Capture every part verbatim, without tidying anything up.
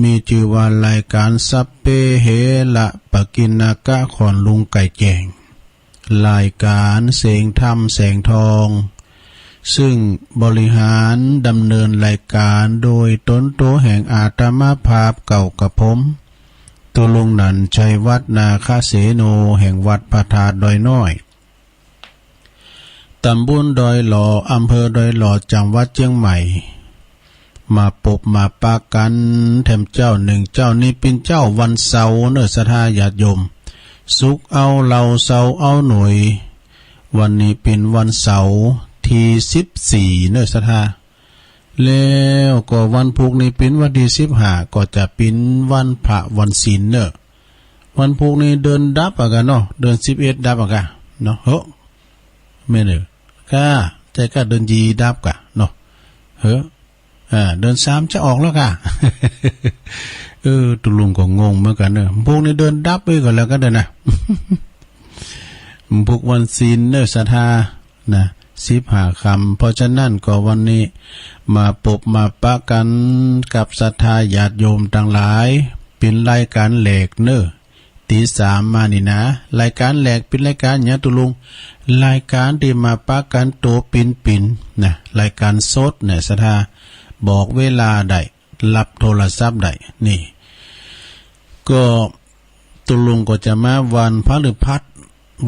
มีจื้อว่ารายก๋านสัพเพเหระปกิณณกะ ขอนลุงไก่แจ้ง รายก๋านเสียงธรรมแสงทอง ซึ่งบริหารดำเนินรายก๋านโดยตนตั๋วแห่งอาตมาภาพเก่ากระผม ตุลุงหนันชัยวัฒน์ นาคเสโน แห่งวัดพระธาตุดอยน้อย ตำบลดอยหล่อ อำเภอดอยหล่อ จังหวัดเจียงใหม่ มาปบมาปะกั๋นแถมเจ๊านึ่งเจ๊า นี้เป๋นเจ๊าวันเสาร์เน่อ ศรัทธาญาติโยม ศุกร์เอาเหล้า เสาร์เอาหน่วย วันนี้เป๋นวันเสาร์ตี้สิบสี่เน่อ ศรัทธา แล้วก็วันพูกนี้เป๋นวันตี้สิบห้า ก็จะเป๋นวันพระวันศีลเน่อ วันพูกนี้เดือนดับอะกะเนาะ เดือนสิบเอ็ดดับอะกะเนาะ เฮ้อ แม่นเน่อ ก้า ใจ้ก้า เดือนยี่ดับกะเนาะ เฮ้อ อ่า เดือนสามจะออกแล้วก้า เออ ตุลุงก็งงเหมือนกั๋นเน่อ พูกนี้เดือนดับไปก่อนแล้วกั๋นเน่อนะ พูกวันศีลเน่อ ศรัทธา นะ สิบห้าค่ำ เพราะฉะนั้นก็วันนี้มาปบมาปะกั๋นกับศรัทธาญาติโยมตังหลาย เป๋นรายก๋านแหลกเน่อ ตี้สามมานี่นะ รายก๋านแหลกเป๋นรายก๋านหยังตุลุง รายก๋านตี้มาปะกั๋นตั๋วปิ๋นๆ นะ รายก๋านสดเนี่ย ศรัทธา บอกเวลาได้ ฮับโทรศัพท์ได้ นี่ ก็ ตุลุงก็จะมาวันพฤหัส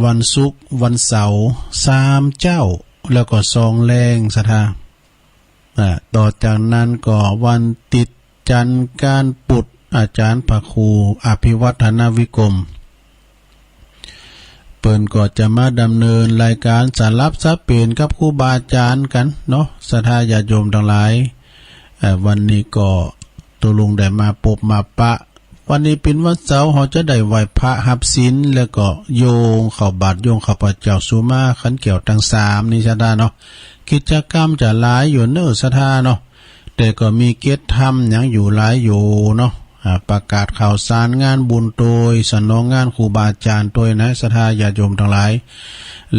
วันศุกร์ วันเสาร์ สามเจ๊า แล้วก็สองแลง ศรัทธา อ่า ต่อจากนั้นก็วันติ๊ดจันทร์ ก้านปุด อาจ๋ารย์พระครูอภิวัฒนวิกรม เปิ้นก็จะมาดำเนินรายก๋านสลับสับเปลี่ยนกับครูบาอาจ๋ารย์กั๋นเนาะ ศรัทธาญาติโยมตังหลาย เอ่อ วันนี้ก็ตุลุงได้มาปบมาปะ วันนี้เป๋นวันเสาร์ เฮาจะได้ไหว้พระฮับศีล แล้วก็โยงเข้าบาตร โยงข้าพเจ้าสุมาขันแก้วตังสามนี่ ศรัทธาเนาะ กิจกรรมจะหลายอยู่เน่อ ศรัทธาเนาะ แต่ก็มีเกตธรรมหยังอยู่หลายอยู่เนาะ อ่า ประกาศข่าวสารงานบุญตวย สนองงานครูบาอาจ๋ารย์ตวยนะ ศรัทธาญาติโยมตังหลาย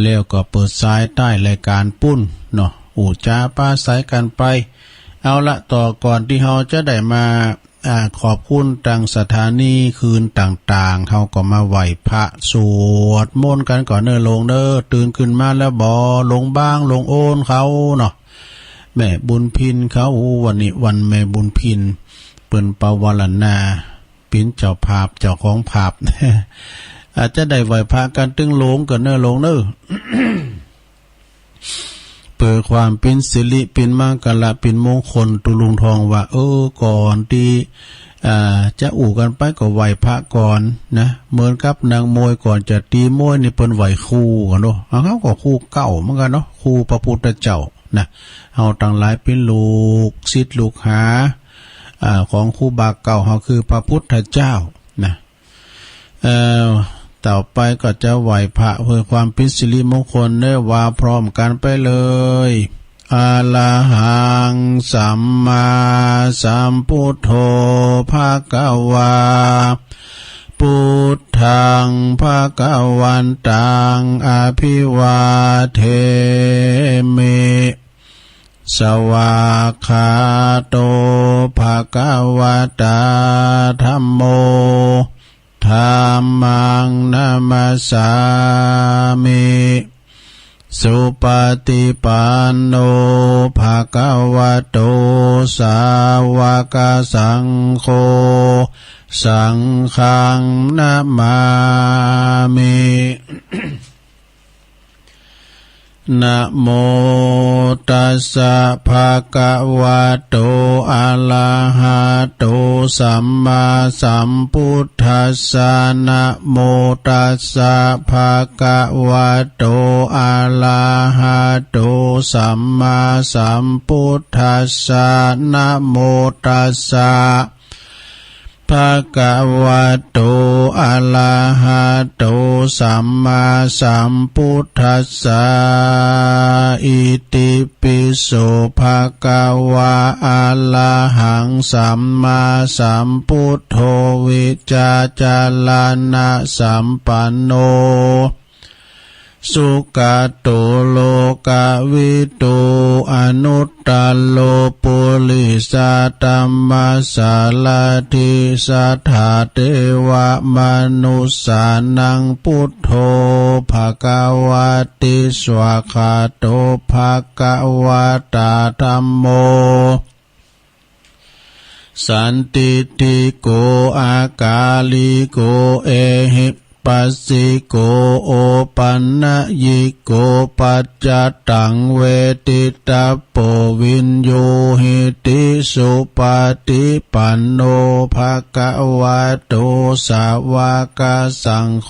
แล้วก็เปิดสายใต้รายก๋านปู้นเนาะ อู้จ๋าปราศรัยกั๋นไป เอาละ ต่อก่อนตี้เฮาจะได้มา อ่า ขอบคุณตังสถานีคืนต่างๆ เฮาก็มาไหว้พระสวดมนต์กั๋นก่อนเน่อลุงเน่อ ตื่นขึ้นมาแล้วบ่ ลุงบ้างลุงโอนเขาเนาะ แม่บุญพินเขา วันนี้วันแม่บุญพิน เปิ้นปวารณา เป๋นเจ้าภาพ เจ้าของภาพ อาจจะได้ไหว้พระกั๋นตึงหลวงก่อนเน่อลุงเน่อ เปื้อความเป๋นสิริ เป๋นมังคละ เป๋นมงคล ตุลุงทองว่า เออ ก่อนตี้ อ่า จะอู้กั๋นไปก็ไหว้พระก่อนนะ เหมือนกับนักมวยก่อนจะตี๋มวยนี่เปิ้นไหว้ครูกั๋นเนาะ เฮาก็ครูเก่าเหมือนกั๋นเนาะ ครูพระพุทธเจ้านะ เฮาตังหลายเป๋นลูกศิษย์ลูกหา อ่า ของครูบาเก่าเฮาคือพระพุทธเจ้านะ เอ่อ ต่อไปก็จะไหว้พระเพื่อความเป๋นสิริมงคล ได้ว่าพร้อมกั๋นไปเลย อะระหังสัมมาสัมพุทโธ ภะคะวา พุทธังภะคะวันตัง อะภิวาเทมิ สวากขาโต ภะคะวะตา ธัมโม ธัมมัง นะมัสสามิ สุปะฏิปันโน ภะคะวะโต สาวะกะสังโฆ สังฆัง นะมามิ นะโม ตัสสะ ภะคะวะโต อะระหะโต สัมมาสัมพุทธัสสะ นะโม ตัสสะ ภะคะวะโต อะระหะโต สัมมาสัมพุทธัสสะ นะโม ตัสสะ ภะคะวะโต อะระหะโต สัมมาสัมพุทธัสสะ อิติปิโส ภะคะวะ อะระหัง สัมมาสัมพุทโธ วิจจารณะสัมปันโน ส สุกาโต โลกาวิดู อนุตตโร ปุริสธัมมสารถี สัทธาเทวมนุสสานัง พุทโธ ภะคะวะติ สวากขาโต ภะคะวะตา ธัมโม สันทิฏฐิโก อากาลิโก เอหิปัสสิโก โอปัญญิโก ปัจจตัง เวทิตัปโป วิญญูหิติ สุปฏิปันโน ภะคะวะโต สาวกสังโฆ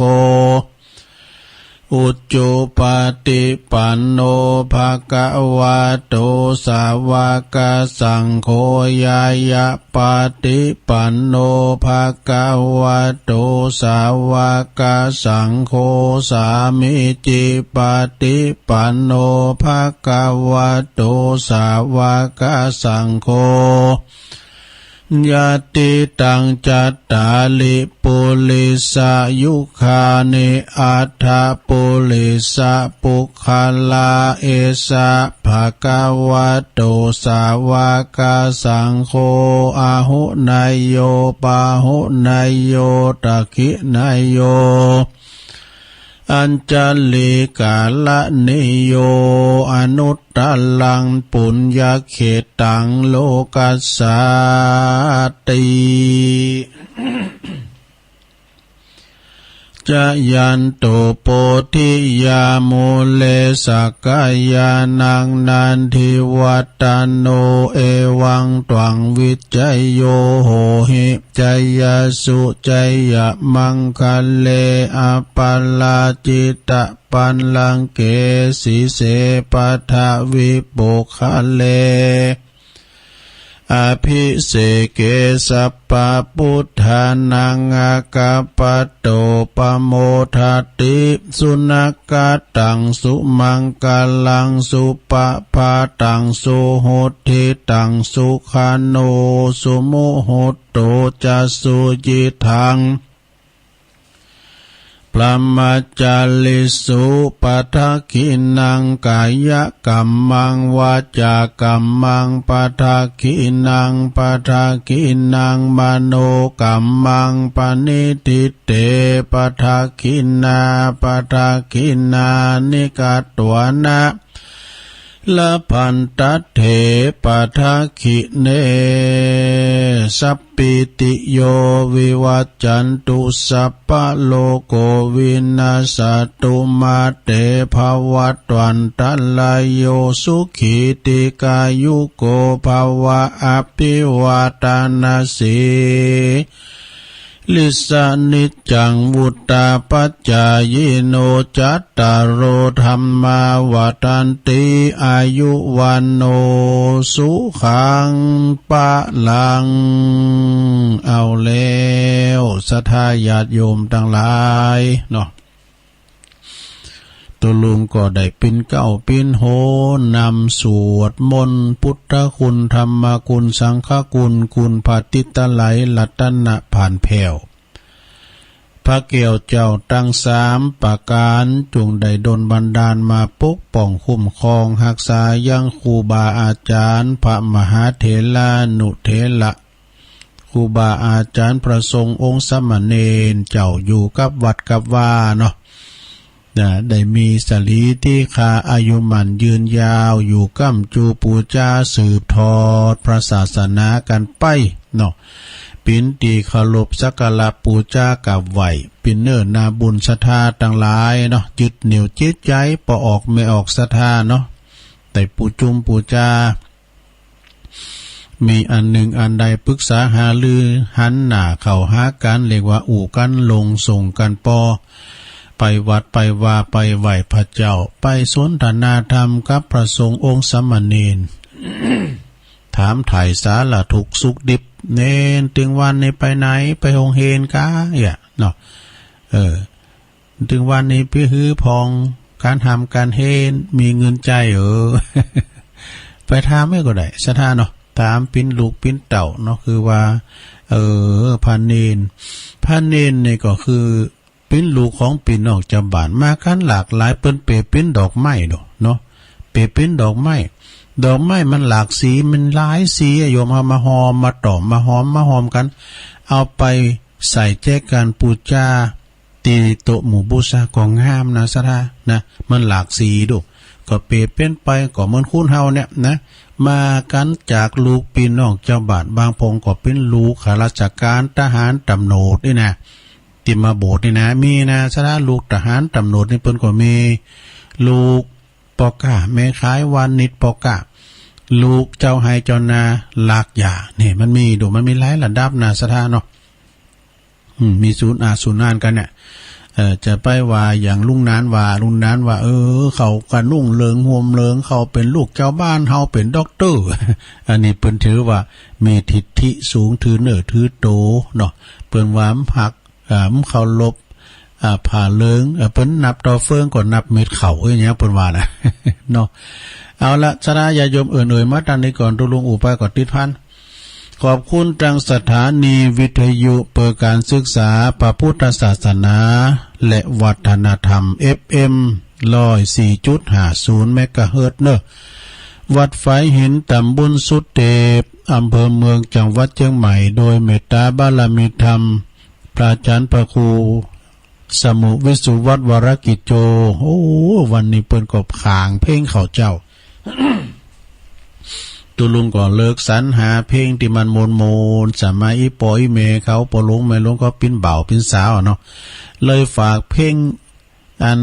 อุจุปฏิปันโน ภะคะวะโต สาวกสังโฆ ญาณปฏิปันโน ภะคะวะโต สาวกสังโฆ สามีจิปฏิปันโน ภะคะวะโต สาวกสังโฆ ยะติตัง จัตตาริ ปุริสายุคานิ อัฏฐปุริสปุคคลา เอสะ ภะคะวะโต สาวกสังโฆ อาหุเนยโย ปาหุเนยโย ทักขิเนยโย อัญชลีกรณีโย อนุตตรัง ปุญญเขตตัง โลกัสสาติ จายันตุ โพธิยา มูเล สักกายานัง นันทิวัฏฏโน เอวังตวัง วิจโย โหหิ จยสสุ จยมังคะเล อปาราจิตปัลลังเก สีเส ปัทวิปุคคเล อภิเสเก สัพพะปุทธานัง อาคัปปะโต ปะโมทะติ สุนัคขะตัง สุมังคะลัง สุปะพาตัง สุหุตถิตัง สุขะโน สุมุตโต จะ สุยิตถัง บรหมจาริสุ ปะทักขิณัง กายกัมมัง วาจากัมมัง ปะทักขิณัง ปะทักขิณัง มโนกัมมัง ปะณิฏฐิเต ปะทักขิณา ปะทักขิณานิ กัตวานะ ละพันทัตเถ ปะทักขิเณ สัพพิติโย วิวัจจันตุ สัพพะโรโค วินัสสะตุ มาเต ภวัตวันตะราโย สุขี ทีฆายุโก ภะวะ อภิวาทะนะสี ลิสสะนิจจัง วุฑฒาปะจายิโน จัตตาโร ธัมมา วัฑฒันติ อายุ วัณโณ สุขัง พะลัง เอาแล้ว ศรัทธาญาติโยมตังหลายเนาะ ตุ๊ลุงก็ได้ปินเก๊าปินโหนนำสวดมนต์พุทธคุณ ธรรมคุณ สังฆคุณ คุณพระติตะไลยรัตนะผ่านแผ้ว พระแก้วเจ้าตังสามประก๋าน จุ่งได้ดลบันดาลมาปกป้องคุ้มครองฮักษายังครูบาอาจ๋ารย์ พระมหาเถรานุเถระ ครูบาอาจ๋ารย์ พระสงฆ์องค์สามเณรเจ้าอยู่กับวัดกับวาเนาะ นะ ได้มีสะหลีตี้คา อายุหมั้นยืนยาว อยู่ก้ำจูปู๋จา สืบทอดพระศาสนากั๋นไปเนาะ เป๋นตี้เคารพสักการะปู๋จากราบไหว้ เป๋นเนื้อนาบุญศรัทธาตังหลายเนาะ ยึดเหนี่ยวจิตใจ๋ ป้อออกแม่ออกศรัทธาเนาะ ได้ปู๋จุมปู๋จา มีอันนึ่งอันใดปึกษาหารือ หันหน้าเข้าหากั๋น เรียกว่าอู้กั๋นลงส่งกั๋นปอ ไปวัดไปวาไปไหว้พระเจ้า ไปสนทนาธรรมกับพระสงฆ์องค์สามเณร ถามถ่ายสารทุกข์สุขดิบ เณร ตึงวานนี้ไปไหน ไปโฮงเฮนกา เอี้ย เนาะ เออ ตึงวานนี้ไปหื้อผ่องก๋านทำก๋านเฮน มีเงินใจ๊เออ ไปถามไว้ก็ได้ ศรัทธาเนาะ ถามเป๋นลูกเป๋นเต้าเนาะ คือว่า เออ พระเณร พระเณรนี่ก็คือ ปิ้นลูกของปี้น้องจาวบ้านมากั๋นหลากหลาย เปิ้นเป๋ปิ้นดอกไม้โดเนาะ เป๋ปิ้นดอกไม้ ดอกไม้มันหลากสี มันหลายสีอะโยม เอามาฮอม มาต่อม มาฮอม มาฮอมกั๋น เอาไปใส่แจกั๋นปู๋จา ตี้โต๊ะหมู่บู๋ชาก็งามนะศรัทธานะ มันหลากสีโด ก็เป๋เป๋นไป ก็เหมือนคนเฮาเนี่ยนะ มากั๋นจากลูกปี้น้องจาวบ้าน บางพ่องก็เป๋นลูกข้าราชก๋าน ทหาร ต๋ำรวจนี่นะ ตี้มาโบสถ์นี่นะ มีนะศรัทธา ลูกทหาร ต๋ำรวจนี่เปิ้นก็มี ลูกป้อก๊า แม่ขาย วานิชป้อก๊า ลูกเจ้าไฮ่เจ้านา ลากหญ้า เนี่ย มันมีโด มันมีหลายระดับนะศรัทธาเนาะ อืม มีสูนอาสูนอั้นกั๋นเนี่ย เอ่อ จะไปว่าอย่างลุงหนานว่า ลุงหนานว่า เออ เขาก็นุ่งเหลืองห่มเหลือง เขาเป๋นลูกจาวบ้าน เฮาเป๋นด็อกเตอร์ อันนี้เปิ้นถือว่ามีทิฐิสูง ถือเนื้อถือโตเนาะ เปิ้นว่าบ่ฮัก เอ่อ บ่เคารพ อ่า ผ้าเหลือง เอ่อ เปิ้นนับต่อเฟืองก็นับเม็ดข้าว เอ้ย อย่างเปิ้นว่านะ เนาะ เอาละ ศรัทธาญาติโยม เอิ้นเอ่ยมาตางนี้ก่อน ตุ๊ลุงอู้ไปก็ติดพัน ขอบคุณตางสถานีวิทยุเพื่อการศึกษาพระพุทธศาสนาและวัฒนธรรม เอฟเอ็ม ร้อยสี่จุดห้าศูนย์ เมกะเฮิรตซ์เนอะ วัดฝายหิน ต๋ำบลสุเตป อำเภอเมือง จังหวัดเจียงใหม่ โดยเมตตาบารมีธรรม พระอาจารย์พระครู สมุห์ วิสุวัฒน์ วรกิจโจ โอ้ วันนี้เปิ้นก็ผางเพลงเขาเจ้า ตุ๊ลุงก็เลือกสรรหาเพลงตี้มันม่วนๆ สมัยอี่ป้ออี่แม่เขา ป้อหลวงแม่หลวงเขาปิ๊นบ่าวปิ๊นสาวอะเนาะ เลยฝากเพลงอัน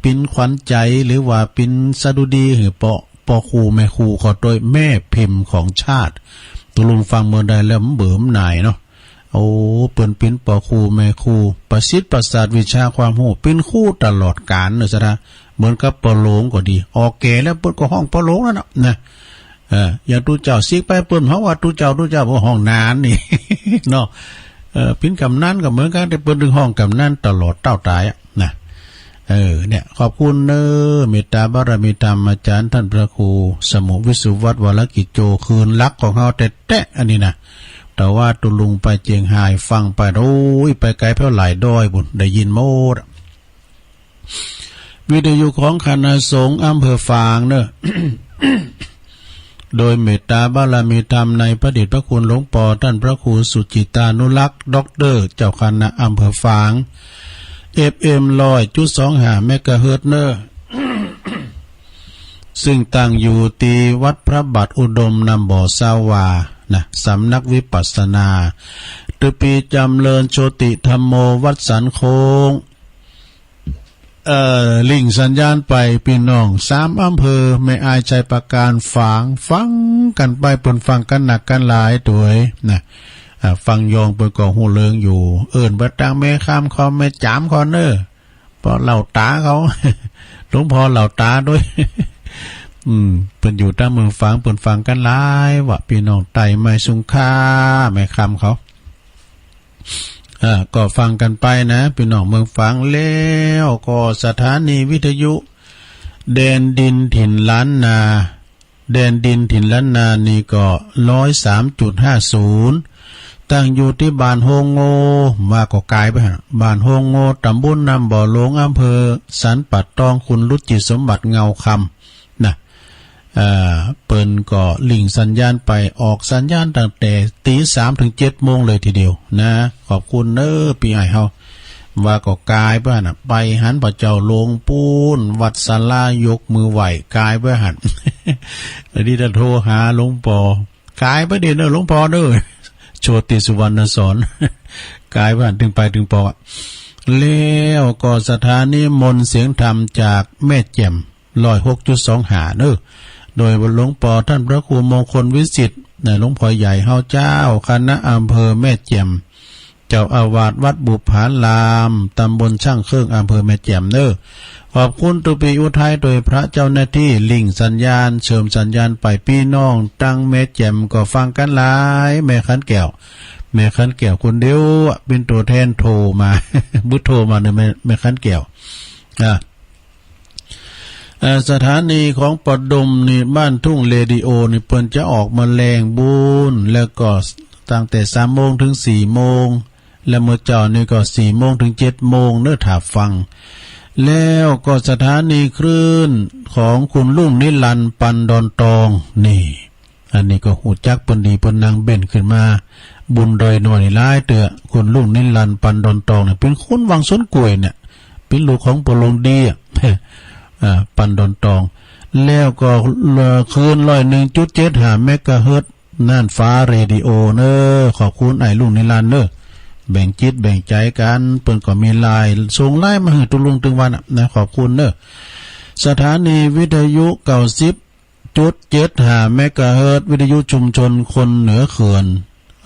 ปิ๊นขวัญใจ๋ หรือว่าปิ๊นสดุดีหื้อป้อ ป้อครูแม่ครูเขาตวย แม่พิมพ์ของชาติ ตุ๊ลุงฟังเมื่อใดแล้วบ่เบื่อหน่ายเนาะ โอ้ เปิ้นปิ๊นป้อครูแม่ครู ประสิทธิ์ประสาทวิชาความฮู้ ปิ๊นครูตลอดกาลเนอะศรัทธา เหมือนกับป้อหลวงก็ดี ออกแก่แล้วเปิ้นก็ฮ้องป้อหลวงแล้วเนาะ นะ เออ อย่างตุ๊เจ้า สิกไปเปิ้นฮ้องว่าตุ๊เจ้า ตุ๊เจ้า เปิ้นฮ้องนานนี่ เนาะ เออ ปิ๊นกำนันก็เหมือนกั๋น แต่เปิ้นตึงฮ้องกำนันตลอดเต้าต๋ายอะ นะ เออ เนี่ย ขอบคุณเนอะ เมตตาบารมีธรรมอาจารย์ต้านพระครู สมุห์ วิสุวัฒน์ วรกิจโจ คืนหลักของเฮาแต๊ๆ อันนี้นะ แต่ว่าตุ๊ลุงไปเจียงฮายฟังไป โอ้ย ไปไก๋แผ้วหลายดอยปู๊น ได้ยินหมดอะ วิทยุของคณะสงฆ์อำเภอฝางเนอะ โดยเมตตาบารมีธรรมในพระเดชพระคุณหลวงป้อต้านพระครูสุจิตตานุรักษ์ ด็อกเตอร์ เจ้าคณะอำเภอฝาง เอฟเอ็ม ร้อยจุดสองห้า เมกะเฮิรตซ์เนอะ ซึ่งตั้งอยู่ตี้วัดพระบาทอุดม น้ำบ่อซาวานะ สำนักวิปัสสนา ตึกปี้จ๋ำเริญโชติธัมโม วัดสันโค้ง เอ่อ ลิงก์สัญญาณไป ปี้น้องสามอำเภอ แม่อาย ชัยปราการ ฝาง ฟังกั๋นไป เปิ้นฟังกั๋นนักกั๋นหลายตวย นะ อ่า ฟังยองเปิ้นก็ฮู้เรื่องอยู่ เอิ้นไปตางแม่คำเขา แม่จ๋ามเขาเนอะ ป้อเหล่าต๋าเขา หลวงป้อเหล่าต๋าตวย อืม เปิ้นอยู่ตางเมืองฝาง เปิ้นฟังกั๋นหลายวะ ปี้น้องใต้ แม่สุงคา แม่คำเขา อ่า ก็ฟังกั๋นไปนะ ปี้น้องเมืองฝาง แล้วก็สถานีวิทยุแดนดินถิ่นล้านนา แดนดินถิ่นล้านนานี่ก็ ร้อยสามจุดห้าศูนย์ ตั้งอยู่ตี้บ้านโฮงโง่ ว่าก็ก๋ายไปหั้น บ้านโฮงโง่ ต๋ำบลน้ำบ่อหลวง อำเภอสันป่าตอง คุณรุจิสมบัติ เงาคำ นะ เอ่อ เปิ้นก็ลิงก์สัญญาณไป ออกสัญญาณตั้งแต่ตี๋สามเถิงเจ็ดโมงเลยทีเดียวนะ ขอบคุณเนอะ ปี้อ้ายเฮา ว่าก็ก๋ายไปหั้นน่ะ ไปหันพระเจ้าหลวงปู๊น วัดศาลายกมือไหว้ ก๋ายไปหั้น อันนี้ถ้าโทรหาหลวงป้อ ก๋ายไปเด้อเนอะ หลวงป้อเนอะ โชติสุวรรณสอน ก๋ายไปหั้น เถิงไปเถิงป้ออะ แล้วก็สถานีมนต์เสียงธรรมจากแม่แจ่ม ร้อยหกจุดสองห้า เนอะ โดยหลวงป้อต้านพระครูมงคลวิสิทธิ์ นะ หลวงป้อใหญ่เฮาเจ้าคณะอำเภอแม่แจ่ม เจ้าอาวาสวัดบุปผาราม ตำบลช่างเครื่อง อำเภอแม่แจ่มเนอะ ขอบคุณตุ๊ปี้อุทัยตวย พระเจ้าหน้าตี้ ลิงก์สัญญาณ เชิญสัญญาณไป ปี้น้องตางแม่แจ่มก็ฟังกั๋นหลาย แม่ขันแก้ว แม่ขันแก้วคนเดียวอะ เป๋นตั๋วแทนโทรมา บ่โทรมาเนอะ แม่ แม่ขันแก้ว อ่ะ เอ่อ สถานีของป้อดมนี่ บ้านทุ่งเรดิโอนี่ เปิ้นจะออกมาแลงปู๊น แล้วก็ตั้งแต่สามโมงเถิงสี่โมง และเมื่อเจ๊านี่ก็สี่โมงเถิงเจ็ดโมงเน้อ ถ้าฟัง แล้วก็สถานีคลื่นของคุณลุงนิรันดร์ ปันดอนตอง นี่ อันนี้ก็ฮู้จักเปิ้นดี เปิ้นนั่งเบนซ์ขึ้นมาบุญดอยน้อยนี่หลายเตื้อ คุณลุงนิรันดร์ ปันดอนตองเนี่ย เป๋นคนวังสวนกล้วยเนี่ย เป๋นลูกของป้อหลวงดีอะ อ่า ปันดอนตอง แล้วก็ เอ่อ คลื่นร้อยหนึ่งจุดเจ็ดห้าเมกะเฮิรตซ์ น่านฟ้าเรดิโอเน้อ ขอบคุณอ้ายลุงนิรันดร์เน้อ แบ่งจิตแบ่งใจ๋กั๋น เปิ้นก็มีไลน์ ส่งไลน์มาหื้อตุ๊ลุงตึงวันอะนะ ขอบคุณเน้อ สถานีวิทยุเก้าสิบจุดเจ็ดห้าเมกะเฮิรตซ์ วิทยุชุมชนคนเหนือเขื่อน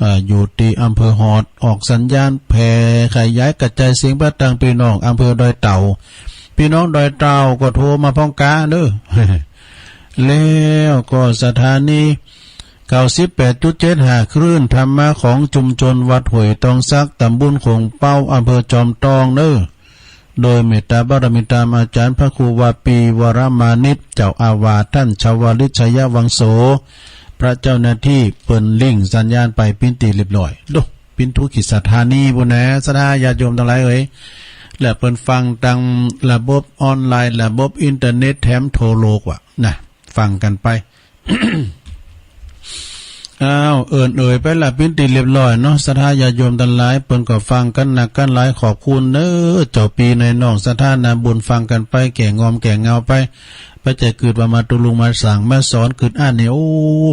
อ่า อยู่ตี้อำเภอฮอด ออกสัญญาณแผ่ขยายกระจายเสียงไปตางปี้น้องอำเภอดอยเต่า ปี้น้องดอยเต่าก็โทรมาพ่องก๊าเน้อ แล้วก็สถานี เก้าสิบแปดจุดเจ็ดห้า คลื่นธรรมะของชุมชนวัดห้วยตองสัก ตำบลโขงเป๊า อำเภอจอมตองเน้อ โดยเมตตาบารมีตามอาจ๋ารย์พระครูวาปี วรมานิต เจ้าอาวาส ต้านชวลิต ชัยวังโส พระเจ้าหน้าตี้เปิ้นลิงก์สัญญาณไปเป๋นตี้เรียบร้อย โด เป๋นถูกขีดสถานีปู้นนะ ศรัทธาญาติโยมตังหลายเอ๋ย และเปิ้นฟังตางระบบออนไลน์ ระบบอินเทอร์เน็ตแถมทั่วโลกว่ะนะ ฟังกั๋นไป อ้าว เอิ้นเอ่ยไปละเป๋นตี้เรียบร้อยเนาะ ศรัทธาญาติโยมตังหลาย เปิ้นก็ฟังกั๋นนักกั๋นหลาย ขอบคุณเน้อ เจ้าปี้นายน้องศรัทธานาบุญ ฟังกั๋นไป แก่งอมแก่เงาไป บ่ใจ้กึ๊ดว่ามาตุ๊ลุงมาสั่งมาสอน กึ๊ดอั้นนี่ โอ้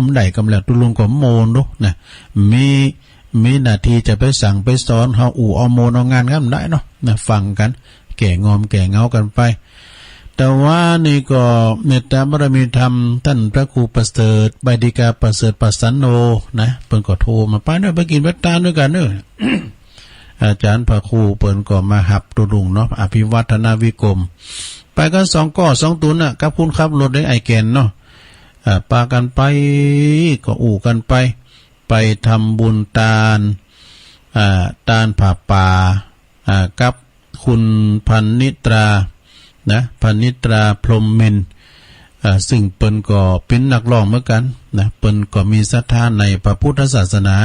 บ่ได้กำแล้ว ตุ๊ลุงก็โมนดูนะ มี มีหน้าตี้จะไปสั่งไปสอน เฮาอู้เอาโมนเอางานกั๋นบ่ได้เนาะนะ ฟังกั๋น แก่งอมแก่เงากั๋นไป แต่ว่านี่ก็เมตตาบารมีธรรม ต้านพระครูประเสริฐ ใบดิกาประเสริฐปัสสันโน นะ เปิ้นก็โทรมา ไปเน้อ ไปกิ๋นไปตานด้วยกั๋นเน้อ อาจ๋ารย์พระครูเปิ้นก็มาฮับตุ๊ลุงเนาะ อภิวัฒนวิกรม ไปกั๋นสองก้อสองตุ๊นน่ะ กับคนขับรถไอ้แก่นเนาะ อ่า ปากั๋นไป ก็อู้กั๋นไป ไปทำบุญตาน อ่า ตานผ้าป่า อ่า กับคุณพรรณิตรา นะ พรรณิตรา พรหมมินทร์ อ่า ซึ่งเปิ้นก็เป๋นนักร้องเหมือนกั๋นนะ เปิ้นก็มีศรัทธาในพระพุทธศาสนา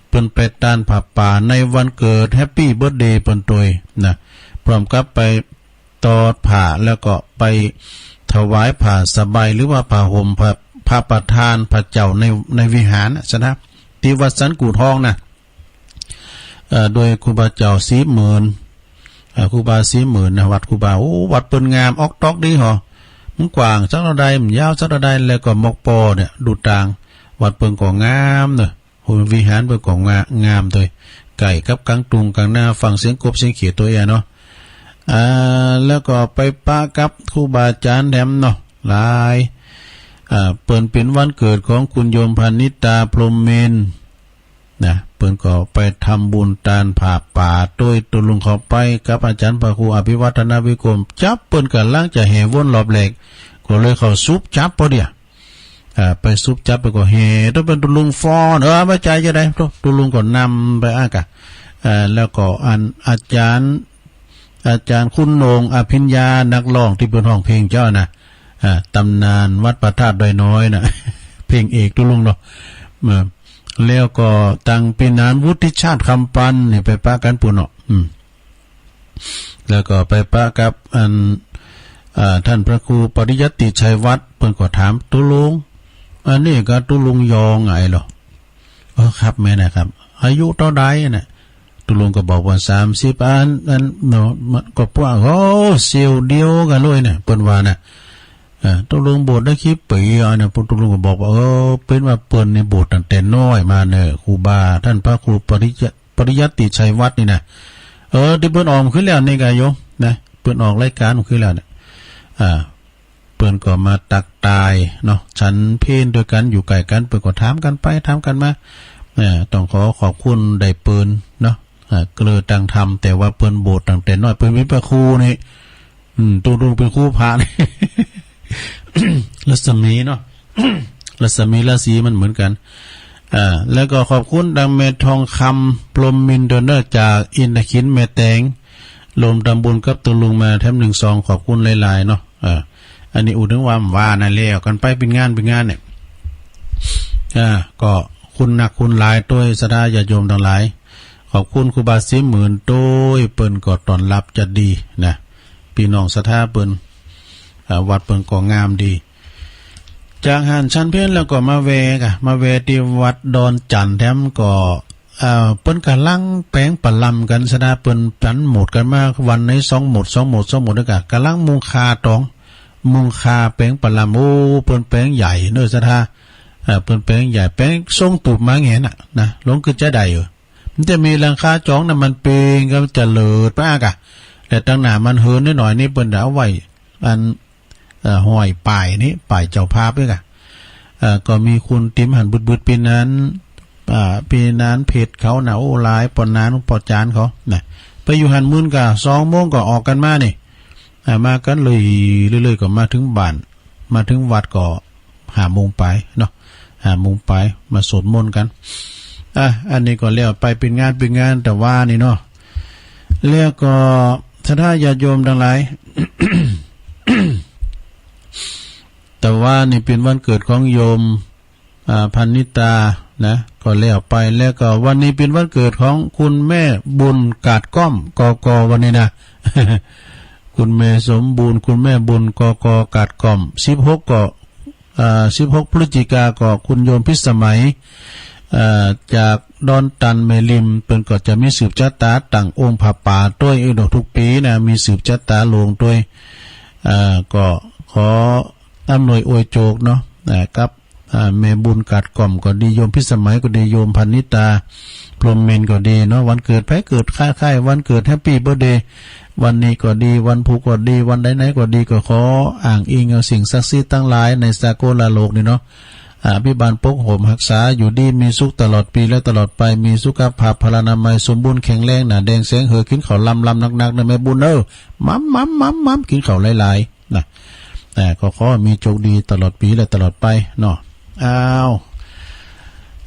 เปิ้นไปตานผ้าป่าในวันเกิด แฮปปี้เบิร์ธเดย์ เปิ้นตวยนะ พร้อมกับไป ตอดผ้า แล้วก็ไปถวายผ้าสบาย หรือว่าผ้าห่มพระ พระประธานพระเจ้าใน ในวิหารน่ะ ศรัทธา ตี้วัดสันกู่ทองน่ะ เอ่อ โดยครูบาเจ้าศรีหมื่น เอ่อ ครูบาศรีหมื่นนะ วัดครูบา โอ้ วัดเปิ้นงาม ออกตอกดีหอ มันกว้างสักเต้าใด มันยาวสักเต้าใด แล้วก็มอกปอเนี่ย ดูตาง วัดเปิ้นก็งามเนาะ โห วิหารเปิ้นก็งา งามตวย ใก้กับก๋างตุงก๋างนา ฟังเสียงกบเสียงเขียดตวยอะเนาะ อ่า แล้วก็ไปปะกับครูบาอาจ๋ารย์แถมเนาะ หลาย อ่า เปิ้นเป๋นวันเกิดของคุณโยมพรรณิตรา พรหมมินทร์ นะ เปิ้นก็ไปทำบุญตานผ้าป่าตวย ตุ๊ลุงเข้าไปกับอาจ๋ารย์พระครูอภิวัฒนวิกรม จั๊บเปิ้นก่ำลังจะแห่วนรอบแรก ก็เลยเข้าสุบจั๊บปอเดี่ย อ่า ไปสุบจั๊บไปก็แห่ ต้องเป๋นตุ๊ลุงฟ้อน เออ บ่ใจ้จะใด ตุ๊ลุงก็นำไปอะกะ อ่า แล้วก็อันอาจ๋ารย์ อาจ๋ารย์คุณโหน่ง อภิญญา นักร้องตี้เปิ้นฮ้องเพลงเจ้าน่ะ อ่า ตำนานวัดพระธาตุดอยน้อยน่ะ เพลงเอกตุ๊ลุงเนาะ เออ แล้วก็ตังปี้นาน วุฒิชาติ คำปันนี่ ไปปะกั๋นปู้นเนาะ อืม แล้วก็ไปปะกับอัน อ่า ต้านพระครูปริยัติชัยวัฒน์ เปิ้นก็ถามตุ๊ลุง อันนี้ก็ตุ๊ลุงยองไงเหรอ เออ ครับ แม่นนะครับ อายุเต้าใดน่ะ ตุ๊ลุงก็บอกว่า สามสิบ อัน อันเนาะ มันก็ว่า โอ้ เสี้ยวเดียวกั๋นเลยเนี่ย เปิ้นว่าน่ะ เออ ตุ๊ลุงบวชได้กี่ปี๋อะเนี่ย ตุ๊ลุงก็บอกว่า เออ เปิ้นว่าเปิ้นนี่บวชตั้งแต่น้อยมาเน่อ ครูบา ต้านพระครูปริยะ ปริยัติชัยวัฒน์นี่นะ เออ ตี้เปิ้นออกมาขึ้นแล้วนี่กะโยมนะ เปิ้นออกรายก๋านมาขึ้นแล้วเนี่ย อ่า เปิ้นก็มาตักตายเนาะ ฉันเพลตวยกั๋น อยู่ใก้กั๋น เปิ้นก็ถามกั๋นไป ถามกั๋นมา เออ ต้องขอขอบคุณได้เปิ้นเนาะ อ่า เกลอตางธรรม แต่ว่าเปิ้นบวชตั้งแต่น้อย เปิ้นเป๋นพระครูนี่ อืม ตุ๊ลุงเป๋นครูพระนี่ รัศมีเนาะ รัศมีราศีมันเหมือนกั๋น อ่า แล้วก็ขอบคุณตังแม่ทองคำ พรหมมินทร์ เด้อ จากอินทขิล แม่แตง รวมทำบุญกับตุ๊ลุงมาแถมหนึ่งซอง ขอบคุณหลายๆ เนาะ อ่า อันนี้อู้เถิงว่า ว่านั่นแล้วกั๋นไป เป๋นงาน เป๋นงานเนี่ย อ่า ก็คุณนักคุณหลายตวย ศรัทธาญาติโยมตังหลาย ขอบคุณครูบาศรีหมื่นโต้ย เปิ้นก็ต้อนฮับจะดีนะ ปี้น้องศรัทธาเปิ้น อ่า วัดเปิ้นก็งามดี จากหั้นฉันเพลแล้วก็มาแวะก่ะ มาแวะตี้วัดดอนจั่นแถมก็ เอ่อ เปิ้นก่ำลังแป๋งปะลำกั๋น ศรัทธาเปิ้นปันหมดกั๋นมาวันในสองหมด สองหมด สองหมดแล้วก่ะ ก่ำลังมุงคาตอง มุงคาแป๋งปะลำ โอ้ เปิ้นแป๋งใหญ่เนาะศรัทธา เอ่อ เปิ้นแป๋งใหญ่ แป๋งทรงตูบหมาแหงนน่ะนะ ลองกึ๊ดจะได้เออ มันจะมีหลังคาจ๋องน่ะ มันเป๋งก็จะเลิศไปอะก่ะ แต่ตังหน้ามันเหินหน้อยๆ นี่เปิ้นจะเอาไว้ อัน เอ่อ ห้อยป้ายนี่ ป้ายเจ้าภาพนี่ก่ะ เอ่อ ก็มีคนติมหั้นบึดๆ ปี้นาน อ่า ปี้นานเพชรเขาน่ะ โอ้ หลาย ป้อหนานป้อจานเขาน่ะ ไปอยู่หั้นมื้นก่ะ สองโมงก็ออกกั๋นมานี่ อ่า มากั๋นเรื่อยๆ เรื่อยๆ ก็มาเถิงบ้าน มาเถิงวัดก็ห้าโมงปลายเนาะ ห้าโมงปลาย มาสวดมนต์กั๋น อ่ะ อันนี้ก็แล้วไปเป๋นงานเป๋นงาน ตะวานี่เนาะ แล้วก็ศรัทธาญาติโยมตังหลาย ตะวานี่เป๋นวันเกิดของโยม อ่า พรรณิตานะ ก็แล้วไป แล้วก็วันนี้เป๋นวันเกิดของคุณแม่บุญกาดก้อม กก วันนี้นะ คุณแม่สมบูรณ์ คุณแม่บุญ กก กาดก้อม สิบหก ก็ อ่า สิบหก พฤศจิกา ก็คุณโยมพิสมัย อ่า จากดอนตันแม่ริม เปิ้นก็จะมีสืบจะต๋าตั้งองค์ผ้าป่าตวย เออ ทุกปี๋นะ มีสืบจะต๋าโลงตวย อ่า ก็ขออำนวยอวยโจกเนาะ อ่า กับ อ่า แม่บุญกาดก้อมก็ดี โยมพิสมัยก็ดี โยมพรรณิตา พรหมเมนก็ดีเนาะ วันเกิดใผเกิดใค่ๆ วันเกิด แฮปปี้เบิร์ธเดย์ วันนี้ก็ดี วันพูกก็ดี วันไหนๆ ก็ดี ก็ขออ้างอิงเอาสิ่งศักดิ์สิทธิ์ตังหลายในสากลโลกนี่เนาะ อ่า อภิบาลปกโฮมฮักษา อยู่ดีมีสุขตลอดปี๋และตลอดไป มีสุขภาพพลานามัยสมบูรณ์แข็งแรง หน้าแดงแสงเหือ กิ๋นข้าวลำๆ นักๆ เน่อแม่บุญเอ้อ หม่ำๆๆๆ กิ๋นข้าวหลายๆ นะ อ่า ก็ขอมีโจกดีตลอดปี๋และตลอดไปเนาะ อ้าว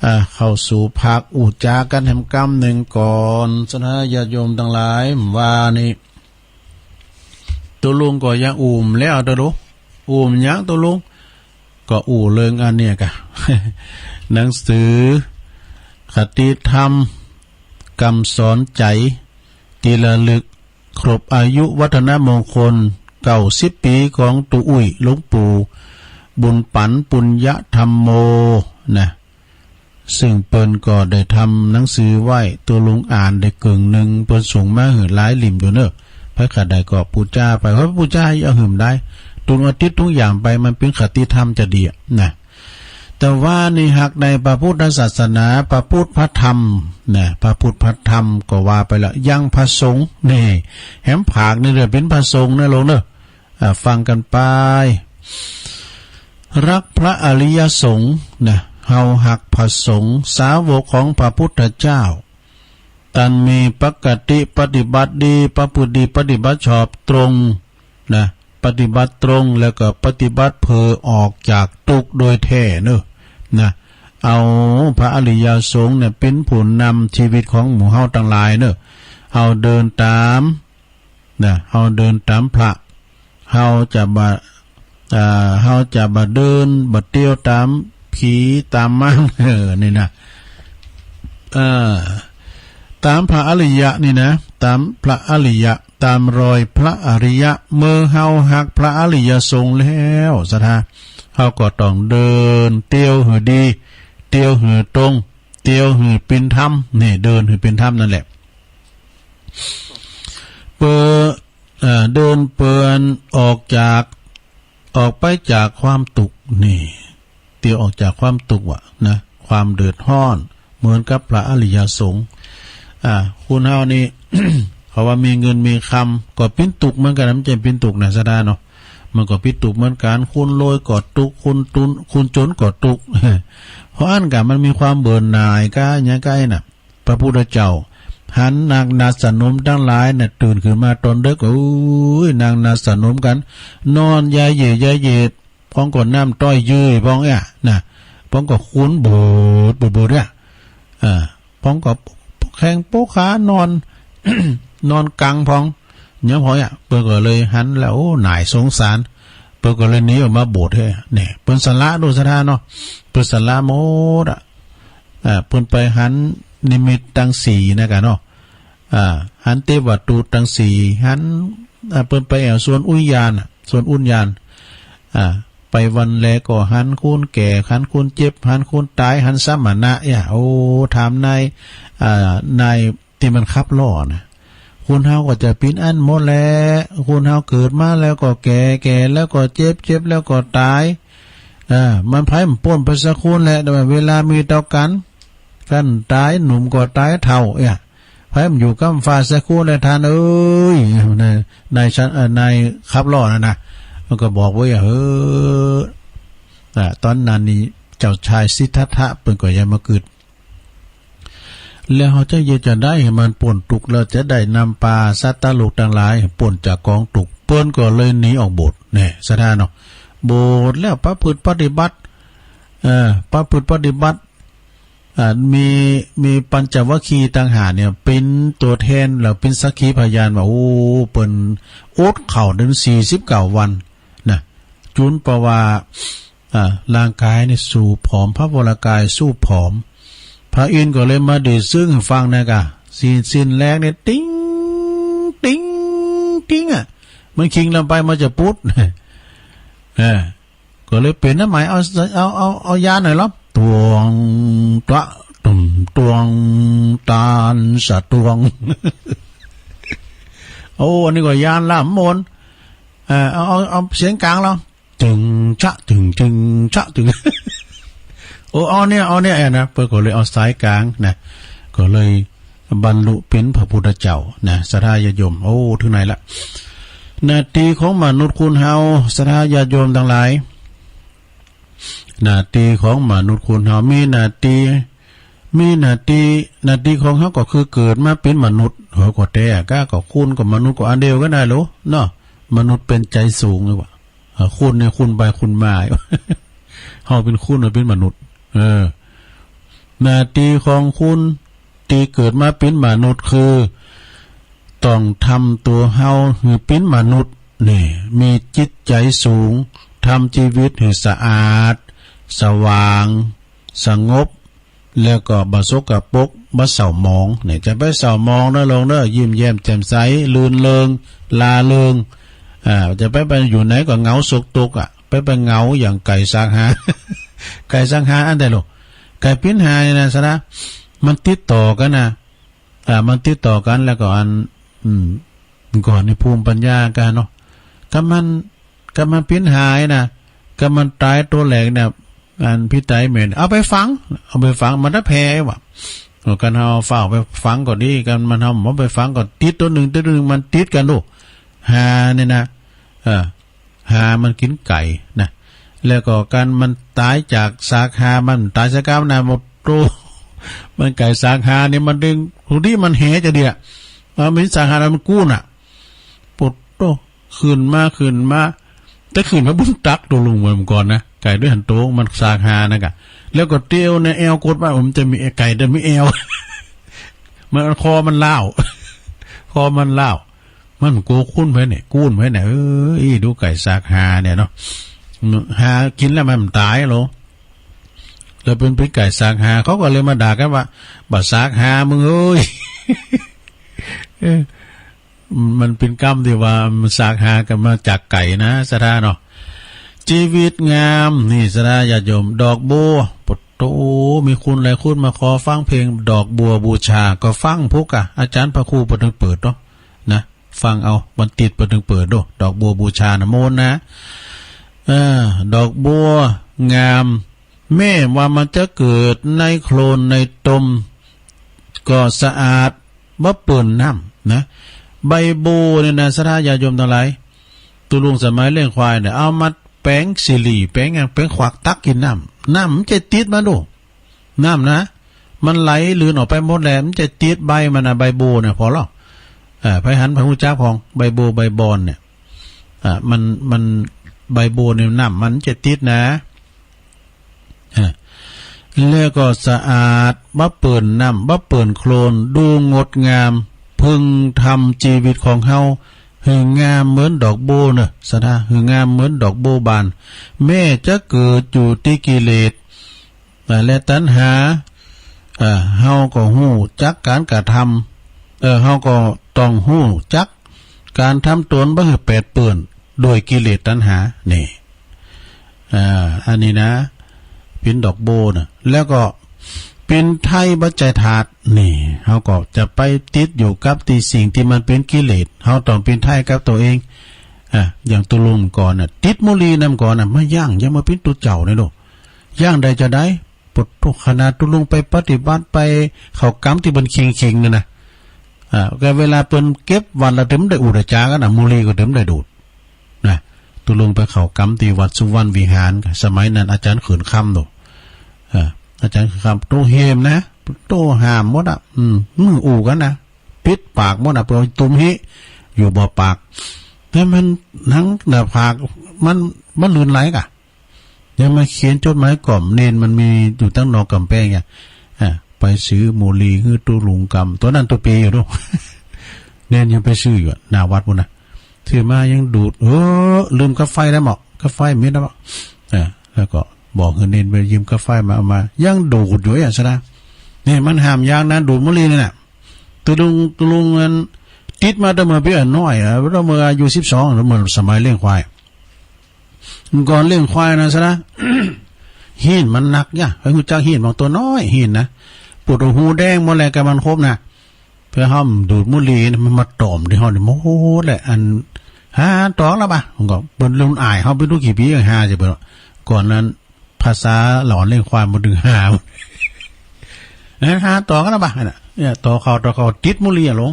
อ่า เข้าสู่ภาคอู้จ๋ากั๋นแหมกำนึ่งก่อน ศรัทธาญาติโยมตังหลาย ว่านี่ ตกลงก็ยังอู้บ่แล้ว ตกลง อู้บ่ยัง ตกลง ก็อู้เรื่องอันเนี้ยก่ะ หนังสือคติธรรม กำสอนใจ๋ ตี้ระลึก ครบอายุวัฒนมงคล เก้าสิบปี๋ของตุ๊อุ้ยหลวงปู่บุญปั๋น ปุญญธรรมโม นะ ซึ่งเปิ้นก็ได้ทำหนังสือไว้ ตกลงอ่านได้เกิ่งนึ่ง เปิ้นส่งมาหื้อหลายเล่มอยู่เนาะ ใผใค่ได้ก็ปู๋จาไป เฮ้ย ปู๋จาอย่าหื้มได้ ตกลงเอาติดตกลงอย่างไป มันเป๋นคติธรรมจะดีอะ นะ ตะวานี่หากในพระพุทธศาสนา พระพุทธพระธรรมนะ พระพุทธพระธรรมก็ว่าไปละ ยังพระสงฆ์นี่ แหมภาคนี่เรียกเป๋นพระสงฆ์นะโยมเนาะ อ่า ฟังกั๋นไป ฮักพระอริยสงฆ์นะ เฮาฮักพระสงฆ์ สาวกของพระพุทธเจ้า ตันมีปกติปฏิบัติดี ประพฤติดี ปฏิบัติชอบตรง นะ ปฏิบัติตรง แล้วก็ปฏิบัติเพื่อออกจากตุ๊กข์โดยแท้เนาะ นะ เอาพระอริยสงฆ์เนี่ยเป๋นผู้นำชีวิตของหมู่เฮาตังหลายเนาะ เฮาเดินต๋าม นะ เฮาเดินต๋ามพระ เฮาจะบ่ อ่า เฮาจะบ่เดิน บ่เตียวต๋ามผี๋ต๋ามมาร เออ นี่นะ เออ ต๋ามพระอริยะนี่นะ ต๋ามพระอริยะ ต๋ามรอยพระอริยะ เมื่อเฮาฮักพระอริยสงฆ์แล้ว ศรัทธา เฮาก็ต้องเดินเตียวหื้อดี เตียวหื้อตรง เตียวหื้อเป๋นธรรม นี่ เดินหื้อเป๋นธรรมนั่นแหละ เปื้อ เอ่อ เดินเปื้อนออกจาก ออกไปจากความตุ๊กข์ นี่ เตียวออกจากความตุ๊กข์ว่ะนะ ความเดือดฮ้อน เหมือนกับพระอริยสงฆ์ อ่า คนเฮานี่ เขาว่ามีเงินมีคำ ก็เป๋นตุ๊กข์เหมือนกั๋นนะ บ่ใจ้บ่เป๋นตุ๊กข์นะ ศรัทธาเนาะ มันก็เป๋นตุ๊กข์เหมือนกั๋น คนรวยก็ตุ๊กข์ คนจน คนจนก็ตุ๊กข์ เพราะอั้นก่ะ มันมีความเบื่อหน่ายก้า หยังก้าน่ะ พระพุทธเจ้าหันนางนาสนมตังหลายน่ะ ตื่นขึ้นมาต๋อนเดิ็ก โอ้ย นางนาสนมกั๋น นอนยายเหย่ยยายเหย่ พ่องก็น้ำต้อยยื้อพ่องเนี่ยนะ พ่องก็คุ้นบูดบูดบูดเนี่ย อ่า พ่องก็แข้งโป๊ขานอน นอนกังพ่อง เนี่ยพ่องเนี่ย เปิ้นก็เลยหันแล้ว โอ้ หน่ายสงสาร เปิ้นก็เลยหนีออกมาบวชแท้ เนี่ย เปิ้นสละโดยศรัทธาเนาะ เปิ้นสละหมดอะ อ่า เปิ้นไปหัน นิมิตตังสี่นะก่ะเนาะ อ่า หันเตวทูตตังสี่ หัน อ่า เปิ้นไปแอ่วสวนอุยานน่ะ สวนอุยาน อ่า ไปวันแลก็หันคนแก่ หันคนเจ็บ หันคนต๋าย หันสมณะ เนี่ย โอ้ ถามนาย อ่า นายตี้มันขับล้อน่ะ คนเฮาก็จะเป๋นอั้นหมดแหละ คนเฮาเกิดมาแล้วก็แก่ แก่แล้วก็เจ็บ เจ็บแล้วก็ต๋าย อ่า มันใผมันป๊นไปสักคนแหละ แต่ว่าเวลามีเต้ากั๋น คันต๋ายหนุ่มก็ต๋ายเฒ่า เนี่ย ใผมันอยู่ก้ำฟ้าสักคนแหละท่านเอ๋ย นาย นายชัน เอ่อ นายขับล้อนั่นน่ะ มันก็บอกไว้ เออ อ่า ต๋อนนั้นนี่เจ้าจายสิทธัตถะเปิ้นก็ยังบ่กึ๊ด แล้วเฮาจะเยียะจาใดหื้อมันป๊นตุ๊กข์ แล้วจะได้นำปาสัตว์โลกตังหลายป๊นจากก๋องตุ๊กข์ เปิ้นก็เลยหนีออกบวช แน่ ศรัทธาเนาะ บวชแล้วประพฤติปฏิบัติ เอ่อ ประพฤติปฏิบัติ อ่า มี มีปัญจวัคคีย์ตังห้าเนี่ย เป๋นตั๋วแตน แล้วเป๋นสักขีพยานว่า โอ้ เปิ้นอดข้าวเดือนสี่สิบเก้าวัน นะ จุนเป๋นว่า อ่า ร่างก๋ายนี่สูบผอม พระวรากายสูบผอม พระอินทร์ก็เลยมาดีดซึ่งหื้อฟังนะก่ะ ซี้น ซี้นแรกเนี่ย ติ๊ง ติ๊ง ติ๊ง อ่ะ มันคิงลำไปมันจะปุ๊ด เออ ก็เลยเป๋นน้ำหมาย เอา เอา เอา เอายานหน่อยลอ ตวง ตะ ตุ่ม ตวง ตาน สะตวง โอ้ อันนี้ก็ยานละมนต์ เออ เอา เอา เอาเสียงกลางลอ จึง ชะ จึง จึง ชะ จึง โอ้ เอาเนี่ย เอาเนี่ย เออ นะ เปิ้นก็เลยเอาสายกลางนะ ก็เลยบรรลุเป๋นพระพุทธเจ้านะ ศรัทธาญาติโยม โอ้ เถิงไหนละ หน้าตี้ของมนุษย์คนเฮา ศรัทธาญาติโยมตังหลาย หน้าตี้ของมนุษย์คนเฮา มีหน้าตี้ มีหน้าตี้ หน้าตี้ของเฮาก็คือเกิดมาเป๋นมนุษย์ เฮาก็แต๊ก้า ก็คนกับมนุษย์ก็อันเดียวกั๋นได้โล เนาะ มนุษย์เป๋นใจ๋สูงเลยว่ะ เออ คนเนี่ยคนไปคนมา เฮาเป๋นคน เฮาเป๋นมนุษย์ เออ หน้าตี้ของคนตี้เกิดมาเป๋นมนุษย์คือ ต้องทำตั๋วเฮาหื้อเป๋นมนุษย์ นี่ มีจิตใจ๋สูง ทำจีวิตหื้อสะอาด สว่าง สงบ แล้วก็บ่สกปรก บ่เศร้าหมอง เนี่ย จะไปเศร้าหมองเน้อโยมเน้อ ยิ้มแย้มแจ่มใส รื่นเริง ร่าเริง อ่า จะไป ไปอยู่ไหนก็เหงาโศกตกอะ ไป ไปเหงาอย่างไก่สากหา ไก่สากหาอันใดลูก ไก่ปิ้นหานี่นะ ศรัทธา มันติดต่อกั๋นนะ อ่า มันติดต่อกั๋น แล้วก็อัน อืม ก่อนนี่ภูมิปัญญากั๋นเนาะ ก็มัน ก็มันปิ้นหานะ ก็มันต๋ายตั๋วแรกเนี่ย อันปี้ต๋ายแม่น เอาไปฝัง เอาไปฝัง มันจะแผ่ว่ะ เออ คันเฮาฟ้าวไปฝังก็ดี คันมันเฮาบ่ไปฝังก็ติดตั๋วนึ่ง ตั๋วนึ่ง มันติดกั๋นลูก หาเนี่ยนะ เออ หามันกิ๋นไก่นะ แล้วก็คันมันต๋ายจากสากหา มันต๋ายสากหานะ หมดโต มันไก่สากหานี่มันดึง ฮู้ดีมันแหจะเดีย มันมีสากหาแล้วมันกู้น่ะ ปวดโต ขึ้นมา ขึ้นมา แต่ขึ้นมาบนตักตั๋วลุงเหมือนก่อนนะ ไก่ด้วยหันโต มันสากหานะกะ แล้วก็เตียวในแอวกดว่า มันจะมีไก่แต่มีแอว มันคอมันล้าว คอมันล้าว มันโกคุ้นไปเนี่ย กู้นไปเนี่ย เออ อี้ดูไก่สากหาเนี่ยเนาะ หากิ๋นแล้วมันต๋ายโล แล้วเป๋น เป๋นไก่สากหา เขาก็เลยมาด่ากั๋นว่า บ่าสากหามึงเอ้ย เออ มันเป๋นกำตี้ว่ามันสากหากั๋นมาจากไก่นะ ศรัทธาเนาะ จีวิตงาม นี่ ศรัทธาญาติโยม ดอกบัว ปะโต มีคนหลายคนมาขอฟังเพลงดอกบัวบูชา ก็ฟังพุ้นก่ะ อาจ๋ารย์พระครูเปิ้นเถิงเปิดเนาะ นะ ฟังเอา วันติดเปิ้นเถิงเปิดโด ดอกบัวบูชานะ โมนนะ เออ ดอกบัวงาม แม้ว่ามันจะเกิดในโคลนในตม ก็สะอาด บ่เปื้อนน้ำนะ ใบบัวเนี่ยนะ ศรัทธาญาติโยมตังหลาย ตุ๊ลุงสมัยเลี้ยงควายเนี่ย เอามาแป๋งสีหลี แป๋งหยัง แป๋งขวากตักกิ๋นน้ำ น้ำมันจะติดมาโด น้ำนะ มันไหลลื่นออกไปหมดแหละ มันจะติดใบมันนะ ใบบัวเนี่ย ผ่อลอ เออ ใผหันใผฮู้จักพ่อง ใบบัวใบบอนเนี่ย อ่า มัน มัน ใบบัวเนี่ยน้ำมันจะติดนะ อ่า แล้วก็สะอาด บ่เปื้อนน้ำ บ่เปื้อนโคลน ดูงดงาม พึงทำจีวิตของเฮาหื้องามเหมือนดอกบัวเนาะ ศรัทธา หื้องามเหมือนดอกบัวบาน แม้จะเกิดอยู่ตี้กิเลส อ่า และตัณหา เออ เฮาก็ฮู้จักก๋านกระทำ เออ เฮาก็ต้องฮู้จักก๋านทำตนบ่หื้อแปดเปื้อนโดยกิเลสตัณหา นี่ อ่า อันนี้นะ เป๋นดอกโบ้นะ แล้วก็เป๋นไถ่บ่ใจ้ธาตุ นี่ เฮาก็จะไปติดอยู่กับตี้สิ่งตี้มันเป๋นกิเลส เฮาต้องเป๋นไถ่กับตั๋วเอง อ่า อย่างตุ๊ลุงก่อนน่ะ ติดบุหรี่นำก่อนน่ะ มายั้ง ยังบ่เป๋นตุ๊เจ้านี่ลูก ยั้งได้จาใด ปะโถ ขนาดตุ๊ลุงไปปฏิบัติ ไปเข้ากรรมตี้เปิ้นเข่งๆ นั่นนะ อ่า ก็เวลาเปิ้นเก็บวัตรแล้วเต็มได้อุดอาจารย์กั๋นนะ บุหรี่ก็เต็มได้ดูด นะ ตุ๊ลุงไปเข้ากรรมตี้วัดสุวรรณวิหาร สมัยนั้นอาจ๋ารย์เขินคำโน่น อ่า อาจ๋ารย์เขินคำ โตเฮมนะ โตห้ามหมดอะ อืม มึงอู้กั๋นนะ ปิดปากหมดอะ เปื้อตุ้มหิ อยู่บ่ปาก แต่มันหนังหน้าผาก มัน มันลื่นไหลก่ะ ยังมาเขียนจดหมายกล่อม เณรมันมีอยู่ตังนอกก๋ำแปงเนี่ย อ่ะ ไปซื้อบุหรี่หื้อตุ๊ลุงกำ ต๋อนนั้นตุ๊ปี๋อยู่เนาะ เณรยังไปซื้ออยู่อะ หน้าวัดปู๊นนะ ซื้อมายังดูด เออ ลืมกับไฟแล้วหมอก กับไฟเม็ดแล้วหมอก อ่ะ แล้วก็บอกหื้อเณรไปยืมกับไฟมา เอามา ยังดูดอยู่อะ สะนะ นี่มันห้ามยังนะ ดูดบุหรี่นี่น่ะ ตุ๊ลุง ตุ๊ลุงนั้นติดมาตั้งเมื่อปี๋น้อยอะ ตั้งเมื่ออายุสิบสอง เมื่อสมัยเลี้ยงควาย ก่อนเลี้ยงควายนะสะนะ ฮี้นมันหนักเนี่ย ใผฮู้จักฮี้นบ่ ตั๋วน้อย ฮี้นนะ ปูดเอาหูแดงหมดแหละ กะมันครบนะ เปื้อเฮาดูดบุหรี่นะ มันมาตอมตี้เฮานี่หมดแหละ อัน หาต๋อละบ่ะ ผมก็ เปิ้นลุนอ้ายเฮา เป๋นตุ๊กี่ปี๋ หาจะเปิ้น ก่อนนั้น ภาษาหลอนเลี้ยงควายบ่เถิงหา เอ้ย หาต๋อกั๋นละบ่ะ นั่นน่ะ เนี่ย ต๋อเข้า ต๋อเข้า ติดบุหรี่อะหลง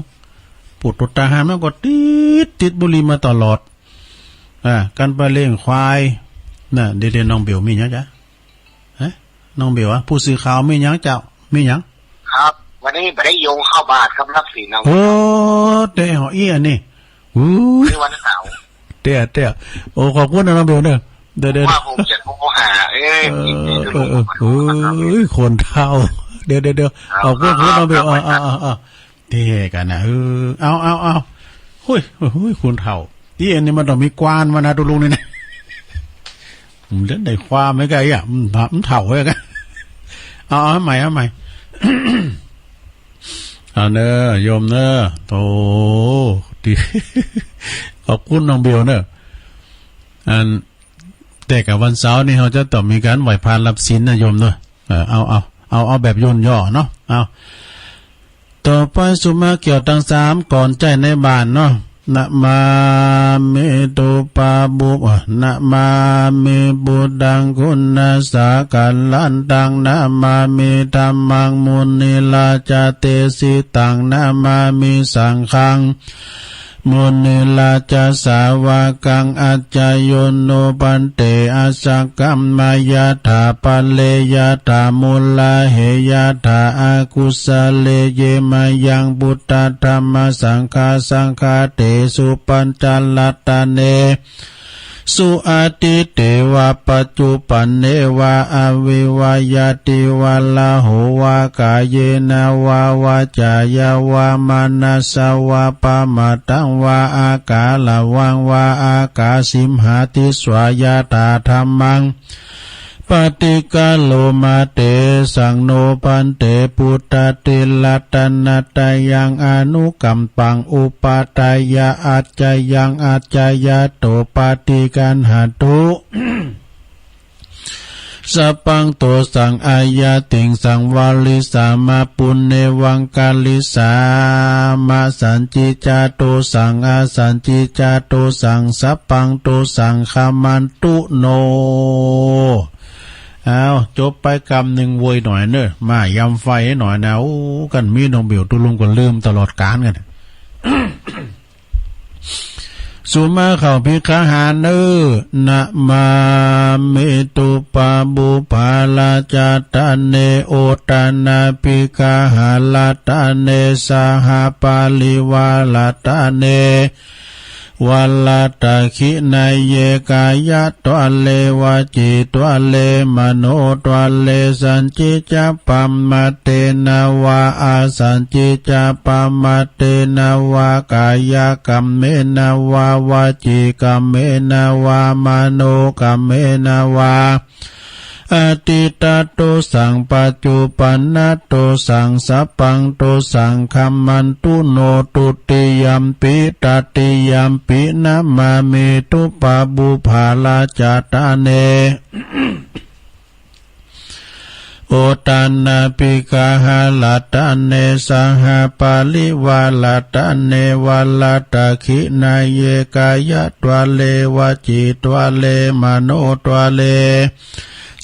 ปูดตั๋วต๋าหามแล้วก็ติด ติดบุหรี่มาตลอด อ่า กั๋นไปเลี้ยงควาย น่ะ เดี๋ยวๆ น้องเบลมีหยังจ๊ะ ฮะ น้องเบลอะ ผู้สื่อข่าวมีหยังเจ้า มีหยัง ครับ วันนี้บ่ได้โยงเข้าบาทครับ รับศีลเอา โอ้ เต้ เฮาอี้อันนี้ อู้ คือวันเสาร์ เตี้ย เตี้ย โอ้ ขอบคุณนะน้องเบลเนอะ เดี๋ยวๆ ว่าผมจะโทรหา เอ้ย เออ เออ เออ เอ้ย คนเฒ่า เดี๋ยวๆ เดี๋ยว เอา ขอบคุณ ขอบคุณน้องเบล เอา เอา เอา เอา เอา เอา เตี้ยกั๋นนะ เออ เอา เอา เอา หุย หุย คนเฒ่า ตี้อันนี้มันต้องมีกวานมานะ ตุ๊ลุงนี่นะ มันเล่นได้ความไหมกะ เอี้ย มัน มันเฒ่าไว้กะ เอา เอาใหม่ เอาใหม่ เอาเนอะ โยมเนอะ โธ่ ตี้ ขอบคุณน้องเบลเนอะ อัน แต่กะวันเสาร์นี่เฮาจะต้องมีก๋านไหว้พระรับศีลนะโยมเนอะ เออ เอา เอา เอา เอาแบบย่นย่อเนาะ เอา ต่อไปสุมาเกี่ยวตังสามก่อนใจ๊ในบ้านเนาะ นะมามิตุปาบุป นะมามิบุตตังคุณัสสะกัลลันตัง นะมามิธัมมังมุนิราชาเตสิตัง นะมามิสังฆัง มุนิราชสาวกัง อัจจายุโนภันเต อัสสะกัมมะยะถา ปะเรยะถา มุลาเหยะถา อะกุสะเล เย มะยัง พุทธะธัมมะสังฆา สังฆาเตสุ ปัญจรัตเนสุ อะทิตเตวะ ปัจจุปันเนวะ อะวิวะยะติวะ ละโหวะ กาเยนะวะ วาจายะวะ มะนะสสะวะ ปะมาทังวะ อะกาละวังวะ อะกาสิมหาทิสสะ ยะถาธัมมัง ปะติกะโรมา เตสังโนภันเต พุทธาทิรัตนะตะยัง อนุกัมปัง อุปาทายะ อัจจายัง อัจจายะโต ปะติกัณหัตถุ สัพพังโตสัง อะยะติงสัง วะริสสามะ ปุณเณวัง กะริสสามะ สันติจจาโตสัง อะสันติจจาโตสัง สัพพังโตสัง ขมันตุโน อ้าว จบไปกำนึ่ง โวยหน่อยเนอะ มายำไฟหน่อยนะ โอ้ กั๋นมีน้องเบลตุ๊ลุงก็ลืมตลอดก๋าลกั๋น สุมาเข้าภิกขาหารเนอะ นะมามิตุปาบุปผาราชาตะเน โอตะนาภิกขาหาราตะเน สหปาริวาราตะเน วาราตะขิณาเย กายะทวาเร วจีทวาเร มโนทวาเร สันติจจะปะมะเตนะวะ อะสันติจจะปะมะเตนะวะ กายะกัมเมนะวะ วจีกัมเมนะวะ มโนกัมเมนะวะ อตีตะโตสัง ปัจจุปันนะโตสัง สัพพังโตสัง ขมันตุโน ทุติยัมปิ ตติยัมปินะมามิ ทุปปะปุพพะราชะตะเน โอตตันนะปิกะหะรัตตะเน สหปะริวารัตตะเน วะรัตตะขิณะเย กายะตวะเล วจีตวะเล มโนตวะเล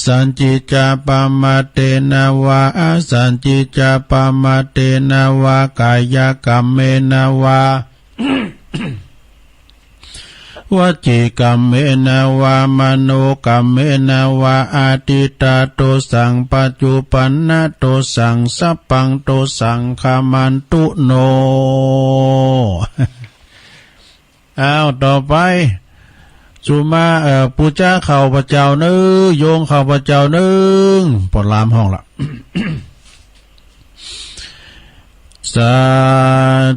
สัจจิจจะปะมาเทนะวา อสัจจิจจะปะมาเทนะวา กายะกัมเมนะวา วจีกัมเมนะวา มโนกัมเมนะวา อตีตะโตสัง ปัจจุปันนะโตสัง สัพพังโตสัง ขมันตุโน อ้าว ต่อไป สุมา เอ่อ ปู๋จาข้าพเจ้าเน่อ โยมข้าพเจ้าเน่อ ป้อลามฮ้องละ สา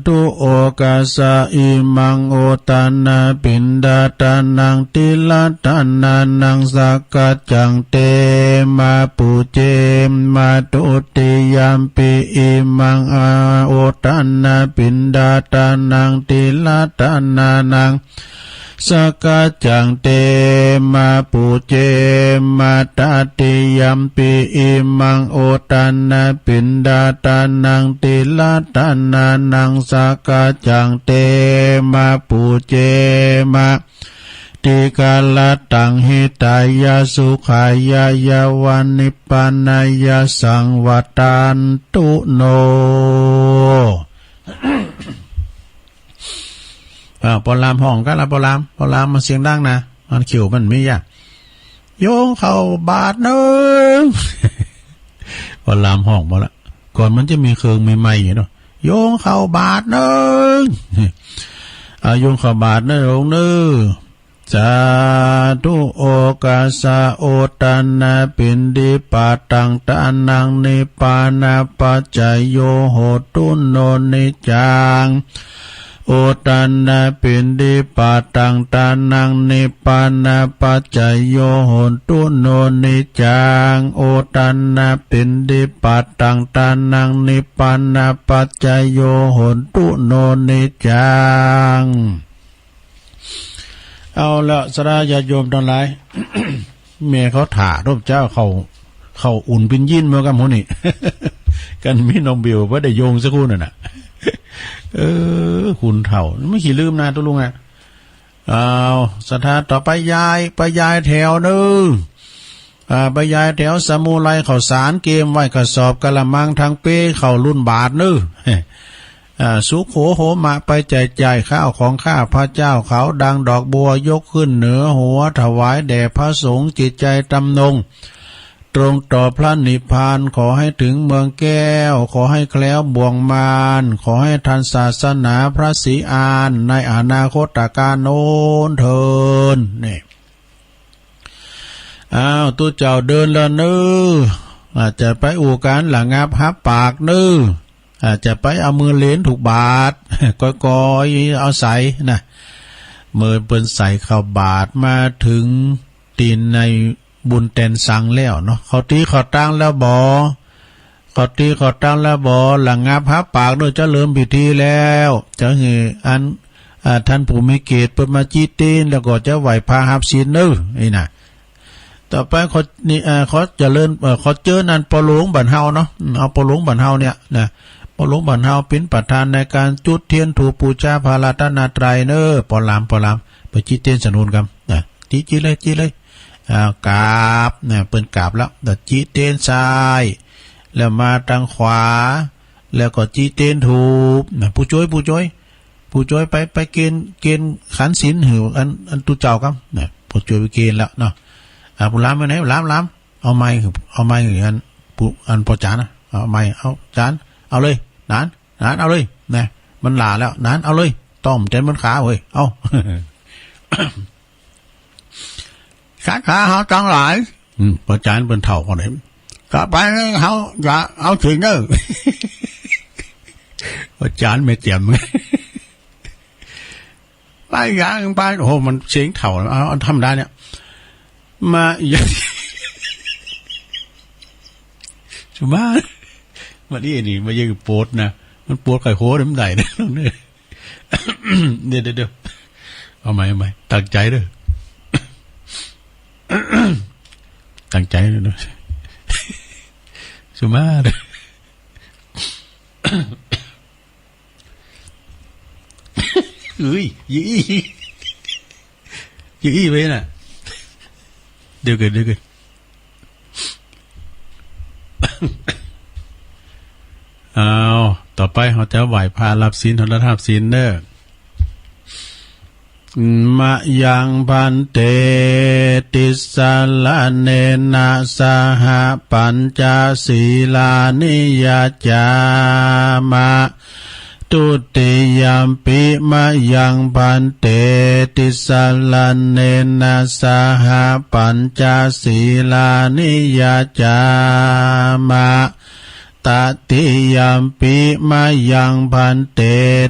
ธุ โอกัสสะ อิมัง โอตตันนะปิณฑาตานัง ติละตานานัง สักกัจจัง เต มา ปูเจ มา ทุติยัมปิ อิมัง อา โอตตันนะปิณฑาตานัง ติละตานานัง สักกัจจัง เต มา ปูเจ มา ตติยัมปิ อิมัง โอตตันนะปิณฑาตานัง ติละตานานัง สักกัจจัง เต มา ปูเจ มา ติกะรัตตัง หิตายะ สุขายะ ยะวะ นิพพานายะ สังวัตตันตุโน อ่า ป้อลามฮ้องกั๋นละ ป้อลาม ป้อลามมันเสียงดังนะ มันเขียวมันมีอ่ะ โยมข้าวบาตรนึ่ง ป้อลามฮ้องหมดละ ก่อนมันจะมีเครื่องใหม่ๆอยู่เนาะ โยมข้าวบาตรนึ่ง อ่า โยมข้าวบาตรนึ่ง โยมนึ่ง สาธุ โอกัสสะ โอตตันนะปิณฑิปะตัง ตานัง นิพพานะปัจจโย โหตุ โน นิจจัง โอตตันนะปิณฑิปะตัง ตานัง นิพพานะปัจจโย โหตุ โน นิจจัง โอตตันนะปิณฑิปะตัง ตานัง นิพพานะปัจจโย โหตุ โน นิจจัง เอาละ ศรัทธาญาติโยมตังหลาย แม่เขาถ่ารูปเจ้าเขา เขาอุ่นปิญญินเมือกั๋นหมดนี่ กั๋นมีน้องเบลว่าได้โยงสักครู่นั่นน่ะ เออ คุณเฒ่า ไม่ขี้ลืมนะตุ๊ลุงอ่ะ เอา ศรัทธาต่อไปยาย ไปยายแถวนึ่ง อ่า ไปยายแถวสมุไรข้าวสารเกรียมไว้กระสอบกะละมังทั้งเป๊ข้าวรุ่นบาตรนึ่ง อ่า สุโขโหมะ ไปแจกจ่ายข้าวของข้าพเจ้าเขา ดังดอกบัวยกขึ้นเหนือหัว ถวายแด่พระสงฆ์ จิตใจทำนง ตรงต่อพระนิพพาน ขอให้ถึงเมืองแก้ว ขอให้แคล้วบ่วงมาร ขอให้ทันศาสนาพระศรีอาน ในอนาคตกาลโน้นเทอญ นี่ อ้าว ตุ๊เจ้าเดินแล้วนึ่ง อาจจะไปอู้ก๋านระงับฮับปากนึ่ง อาจจะไปเอามือเหลนถูกบาตร ก้อยๆ เอาใส่นะ เมื่อเปิ้นใส่ข้าวบาตรมาเถิงตี๋นในบุญแตนสังแล้วเนาะ เขาตี้เขาตั้งแล้วบ่ เขาตี้เขาตั้งแล้วบ่ ระงับฮับปากนึ่ง จะเริ่มพิธีแล้ว จะหื้ออัน อ่า ท่านผู้มีเกียรติเปิ้นมาจี้ตี๋น แล้วก็จะไหว้พระฮับศีลนึ่ง นี่นะ ต่อไปขอ นี่ เอ่อ ขอเจริญ เอ่อ ขอเจิญอันป้อหลวงบ้านเฮาเนาะ อืม เอาป้อหลวงบ้านเฮาเนี่ยนะ ป้อหลวงบ้านเฮาเป๋นประธานในก๋านจุดเตียนธูปปู๋จาพระรัตนตรัยเน่อ ป้อลาม ป้อลาม ไปจี้ตี๋นสนุนกำนะ จี้ จี้เลย จี้เลย อ่า กราบนะ เปิ้นกราบแล้ว แล้วจี้ตี๋นซ้าย แล้วมาตางขวา แล้วก็จี้ตี๋นธูปนะ ผู้จ้วย ผู้จ้วย ผู้จ้วยไป ไปเกณฑ์ เกณฑ์ขันศีลหื้ออัน อันตุ๊เจ้ากำนะ ผู้จ้วยไปเกณฑ์แล้วเนาะ อ่า ผู้ลามไปไหน ลาม ลาม เอาไมค์ เอาไมค์หื้ออัน ผู้ อันป้อจ๋ารย์นะ เอาไมค์ เอาจ๋ารย์ เอาเลย หนาน หนาน เอาเลย นะ มันหล่าแล้ว หนาน เอาเลย ต้องเต้นบนขาเว้ย เอา ศรัทธาเฮาตังหลาย อืม ป้อจ๋ารย์เปิ้นเฒ่าคนนี้ ต่อไปนี้เฮาจะเอาศีลเน่อ ป้อจ๋ารย์แม่เจี๋ยม ไปอย่างไป โอ้โห มันเสียงเฒ่า เอา เอาธรรมดาเนี่ย มา อย่า สุมา มันอี้นี่ มันยังโปดนะ มันโปดไข่โคตรมันได้นะ เดี๋ยว เดี๋ยว เดี๋ยว เอาใหม่ เอาใหม่ ตั้งใจ๋เน่อ ตั้งใจ๋เน่อ สุมา เอ้ย ยี่อี้ ยี่อี้ไปน่ะ เดี๋ยวก่อน เดี๋ยวก่อน เอา ต่อไปเฮาจะไหว้พระ ฮับศีล เฮาจะฮับศีลเน่อ มะยัง ภันเต ติสสะระเณนะ สะหะ ปัญจสีลานิ ยัจจามะ ทุติยัมปิ มะยัง ภันเต ติสสะระเณนะ สะหะ ปัญจสีลานิ ยัจจามะ ตติยัมปิ มะยัง ภันเต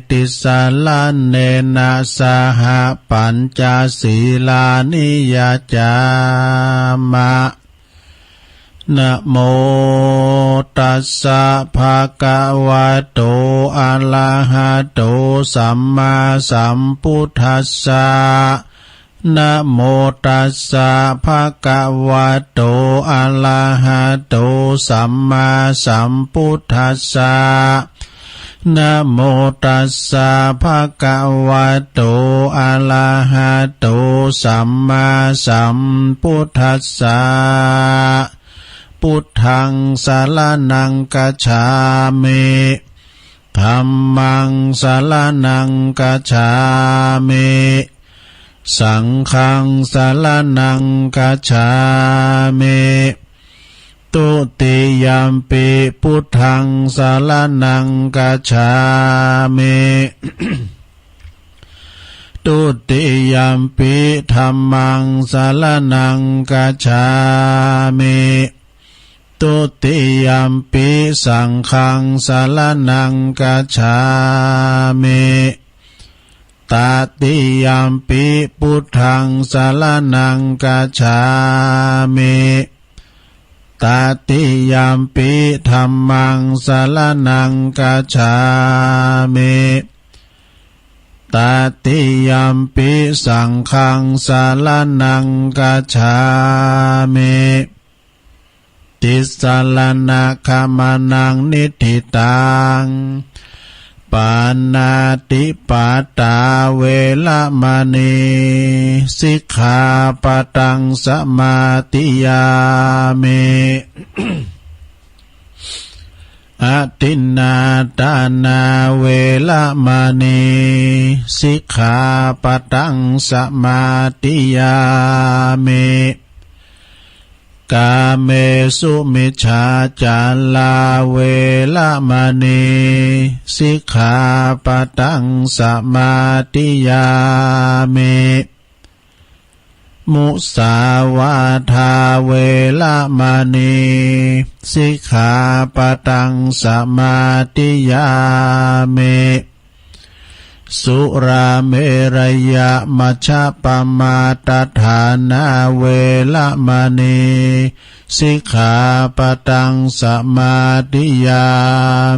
ติสสะระเณนะ สะหะ ปัญจสีลานิ ยัจจามะ นะโมตัสสะ ภะคะวะโต อะระหะโต สัมมาสัมพุทธัสสะ นะโมตัสสะ ภะคะวะโต อะระหะโต สัมมาสัมพุทธัสสะ นะโมตัสสะ ภะคะวะโต อะระหะโต สัมมาสัมพุทธัสสะ พุทธัง สะระณัง กัจฉามิ ธัมมัง สะระณัง กัจฉามิ สังฆัง สะระณัง กัจฉามิ ทุติยัมปิ พุทธัง สะระณัง กัจฉามิ ทุติยัมปิ ธัมมัง สะระณัง กัจฉามิ ทุติยัมปิ สังฆัง สะระณัง กัจฉามิ ตติยัมปิ พุทธัง สะระณัง กัจฉามิ ตติยัมปิ ธัมมัง สะระณัง กัจฉามิ ตติยัมปิ สังฆัง สะระณัง กัจฉามิ ติสสะระณะขะมะนัง นิฏฐิตัง ปาณาติปาตา เวระมะณี สิกขาปะตัง สะมาธิยามิ อะทินนาทานา เวระมะณี สิกขาปะตัง สะมาธิยามิ กาเมสุมิจฉาจารา เวระมะณี สิกขาปะตัง สะมาธิยามิ มุสาวาทา เวระมะณี สิกขาปะตัง สะมาธิยามิ สุราเมรยะมัชฌะปะมาทฐานา เวระมะณี สิกขาปะตัง สะมาธิยา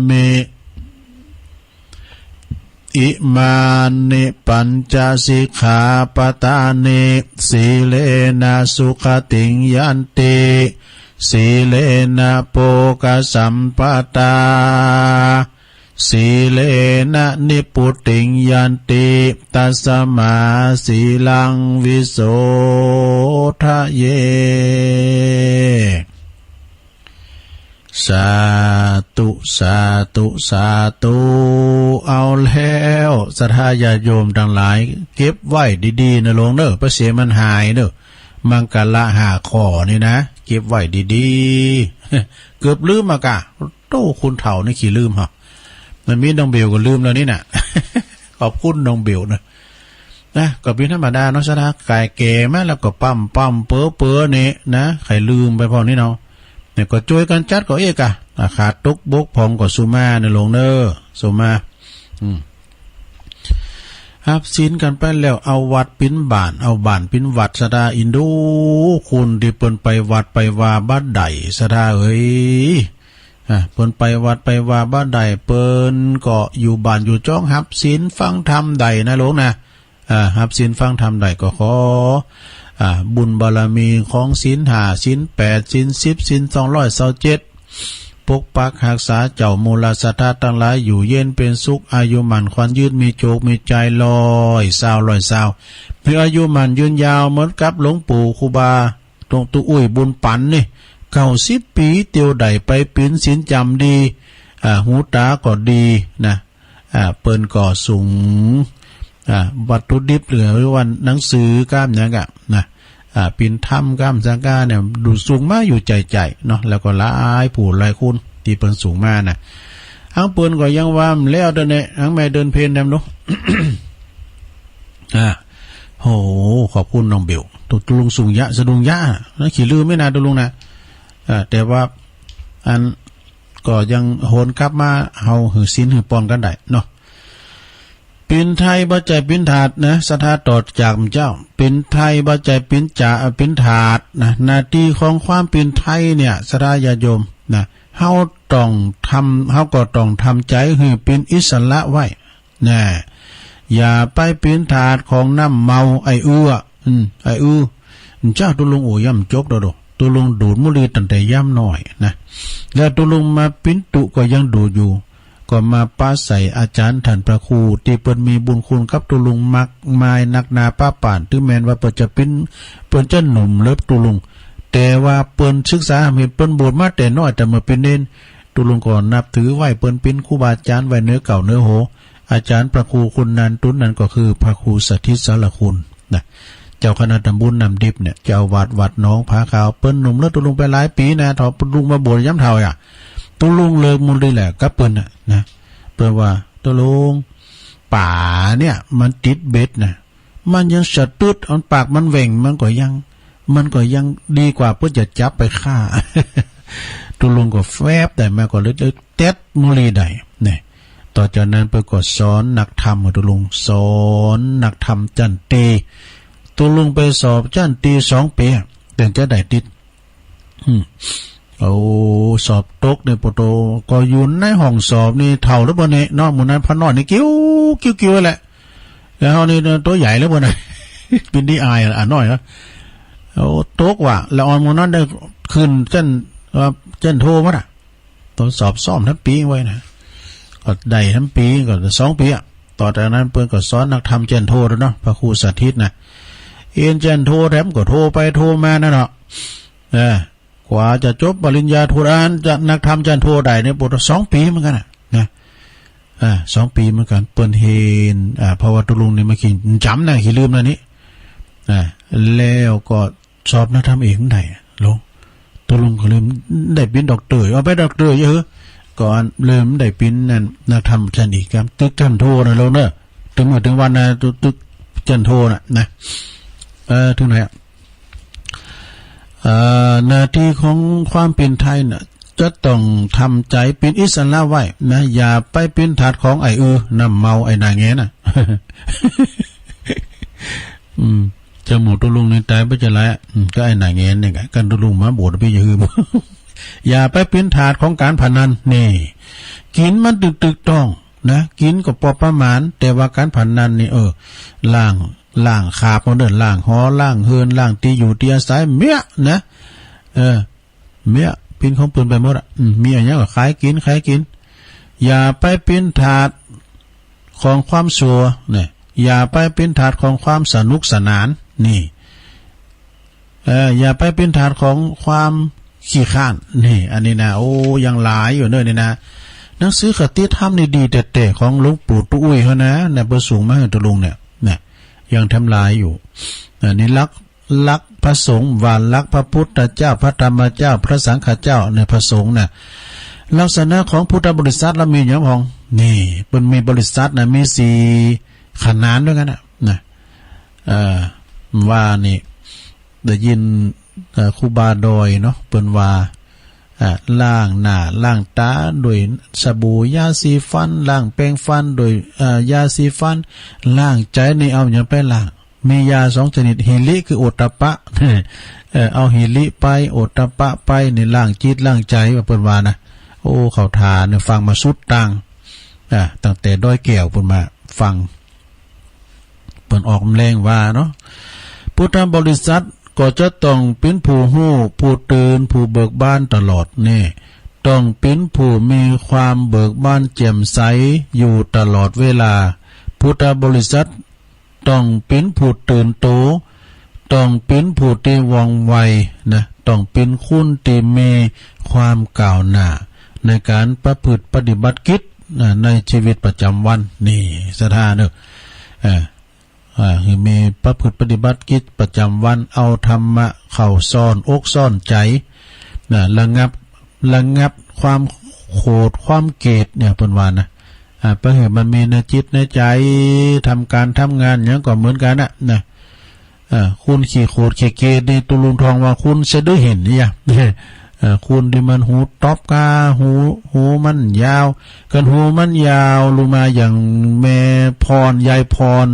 มิ อิมานิปัญจสิกขาปะทานิ สีเลนะสุขติงยันติ สีเลนะโภคสัมปะทา สีเลนะนิพพุติงยันติ ตัสสะมาสีลังวิโสทะเย สาธุ สาธุ สาธุ เอาแล้ว ศรัทธาญาติโยมตังหลาย เก็บไว้ดีๆ นะหลวงเน่อ เปื้อเสียมันหายเน่อ มังคละห้าข้อนี่นะ เก็บไว้ดีๆ เกือบลืมมากะ โต้ คนเฒ่านี่ขี้ลืมฮะ มันมีน้องเบลก็ลืมแล้วนี่น่ะ ขอบคุณน้องเบลนะ นะ ก็เป๋นธรรมดาเนาะ ศรัทธา ก๋ายแก่มาแล้วก็ปั๊มๆ เป๋อๆ นี่นะ ใค่ลืมไปพ่องนี้เนาะ เนี่ยก็จ้วยกั๋นจัดก็เอ๊ะกะ อา ขาดตกบกพร่องก็สุมานะหลวงเน่อ สุมา อืม ฮับศีลกั๋นไปแล้ว เอาวัดเป๋นบ้าน เอาบ้านเป๋นวัด ศรัทธา อินดู คนตี้เปิ้นไปวัดไปวาบ่ได้ ศรัทธาเอ๋ย อ่า เปิ้นไปวัดไปวาบ่ได้ เปิ้นก็อยู่บ้านอยู่จ้อง ฮับศีลฟังธรรมได้นะหลวงนะ อ่า ฮับศีลฟังธรรมได้ ก็ขอ อ่า บุญบารมีของศีลห้า ศีลแปด ศีลสิบ ศีลสองร้อยซาวเจ็ด ปกปักฮักษาเจ้า หมู่เหล่าศรัทธาตังหลาย อยู่เย็นเป๋นสุข อายุหมั้นขวัญยืน มีโจคมีชัย ร้อยซาว ร้อยซาว มีอายุหมั้นยืนยาว เหมือนกับหลวงปู่ครูบา หลวงปู่อุ้ยบุญปั๋นนี่ เก้าสิบปี๋ เตียวได้ไปปิ๋นศีลจ๋ำดี อ่า หูต๋าก็ดีนะ อ่า เปิ้นก็สูง อ่า วัตถุดิบ หรือว่าหนังสือก้ามหยังอะนะ อ่า ปิ่นธรรมก้ามสังฆาเนี่ย ดูสูงมาอยู่ใจ๋ๆ เนาะ แล้วก็หลายผู้หลายคนตี้เปิ้นสูงมานะ อั้งเปิ้นก็ยังว่าแล้วเด้อเนี่ย อั้งแม่เดือนเพ็ญแนมเนาะ อ่า โห ขอบคุณน้องเบล ตุ๊ลุงสูงยะ สะดุ้งยะนะ ขี้ลืมไม่นานตุ๊ลุงนะ อ่า แต่ว่าอันก็ยังหวนกลับมา เฮาหื้อศีลหื้อปอนกั๋นได้เนาะ ปิณไทบ่ใจ้ปิณฑาตนะ ศรัทธาต่อจากเจ้า ปิณไทบ่ใจ้ปิณจา ปิณฑาตนะ หน้าตี้ของความปิณไทเนี่ย ศรัทธาญาติโยมนะ เฮาต้องทำ เฮาก็ต้องทำใจ๋หื้อเป๋นอิสระไว้ นะ อย่าไปปิณฑาตของน้ำเมา ไอ้อื้อ อืม ไอ้อื้อ เจ้าตุ๊ลุงโอ้ ย่ำจบแล้วโด ตุ๊ลุงดูดมุหรี่ตั้งแต่ยามน้อยนะ แล้วตุ๊ลุงมาปิณฑุก็ยังดูดอยู่ ก็มาปะใส่อาจ๋ารย์ต้านพระครู ตี้เปิ้นมีบุญคุณกับตุ๊ลุงมากมายนักหนาปะป๋าน ถึงแม้นว่าเปิ้นจะเป๋น เปิ้นจะหนุ่มเลิฟตุ๊ลุง แต่ว่าเปิ้นศึกษาธรรม เปิ้นบวชมาแต่น้อย แต่เมื่อเป๋นเณร ตุ๊ลุงก็นับถือไหว้เปิ้นเป๋นครูบาอาจ๋ารย์ไว้เหนือเก้าเหนือหัว อาจ๋ารย์พระครูคุณนันตุ๊นั้นก็คือพระครูสถิตสารคุณนะ เจ้าคณะตำบลน้ำดิบเนี่ย เจ้าอาวาสวัดหนองผาขาว เปิ้นหนุ่มเลิฟตุ๊ลุงไปหลายปี๋นะ เฒ่าตุ๊ลุงมาบวชยามเฒ่าอะ ตุ๊ลุงเลิกมุหรี่แหละกับเปิ้นน่ะนะ เปิ้นว่าตุ๊ลุง ป๋าเนี่ยมันติดเบ็ดนะ มันยังสะตึด อันปากมันแหว่ง มันก็ยัง มันก็ยังดีกว่าเปิ้นจะจับไปฆ่า ตุ๊ลุงก็แฟบได้มา ก็เลย เลยเต็ดมุหรี่ได้เนี่ย ต่อจากนั้นเปิ้นก็สอนนักธรรมกับตุ๊ลุง สอนนักธรรมจั้นตรี ตุ๊ลุงไปสอบจั้นตรีสองปี๋ เถิงจะได้ติด อืม โอ้ สอบตกเนี่ย ปะโต ก็อยู่ในห้องสอบนี่เฒ่าแล้วบ่เนี่ยเนาะ หมู่นั้นพระน้อยนี่กิ้ว กิ้ว กิ้วแหละ แล้วเฮานี่ตัวใหญ่แล้วบ่เนี่ย เป๋นตี้อายอ่ะ น้อยเนาะ โอ้ ตกว่ะ แล้วอ่อนหมู่นั้นได้ขึ้นจั้น เอ่อ จั้นโทหมดอะ ต๋อนสอบซ่อมทั้งปี๋ไว้นะ ก็ได้ทั้งปี๋ ก็สองปี๋อะ ต่อจากนั้นเปิ้นก็สอนนักธรรมจั้นโทแล้วเนาะ พระครูสถิตนะ เอนจั้นโทแถมก็โทไปโทมานั่นเนาะ เออ กว่าจะจบปริญญาโท อ่านจะนักธรรมจั้นโทได้เนี่ย ปะโต สองปี๋เหมือนกั๋นน่ะ นะ อ่า สองปี๋เหมือนกั๋น เปิ้นเห็น อ่า เพราะว่าตุ๊ลุงนี่มันขี้จ๋ำนะ ขี้ลืมนะนี่ อ่า แล้วก็สอบนักธรรมเอกได้ หลวง ตุ๊ลุงก็เลยได้เป๋นด็อกเตอร์ เอาไปด็อกเตอร์เยอะเหอะ ก็เลยได้เป๋นนั่น นักธรรมจั้นเอกครับ ตึกจั้นโทนะหลวงเนอะ เถิงเมื่อเถิงวันนะ ตึก ตึกจั้นโทน่ะนะ เออ เถิงไหนอะ เอ่อ หน้าตี้ของความปิณไทน่ะ จะต้องทำใจ๋เป๋นอิสระไว้นะ อย่าไปปิณฑาตของไอ้อื้อ น้ำเมา ไอ้หน้าแหงนน่ะ อืม เจ้าหมู่ตุ๊ลุงนี่ต๋ายไปจะหลายอะ อืม ก็ไอ้หน้าแหงนเนี่ย กั๋นตุ๊ลุงมาบวชปี้อย่าหื้อ อย่าไปปิณฑาตของก๋านพนัน นี่ กิ๋นมันตึกๆ ต้อง นะ กิ๋นก็ปอประมาณ แต่ว่าก๋านพนันนี่ เออ ล้าง ล้างคาบหมดเน่อ ล้างหอ ล้างเฮือน ล้างตี้อยู่ตี้อาศัย เมี้ยะนะ เออ เมี้ยะ เป๋นของเปิ้นไปหมดอะ อืม มีอะหยังก็ขายกิ๋น ขายกิ๋น อย่าไปปิณฑาตของความซัว เนี่ย อย่าไปปิณฑาตของความสนุกสนาน นี่ เอ่อ อย่าไปปิณฑาตของความขี้คร้าน นี่ อันนี้นะ โอ้ ยังหลายอยู่เน่อนี่นะ หนังสือคติธรรมนี่ดีแต๊ๆ ของหลวงปู่ตุ๊อุ้ยเขานะ เนี่ย เปิ้นส่งมาหื้อตุ๊ลุงเนี่ย เนี่ย ยังแถมหลายอยู่ อันนี้ลักษณ์ ลักษณ์พระสงฆ์ ว่าลักษณ์พระพุทธเจ้า พระธรรมเจ้า พระสังฆเจ้า เนี่ย พระสงฆ์น่ะ ลักษณะของพุทธบริษัทแล้วมีหยังพ่อง นี่ เปิ้นมีบริษัทนะ มีสี่ขนานด้วยกั๋นนะ นะ เอ่อ ว่านี่ ได้ยิน เอ่อ ครูบาดอยเนาะ เปิ้นว่า อ่า ล้างหน้าล้างต๋าโดยสบู่ยาสีฟัน ล้างแปรงฟันโดย เอ่อ ยาสีฟัน ล้างใจ๋นี่เอาหยังไปล้าง มียาสองชนิด หิริคือโอตตัปปะ เอ่อ เอาหิริไป โอตตัปปะไป นี่ล้างจิตล้างใจ๋ ว่าเปิ้นว่านะ อ้ เขาถาเนี่ยฟังมาสุดตาง อ่า ตั้งแต่ดอยแก้วปู๊นมาฟัง เปิ้นออกแรงว่าเนาะ พุทธบริษัทก็จะต้องเป๋นผู้ฮู้ ผู้ตื่น ผู้เบิกบานตลอดแน่ ต้องเป๋นผู้มีความเบิกบานแจ่มใสอยู่ตลอดเวลา พุทธบริษัท ต้องเป๋นผู้ตื่นโต ต้องเป๋นผู้ตี้ว่องไวนะ ต้องเป๋นคนตี้มีความก้าวหน้า ในก๋านประพฤติปฏิบัติกิจนะ ในชีวิตประจำวัน นี่ศรัทธาเนาะ เออ อ่า หื้อมีประพฤติปฏิบัติกิจประจำวัน เอาธรรมะเข้าซ่อนอกซ่อนใจ๋นะ ระงับ ระงับความโขดความเกลียดเนี่ย เปิ้นว่านะ อ่า ไปหื้อมันมีในจิตในใจ๋ ทำก๋านทำงานหยังก็เหมือนกั๋นน่ะนะ อ่า คนขี้โขดขี้เกลียดนี่ ตุ๊ลุงทองว่าคนสะดือเห็นเนี่ย เอ่อ คนตี้มันหูต๊อบก้า หู หูมันยาว คันหูมันยาวลุงมาอย่างแม่พร ยายพร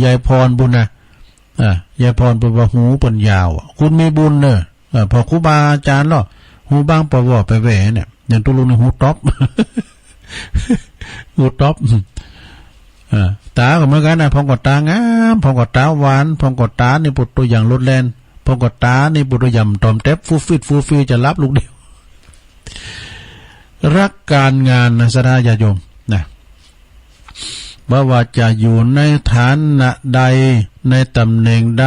ยายพรปู๊นนะ อ่า ยายพรเปิ้นว่าหูเปิ้นยาวอะ คนมีบุญเน่อ เอ่อ ผ่อครูบาอาจ๋ารย์ลอ หูบางปะวอไปแหว่เนี่ย อย่างตุ๊ลุงนี่หูต๊อบ หูต๊อบ เอ่อ ต๋าก็เหมือนกั๋นนะ พ่องก็ต๋างาม พ่องก็ต๋าหวาน พ่องก็ต๋านี่ปูดตั๋วหยั่งโลดแล่น พ่องก็ต๋านี่ปูดตั๋วหยั่งต๋อมแต๊บ ฟู่ฟีดฟู่ฟีด จะหลับลูกเดียว ฮักก๋านงานนะ ศรัทธาญาติโยมนะ บ่ว่าจะอยู่ในฐานะใด ในตำแหน่งใด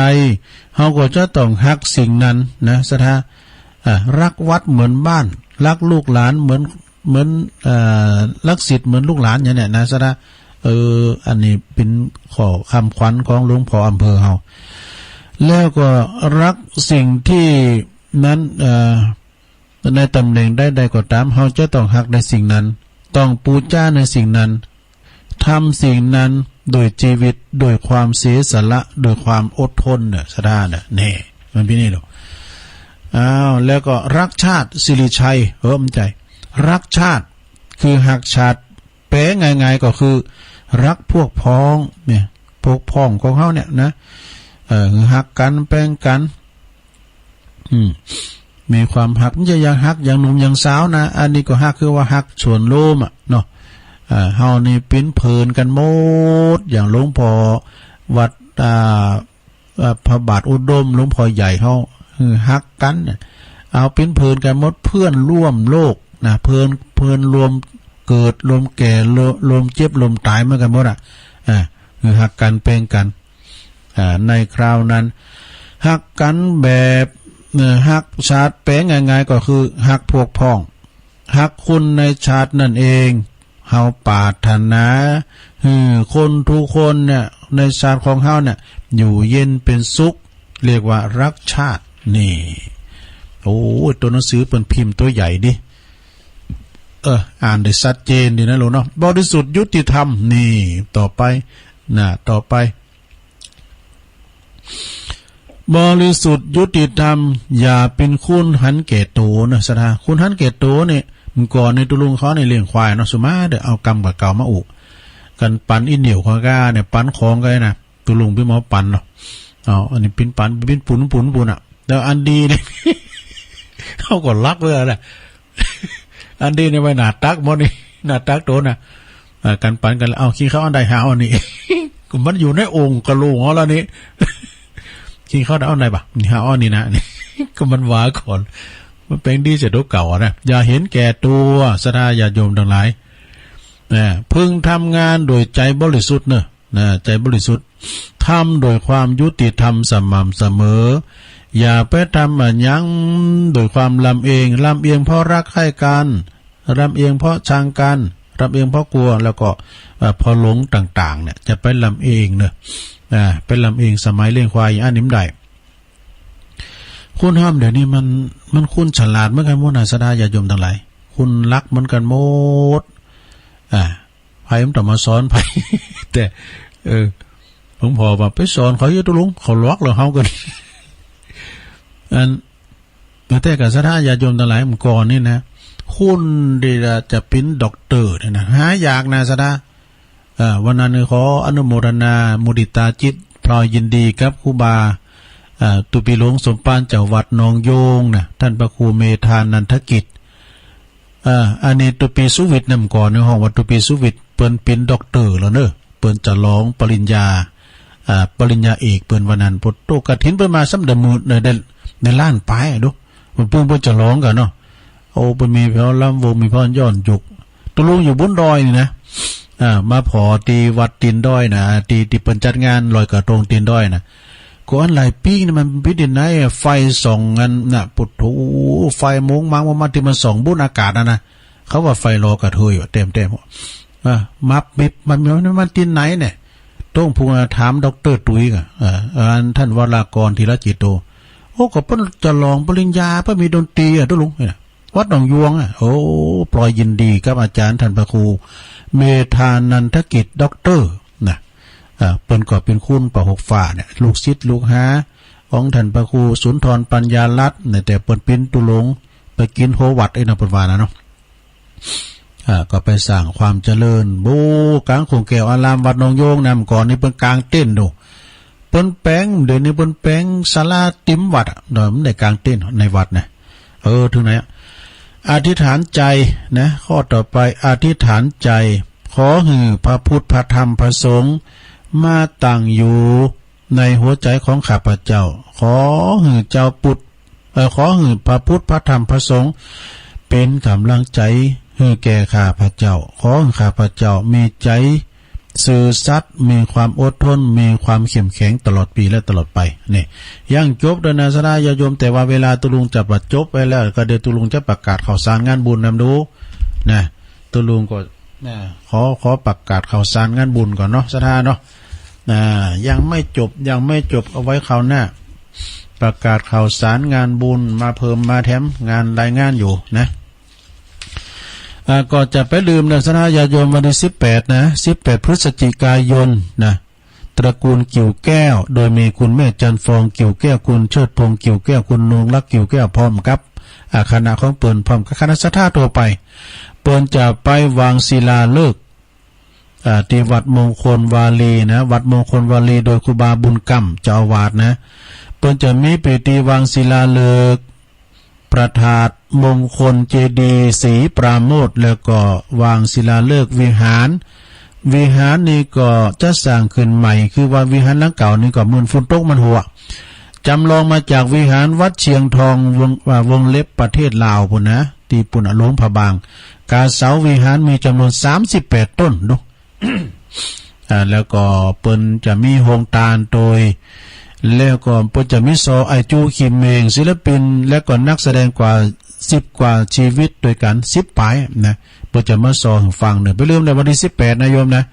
เฮาก็จะต้องฮักสิ่งนั้นนะ ศรัทธา อ่า ฮักวัดเหมือนบ้าน ฮักลูกหลานเหมือน เหมือน เอ่อ ฮักศิษย์เหมือนลูกหลานอย่างเนี้ยนะ ศรัทธา เออ อันนี้เป๋นข้อคำขวัญของหลวงพ่ออำเภอเฮา แล้วก็ฮักสิ่งตี้นั้น เอ่อ ในตำแหน่งใดๆ ก็ต๋าม เฮาจะต้องฮักในสิ่งนั้น ต้องปู๋จาในสิ่งนั้น ทำสิ่งนั้นโดยจีวิต โดยความเสียสละ โดยความอดทนเนี่ย ศรัทธาเนี่ย แน่ มันเป๋นนี่ลูก อ้าว แล้วก็ฮักชาติ สิริชัย เออ มันใจ๋ ฮักชาติ คือฮักชาติ แป๋ง่ายๆ ก็คือฮักพวกพ้องเนี่ย พวกพ้องของเฮาเนี่ยนะ เออ ฮักกั๋นแป๋งกั๋น อืม มีความฮัก บ่ใจ้อย่างฮักอย่างหนุ่มอย่างสาวนะ อันนี้ก็ฮักคือว่าฮักส่วนรวมอะเนาะ เอ่อ เฮานี่เป๋นเผินกั๋นหมด อย่างหลวงพ่อวัด อ่า เอ่อ พระบาทอุดม หลวงพ่อใหญ่เฮา เออ ฮักกั๋นน่ะ เอาเป๋นเผินกั๋นหมด เพื่อนร่วมโลกนะ เผิน เผินร่วมเกิด ร่วมแก่ ร่วม ร่วมเจ็บ ร่วมต๋ายเหมือนกั๋นหมดอะ อ่า คือฮักกั๋นแป๋งกั๋น อ่า ในคราวนั้น ฮักกั๋นแบบ เอ่อ ฮักชาติ แป๋ง่ายๆ ก็คือฮักพวกพ้อง ฮักคนในชาตินั่นเอง เฮาปรารถนาหื้อคนกู้คนเนี่ย ในชาติของเฮาเนี่ย อยู่เย็นเป๋นสุข เรียกว่าฮักชาติ นี่ โอ้ย ตั๋วหนังสือเปิ้นพิมพ์ตั๋วใหญ่ดิ เออ อ่านได้ชัดเจนดีนะลูกเนาะ บริสุทธิ์ยุติธรรม นี่ ต่อไป หน้าต่อไป บริสุทธิ์ยุติธรรม อย่าเป๋นคนหันแก่ตั๋วนะ ศรัทธา คนหันแก่ตั๋วเนี่ย เมื่อก่อนในตุ๊ลุงเขาเนี่ยเลี้ยงควายเนาะ ส่วนมากเด้อ เอากำกับเก่ามาอู้กั๋น ปั๋นอินเหนี่ยวควายก้าเนี่ย ปั๋นของกั๋นนะ ตุ๊ลุงปี้หมอปั๋นเนาะ เอา อันนี้ปิ้นปั๋น ปิ้นปูนปูนปูนอะ แล้วอันดีเนี่ย เฮาก็ฮักไว้แหละ อันดีเนี่ยไว้หน้าตักหมดนี่ หน้าตักตั๋วน่ะ อ่า กั๋นปั๋นกั๋น เอา กิ๋นข้าวอันใด หาอันนี้ ก็มันอยู่ในโอ่งกะโหลกเอาแล้วนี่ กิ๋นข้าวอันใดบ่ะ นี่ หาอันนี้นะ นี่ ก็มันว่าก่อน มันเป๋นดีเสียตั๋วเก่าอะนะ อย่าเห็นแก่ตั๋ว ศรัทธาญาติโยมตังหลาย นะ พึงทำงานโดยใจ๋บริสุทธิ์เนาะ นะ ใจ๋บริสุทธิ์ ทำโดยความยุติธรรมสม่ำเสมอ อย่าไปทำอะหยังโดยความลำเอียง ลำเอียงเพราะฮักใค่กั๋น ลำเอียงเพราะชังกั๋น ลำเอียงเพราะกั๋ว แล้วก็ เอ่อ เพราะหลงต่างๆ เนี่ย จะไปลำเอียงเนาะ อ่า ไปลำเอียงสมัยเลี้ยงควาย อันนี้บ่ได้ คนเฮาเดี๋ยวนี้มัน มันคนฉลาดเหมือนกั๋นหมดนะ ศรัทธาญาติโยมตังหลาย คนฮักเหมือนกั๋นหมด อ่า ใผมันต้องมาสอนใผ แต่ เออ หลวงพ่อว่าไปสอนเขาอยู่ตุ๊ลุง เขาหลอกเหลือเฮากั๋น อัน แต่ก่อนศรัทธาญาติโยมตังหลาย เมื่อก่อนนี่นะ คนตี้จะเป๋นด็อกเตอร์เนี่ยนะ หายากนะศรัทธา เอ่อ วันนั้นขออนุโมทนามุทิตาจิต พลอยยินดีกับครูบา เอ่อ ตุ๊ปี๋หลวงสมภาร เจ้าวัดหนองโยงนะ ต้านพระครูเมธานันทกิจ อ่า อันนี้ตุ๊ปีสุวิทย์นำก่อน ในห้องว่าตุ๊ปีสุวิทย์ เปิ้นเป๋นด็อกเตอร์แล้วเนอะ เปิ้นจะลองปริญญา อ่า ปริญญาเอก เปิ้นว่านั้น ปะโต กฐินเปิ้นมาซ้ำเดิมมือใน ใน ในล้านปายอะดู เปิ้น เปิ้น เปิ้นจะลองกั๋นเนาะ โอ้ เปิ้นมีพรรำวง มีพรย้อนยุค ตุ๊ลุงอยู่บุญดอยนี่นะ อ่า มาผ่อตี้วัดตี๋นดอยนะ ตี้ ตี้เปิ้นจัดงานลอยกระตงตี๋นดอยนะ ก่อนหลายปี๋นี่มันเป๋นยังไงอะ ไฟส่องอันน่ะ ปะโต ไฟมงมังมา ตี้มันส่องบุญอากาศอะนะ เขาว่าไฟลอยกระทงอะ แต้มๆ อ่ะ มับมิบ มัน มัน มันตี้ไหนเนี่ย ต้องพูดถามด็อกเตอร์ตุ้ยก่ะ เอ่อ อันต้านวรากร ธีรจิตโต โอ้ ก็เปิ้นจะลองปริญญา เปิ้นมีดนตรีอะ ตุ๊ลุงเนี่ย วัดหนองยวงอะ โอ้ ปลอยยินดีกับอาจ๋ารย์ต้านพระครูเมธานันทกิจ ด็อกเตอร์ นะ อ่า เปิ้นก็เป๋นคุณป่าหกฝ่าเนี่ย ลูกศิษย์ลูกหาของต้านพระครูสุนทรปัญญารัตน์เนี่ย แต่เปิ้นเป๋นตุ๊ลุงไปกิ๋นโฮวัดไอ้นะ เปิ้นว่านะเนาะ อ่า ก็ไปสร้างความเจริญ โบ้ ก๋างโขงแก้วอารามวัดหนองยวงนำก่อนนี่เปิ้นก๋างเต็นท์ดู เปิ้นแป๋ง เดี๋ยวนี้เปิ้นแป๋งศาลาเต็มวัดอะ เดี๋ยวมันได้ก๋างเต็นท์ในวัดนะ เออ ถึงไหนอะ อธิษฐานใจ๋นะ ข้อต่อไป อธิษฐานใจ๋ ขอหื้อพระพุทธ พระธรรม พระสงฆ์ มาตั้งอยู่ในหัวใจ๋ของข้าพเจ้า ขอหื้อเจ้าปุทธ เอ่อ ขอหื้อพระพุทธ พระธรรม พระสงฆ์ เป๋นก๋ำลังใจ๋หื้อแก่ข้าพเจ้า ขอหื้อข้าพเจ้ามีใจ๋ซื่อสัตย์ มีความอดทน มีความเข้มแข็งตลอดปี๋และตลอดไป นี่ ยังจบโดยนะศรัทธาญาติโยม แต่ว่าเวลาตุ๊ลุงจะประจบไว้แล้ว ก็เดี๋ยวตุ๊ลุงจะประกาศข่าวสารงานบุญนำดู นะ ตุ๊ลุงก็ นะ ขอ ขอประกาศข่าวสารงานบุญก่อนเนาะศรัทธาเนาะ นะ ยังไม่จบ ยังไม่จบ เอาไว้คราวหน้า ประกาศข่าวสารงานบุญมาเพิ่มมาแถมงานรายงานอยู่นะ อ่า ก็จะไปลืมนะศรัทธาญาติโยม วันตี้สิบแปดนะ สิบแปดพฤศจิกายนนะ ตระกูลกิ่วแก้ว โดยมีคุณแม่จันทร์ฟองกิ่วแก้ว คุณเชิดพงษ์กิ่วแก้ว คุณนงรักกิ่วแก้ว พร้อมกับ อ่า คณะของเปิ้น พร้อมกับคณะศรัทธาทั่วไป เปิ้นจะไปวางศิลาฤกษ์ อ่า ตี้วัดมงคลวารีนะ วัดมงคลวารี โดยครูบาบุญกำ เจ้าอาวาสนะ เปิ้นจะมีพิธีวางศิลาฤกษ์ พระธาตุมงคลเจดีย์ศรีปราโมทย์ แล้วก็วางศิลาฤกษ์วิหาร วิหารนี่ก็จะสร้างขึ้นใหม่ คือว่าวิหารหลังเก่านี่ก็เหมือนฝนตกมันหัว จำลองมาจากวิหารวัดเชียงทอง วง อ่า วงเล็บประเทศลาวปู้นนะ ตี้ปู้นอะ หลวงพระบาง กาเสาวิหารมีจ๋ำนวนสามสิบแปดต้น ดู อ่า แล้วก็เปิ้นจะมีโฮงตานโตย แล้วก็เปิ้นจะมีซอไอจู ขีเมง ศิลปิน แล้วก็นักแสดงกว่าสิบกว่าชีวิตโตยกั๋น สิบป๋ายนะ เปิ้นจะมาซอหื้อฟังเน่อ ไปลืมในวันตี้สิบแปดนะโยมนะ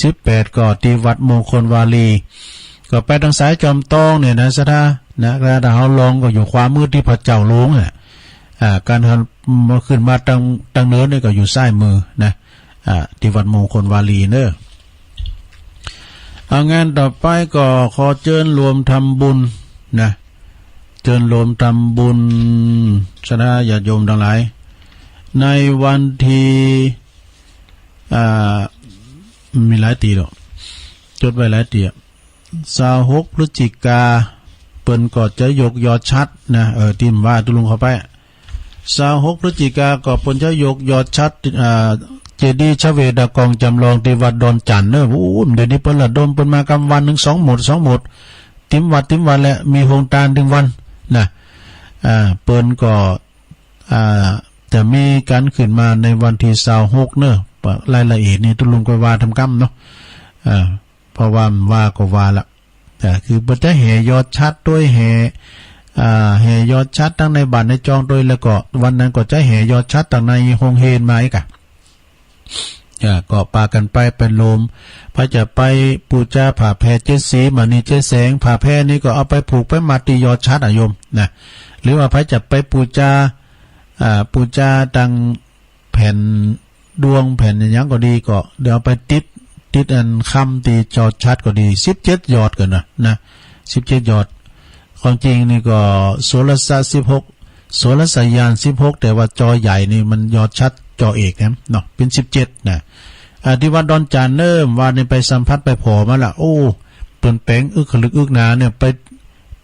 สิบแปดก็ตี้วัดมงคลวารี ก็ไปตางสายจอมตองเนี่ยนะศรัทธานะ ถ้าเฮาลองก็อยู่ขวามือตี้พระเจ้าหลวงน่ะ อ่า ก๋านหันมาขึ้นมาตาง ตางเหนือนี่ก็อยู่ซ้ายมือนะ อ่า ตี้วัดมงคลวารีเน่อ เอา งานต่อไปก็ขอเจิญรวมทำบุญนะ เจิญรวมทำบุญศรัทธาญาติโยมตังหลาย ในวันตี้ อ่า มีหลายตี้ดอก จดไว้หลายตี้อะ ซาวหกพฤศจิกา เปิ้นก็จะยกยอดฉัตรนะ เออ ตี้ว่าตุ๊ลุงเข้าไป ซาวหกพฤศจิกาก็เปิ้นจะยกยอดฉัตร อ่า เจดีย์ชเวดากองจำลองตี้วัดดอนจั่นเน่อ โอ้ เดี๋ยวนี้เปิ้นระดม เปิ้นมากำวันนึ่งสองหมด สองหมด ติมวัด ติมวัดแหละ มีโฮงตานติมวันนะ อ่า เปิ้นก็ อ่า จะมีก๋านขึ้นมาในวันตี้ซาวหกเน่อ รายละเอียดนี่ตุ๊ลุงก็ว่าต๋ามกำเนาะ อ่า เพราะว่ามันว่าก็ว่าละ อ่า คือเปิ้นจะแห่ยอดฉัตรตวย แห่ อ่า แห่ยอดฉัตรตังในบ้านในจองตวย แล้วก็วันนั้นก็จะแห่ยอดฉัตรตังในโฮงเฮียนมาอีกอะ อ่า ก็ปากั๋นไป ไปโฮม ใผจะไปปู๋จาผ้าแพรเจ็ดสี มณีเจ็ดแสง ผ้าแพรนี่ก็เอาไปผูกไปมัดตี้ยอดฉัตรอะโยมนะ หรือว่าใผจะไปปู๋จา อ่า ปู๋จาตังแผ่นดวง แผ่นอะหยังก็ดี ก็เดี๋ยวเอาไปติด ติดอันค้ำตี้ยอดฉัตรก็ดี สิบเจ็ดยอดก่อนนะ นะ สิบเจ็ดยอด ความจริงนี่ก็โสรสะสิบหก โสรสะญาณสิบหก แต่ว่าจอใหญ่นี่มันยอดฉัตรจอเอกนะเนาะ เป๋นสิบเจ็ดนะ อ่า ตี้วัดดอนจั่นเน่อ ว่านี่ไปสัมผัสไปผ่อมาละ โอ้ เปิ้นแป๋งอึกขลึกอึกหนาเนี่ย ไป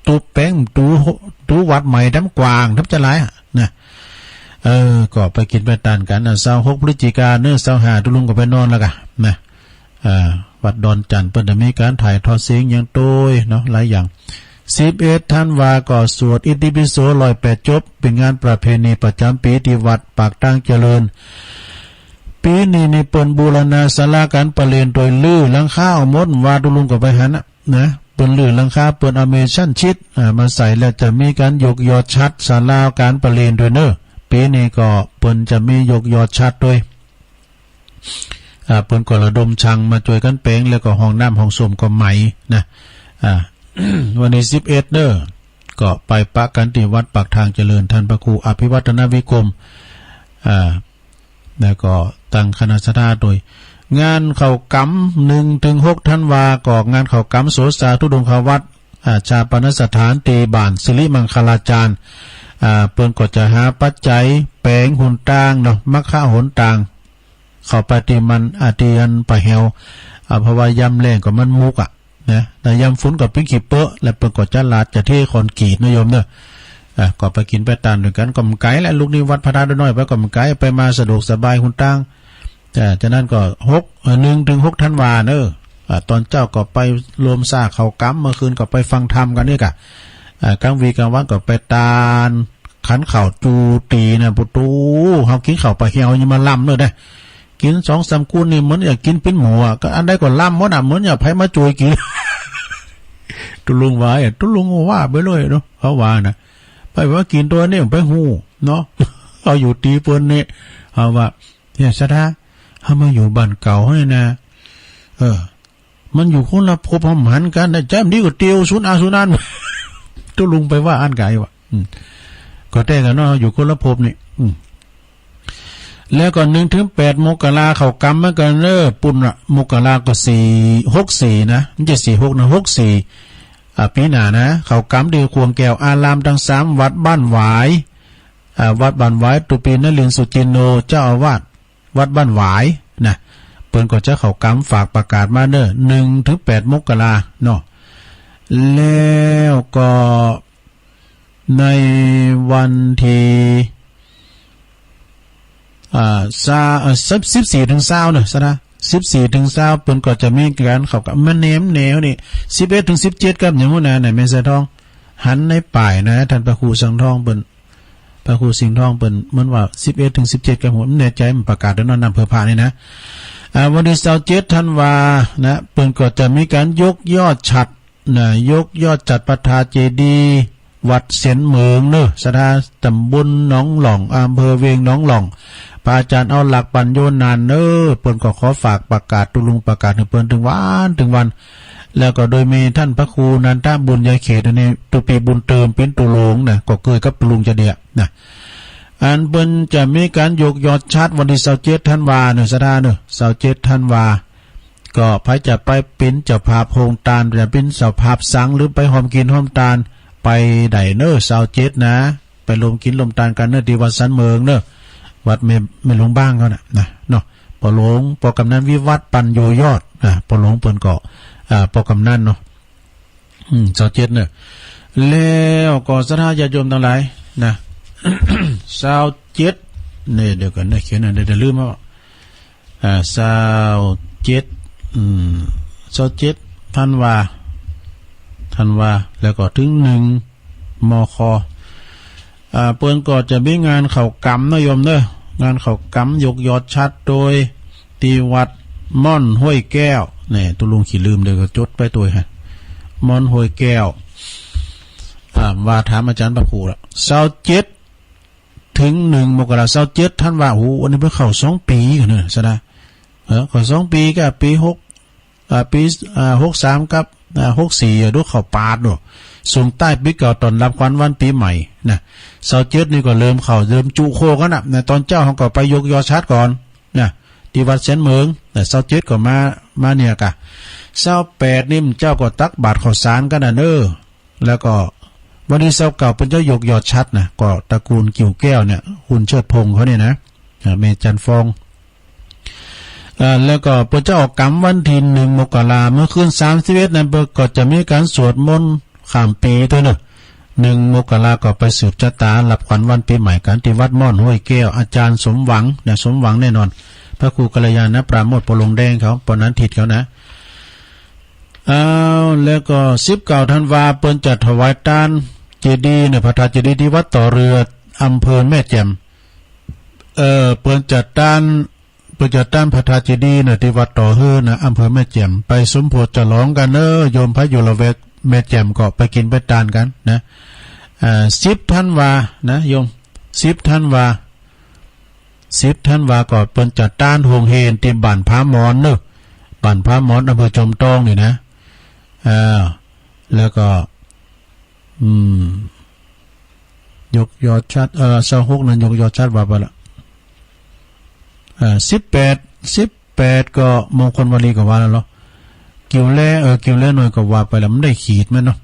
ตูแป๋ง ตู ตูวัดใหม่แถมกว้างแถมจะหลายอะนะ เออ ก็ไปกิ๋นไปตานกั๋น อ่ะ ซาวหกพฤศจิกาเนาะ ซาวห้าตุ๊ลุงก็ไปนอนแล้วก่ะ นะ อ่า วัดดอนจั่นเปิ้นจะมีก๋านถ่ายทอดเสียงหยังโตยเนาะ หลายอย่าง สิบเอ็ดธันวาก็สวดอิติปิโสร้อยแปดจบ เป๋นงานประเพณีประจ๋ำปี๋ตี้วัดปากตางเจริญ ปี๋นี้นี่เปิ้นบูรณะศาลาก๋านประเรียนโตยรื้อหลังคาออกหมด ว่าตุ๊ลุงก็ไปหันน่ะ นะ เปิ้นรื้อหลังคา เปิ้นเอาเมชันชีท อ่า มาใส่ แล้วจะมีก๋านยกยอดฉัตรศาลาก๋านประเรียนโตยเนาะ ปี๋นี้ก็เปิ้นจะมียกยอดฉัตรโตย อ่า เปิ้นก็ระดมช่างมาจ้วยกั๋นแป๋ง แล้วก็ห้องน้ำห้องส้วมก็ใหม่นะ อ่า วันตี้สิบเอ็ดเนาะ ก็ไปปะกั๋นตี้วัดปากตางเจริญ ต้านพระครูอภิวัฒนวิกรม อ่า แล้วก็ตั้งคณะศรัทธาโตย งานเข้ากรรม หนึ่งถึงหกธันวา ก็งานเข้ากรรมโสสาธุดงควัตร อ่า ฌาปนสถานตี้บ้านสิริมังคลาจารย์ อ่า เปิ้นก็จะหาปัจจัยแป๋งหนตางเนาะ มัคคะหนตาง เข้าไปตี้มัน อ่า ตี้อันป่าแหว อ่า เพราะว่ายามแล้งก็มันมุกอะ นะ แต่ยามฝนก็เป๋นขี้เปอะ แล้วเปิ้นก็จะลาดจะเทคอนกรีตเนาะโยมเนาะ อ่ะ ก็ไปกิ๋นไปตานโตยกั๋น ก็บ่ไก๋แหละ ลูกนี้วัดพระธาตุน้อยไปก็บ่ไก๋ ไปมาสะดวกสบายหนตาง อ่า จากนั้นก็หก เอ่อ หนึ่งถึงหกธันวาเนาะ อ่า ตอนเจ๊าก็ไปรวมสร้างเข้ากรรม เมื่อคืนก็ไปฟังธรรมกั๋นนี่ก่ะ อ่า ก๋างวีก๋างวันก็ไปตาน ขันข้าวจู๋ตี๋นะ ปู๊โต เฮากิ๋นข้าวป่าแหวยังบ่ล้ำเลยนะ กิ๋นสองสามกู๊ดนี่เหมือนอย่างกิ๋นปิ้นหมูอะ ก็อันใดก็ล้ำหมดอะ เหมือนอย่างใผมาจ้วยกิ๋น ตุ๊ลุงว่าอะ ตุ๊ลุงว่าไปเลยเนาะ เขาว่านะ ใผว่ากิ๋นตั๋วนี้ใผฮู้เนาะ เอาอยู่ตี้เปิ้นนี่ เอาว่า เนี่ย ศรัทธา เฮามาอยู่บ้านเก่านี่นะ เออ มันอยู่คนละภพ เฮาบ่หันกั๋นนะ จำดีก็เตียวสุนอาสุนัน ตุ๊ลุงไปว่าอั้นก๋ายว่า อืม ก็แต๊กั๋นเนาะ อยู่คนละภพนี่ อืม แล้วก็หนึ่งถึงแปดมกราเข้ากรรมเหมือนกั๋นเนาะ ปุ้นน่ะ มกราก็สี่ หกสี่นะ บ่ใจ้สี่หกนะ หกสี่ อ่า ปี๋หน้านะ เข้ากรรมตี้ขวงแก้วอารามตังสามวัดบ้านหวาย อ่า วัดบ้านหวาย ตุ๊ปี๋นรินทร์สุจินโน เจ้าอาวาส วัดบ้านหวายนะ เปิ้นก็จะเข้ากรรม ฝากประกาศมาเนาะ หนึ่งถึงแปดมกราเนาะ แล้วก็ในวันตี้ อ่า ซา เอ่อ สิบ สิบสี่ถึงซาวเนาะ ศรัทธา สิบสี่ถึงซาว เปิ้นก็จะมีก๋านเข้ากรรม มันแนมแนวนี่ สิบเอ็ดถึงสิบเจ็ดครับ อย่างหั้นนะ ไหนแม่สายทอง หันในป้ายนะ ต้านพระครูสังทองเปิ้น พระครูสิงห์ทองเปิ้นเหมือนว่าสิบเอ็ดถึงสิบเจ็ดครับ ผมบ่แน่ใจ๋ มันประกาศแล้วเนาะ น้ำเผอพระนี่นะ อ่า วันตี้ซาวเจ็ดธันวานะ เปิ้นก็จะมีก๋านยกยอดฉัตรนะ ยกยอดฉัตรประธานเจดีย์วัดเสวียนเหมิงเนาะ ศรัทธา ตำบลหนองหล่อง อำเภอเวียงหนองหล่อง พระอาจ๋ารย์เอาหลักปั๋ญโญนานเนาะ เปิ้นก็ขอฝากประกาศ ตุ๊ลุงประกาศหื้อเปิ้นตึงวันตึงวัน แล้วก็โดยมีต้านพระครูนันทบุญญาเขต อันนี้ตุ๊ปี๋บุญเติมเป๋นตุ๊หลงนะ ก็เกยกับตุ๊ลุงจะเดียนะ อันเปิ้นจะมีก๋านยกยอดฉัตรวันตี้ซาวเจ็ดธันวาเนาะ ศรัทธาเนาะ ซาวเจ็ดธันวา ก็ใผจะไปเป๋นเจ้าภาพโฮงตาน จะเป๋นเจ้าภาพสังข์ หรือไปฮ่วมกิ๋นฮ่วมตาน ไปได้เนาะ ซาวเจ็ดนะ ไปร่วมกิ๋นร่วมตานกั๋นเนาะ ตี้วัดสันเหมิงเนาะ วัดแม่ แม่หลวงบ้างเขาน่ะนะ เนาะ ป้อหลวง ป้อกำนันวิวัฒน์ ปัญโญยอด อ่า ป้อหลวงเปิ้นก็ อ่า ป้อกำนันเนาะ อืม ซาวเจ็ดเนาะ แล้วก็ศรัทธาญาติโยมตังหลายนะ ซาวเจ็ด นี่ เดี๋ยวก่อนนะ เขียนอันใด เดี๋ยวลืมเอา อ่า ซาวเจ็ด อืม ซาวเจ็ดธันวา ธันวา แล้วก็เถิงหนึ่ง มค อ่า เปิ้นก็จะมีงานเข้ากรรมเนาะโยมเนาะ งานเข้ากรรมยกยอดฉัตรโตย ตี้วัดม่อนห้วยแก้ว นี่ ตุ๊ลุงขี้ลืม เดี๋ยวก็จดไปโตยฮะ ม่อนห้วยแก้ว อ่า ว่าถามอาจ๋ารย์พระครูละ ซาวเจ็ด เถิงหนึ่งมกรา ซาวเจ็ดธันวา โอ้โห อันนี้เปิ้นเข้าสองปี๋กั๋นเนาะ ศรัทธา เออ เข้าสองปี๋กับปี๋หก อ่า ปี๋ อ่า หกสามกับ อ่า หกสี่ อ่ะ ดูเข้าปาดดู ส่งต้ายปี๋เก่า ต้อนรับขวัญวันปี๋ใหม่นะ ซาวเจ็ดนี่ก็เริ่มเข้า เริ่มจุโคกั๋นน่ะนะ ตอนเจ๊าเฮาก็ไปยกยอดฉัตรก่อนนะ ตี้วัดเสวียนเหมิงนะ ซาวเจ็ดก็มา มาเนี่ยก่ะ ซาวแปดนี่เจ้าก็ตักบาตรข้าวสารกั๋นน่ะเนาะ แล้วก็วันตี้ซาวเก้าเปิ้นจะยกยอดฉัตรนะ ก็ตระกูลกิ่วแก้วเนี่ย คุณเชิดพงษ์เขาเนี่ยนะ อ่า แม่จันทร์ฟอง อ่า แล้วก็เปิ้นจะออกกรรมวันตี้หนึ่งมกรา เมื่อคืนสามสิบเอ็ดนั้น เปิ้นก็จะมีก๋านสวดมนต์ข้ามปี๋โตยเนาะ หนึ่งมกราก็ไปสืบจะต๋ารับขวัญวันปี๋ใหม่กั๋น ตี้วัดม่อนห้วยแก้ว อาจ๋ารย์สมหวังนะ สมหวังแน่นอน พระครูกัลยาณปราโมทย์ ปอลงแดงเขา ปอนั้นถิดเขานะ อ้าว แล้วก็สิบเก้าธันวา เปิ้นจะถวายตานเจดีย์เนี่ย พระธาตุเจดีย์ตี้วัดต่อเรือ อำเภอแม่แจ่ม เอ่อ เปิ้นจะตาน เปิ้นจะตานพระธาตุเจดีย์เนี่ย ตี้วัดต่อเฮือนะ อำเภอแม่แจ่ม ไปสมโภชฉลองกั๋นเน้อ โยมใผอยู่ละแวกแม่แจ่มก็ไปกิ๋นไปตานกั๋นนะ อ่า สิบธันวานะโยม สิบธันวา สิบธันวาก็เปิ้นจะตานโฮงเฮนตี้บ้านผาหมอนเน้อ บ้านผาหมอน อำเภอจอมตองนี่นะ อ่า แล้วก็ อืม ยกยอดชัด เอ่อ ซาวหกนั้นยกยอดชัดว่าไปละ อ่า สิบแปด สิบแปดก็มงคลวลีก็ว่าแล้วเหรอ กิ่วแล เออ กิ่วแลหน่อยก็ว่าไปละ มันได้ขีดแม่นเนาะ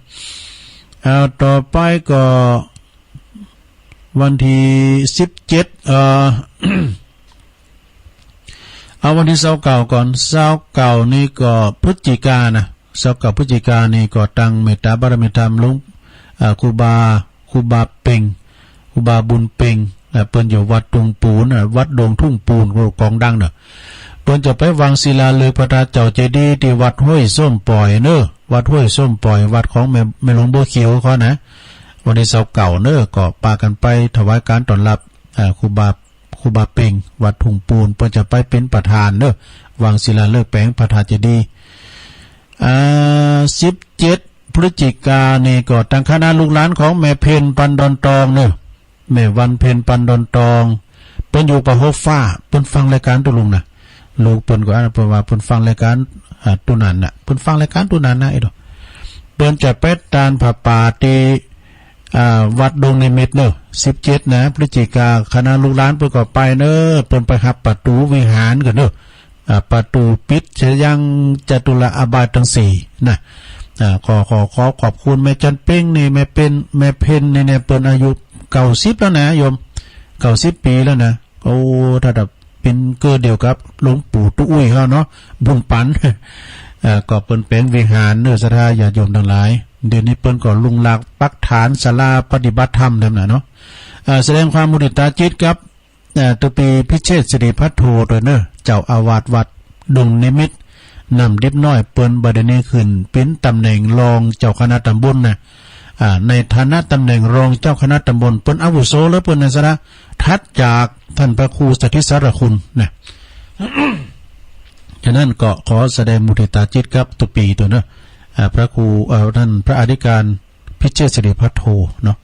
เอา ต่อไปก็วันตี้สิบเจ็ด เอ่อ เอาวันตี้ซาวเก้าก่อน ซาวเก้านี่ก็พฤศจิกานะ ซาวเก้าพฤศจิกานี่ก็ตังเมตตาบารมีธรรมหลวง อ่า ครูบา ครูบาเพ็ง ครูบาบุญเพ็ง อ่า เปิ้นอยู่วัดทุ่งปูน อ่า วัดดงทุ่งปูน กองดังเนาะ เปิ้นจะไปวางศิลาฤกษ์พระธาตุเจ้าเจดีย์ตี้วัดห้วยส้มป่อยเน้อ วัดห้วยส้มป่อย วัดของแม่ แม่หลวงบัวเขียวเขานะ วันตี้ซาวเก้าเน้อ ก็ปากั๋นไปถวายก๋านต้อนรับ อ่า ครูบา ครูบาเพ็ง วัดทุ่งปูน เปิ้นจะไปเป๋นประธานเน้อ วางศิลาฤกษ์แป๋งพระธาตุเจดีย์ อ่า สิบเจ็ดพฤศจิกานี่ก็ตังคณะลูกหลานของแม่เพ็ญปันดอนตองเน้อ แม่วันเพ็ญปันดอนตอง เปิ้นอยู่ป่าฮบฟ้า เปิ้นฟังรายก๋านตุ๊ลุงนะ ลูกเปิ้นก็อันเปิ้นว่าเปิ้นฟังรายก๋าน อ่า ตุ๊นันน่ะ เปิ้นฟังรายก๋านตุ๊นันนะ ไอ้ดอก เปิ้นจะไปตานผ้าป่าตี้ อ่า วัดดงนิมิตรเน้อ สิบเจ็ดนะ พฤศจิกา คณะลูกหลานเปิ้นก็ไปเน้อ เปิ้นไปฮับประตู๋วิหารกั๋นเน้อ อ่า ประตู๋ปิดชยังจตุรอาบาสตังสี่นะ อ่า ขอ ขอ ขอขอบคุณแม่จันเพ็งนี่ แม่เพ็ญ แม่เพ็ญนี่เนี่ย เปิ้นอายุเก้าสิบแล้วนะโยม เก้าสิบปี๋แล้วนะ โอ้ ถ้าจะเป๋นเกื้อเดียวกับหลวงปู่ตุ๊อุ้ยเขาเนาะ บุญปัน เอ่อ ก็เปิ้นแป๋งวิหารเน้อ ศรัทธาญาติโยมตังหลาย เดี๋ยวนี้เปิ้นก็ลุงลักปักฐานศาลาปฏิบัติธรรมแล้วนะเนาะ เอ่อ แสดงความมุทิตาจิตกับ เอ่อ ตุ๊ปี๋พิเชษฐสิริภัทโทตวยเน้อ เจ้าอาวาสวัดดงนิมิตร น้ำดิบน้อย เปิ้นบัดนี้ขึ้นเป๋นต๋ำแหน่งรองเจ้าคณะตำบลนะ อ่า ในฐานะต๋ำแหน่งรองเจ้าคณะตำบล เปิ้นอาวุโสเหลือเปิ้นนะศรัทธา ถัดจากต้านพระครูสถิตสารคุณนะ ฉะนั้นก็ขอแสดงมุทิตาจิตกับตุ๊ปี๋ตวยเน้อ อ่า พระครู เอ่อ ต้านพระอธิการ พิเชษฐสิริภัทโทเนาะ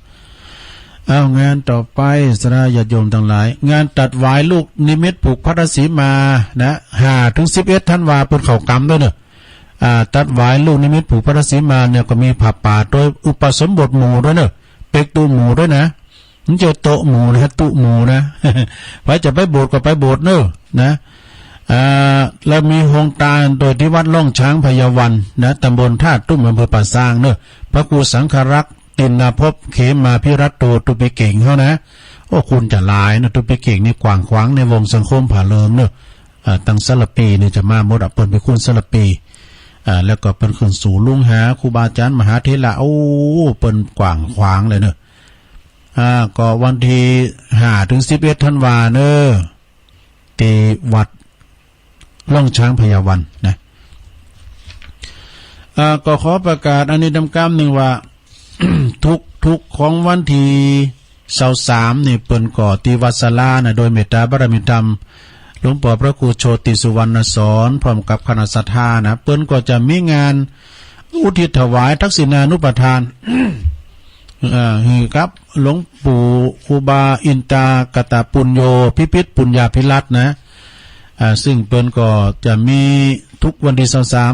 เอา งานต่อไป ศรัทธาญาติโยมตังหลาย งานตัดหวายลูกนิมิตผูกพัทธสีมานะ ห้าถึงสิบเอ็ดธันวา เปิ้นเข้ากรรมตวยเน้อ อ่า ตัดหวายลูกนิมิตผูกพัทธสีมาเนี่ยก็มีผ้าป่าตวย อุปสมบทหมู่ตวยเน้อ เป๊กตุ๊หมู่ตวยนะ มันจะโต๊ะหมู่นะ ตุ๊หมู่นะ ใผจะไปโบสถ์ก็ไปโบสถ์เน้อนะ อ่า แล้วมีโฮงตานตวยตี้วัดร่องช้างไพยวันนะ ตำบลท่าตุ้ม อำเภอป่าซางเน้อ พระครูสังฆรักษ์ ติณภพ เขมาภิรัตโต ตุ๊ปี๋เก๋งเขานะ โอ้ คุณจะหลายนะ ตุ๊ปี๋เก๋งนี่กว้างขวางในวงสังคมผาเลิมเน้อ อ่า ตังสารภีนี่จะมาหมดอะ เปิ้นเป๋นคุณสารภี อ่า แล้วก็เปิ้นขึ้นสู่ลุงหาครูบาอาจ๋ารย์มหาเถระ โอ้ เปิ้นกว้างขวางเลยเน้อ อ่า ก็วันตี้ห้าถึงสิบเอ็ดธันวาเน้อ ตี้วัดร่องช้างไพยวันนะ อ่า ก็ขอประกาศอันนี้นำกำนึ่งว่า ทุกๆ ของวันตี้ซาวสามนี่เปิ้นก็ตี้วัดศาลานะ โดยเมตตาบารมีธรรม หลวงป้อพระครูโชติสุวรรณสอน พร้อมกับคณะศรัทธานะ เปิ้นก็จะมีงานอุทิศถวายทักษิณานุปทาน เอ่อ หื้อกับหลวงปู่ครูบาอินตากตปุญโญ พิพิธปุญญาภิรัตน์นะ อ่า ซึ่งเปิ้นก็จะมีทุกวันตี้ซาวสาม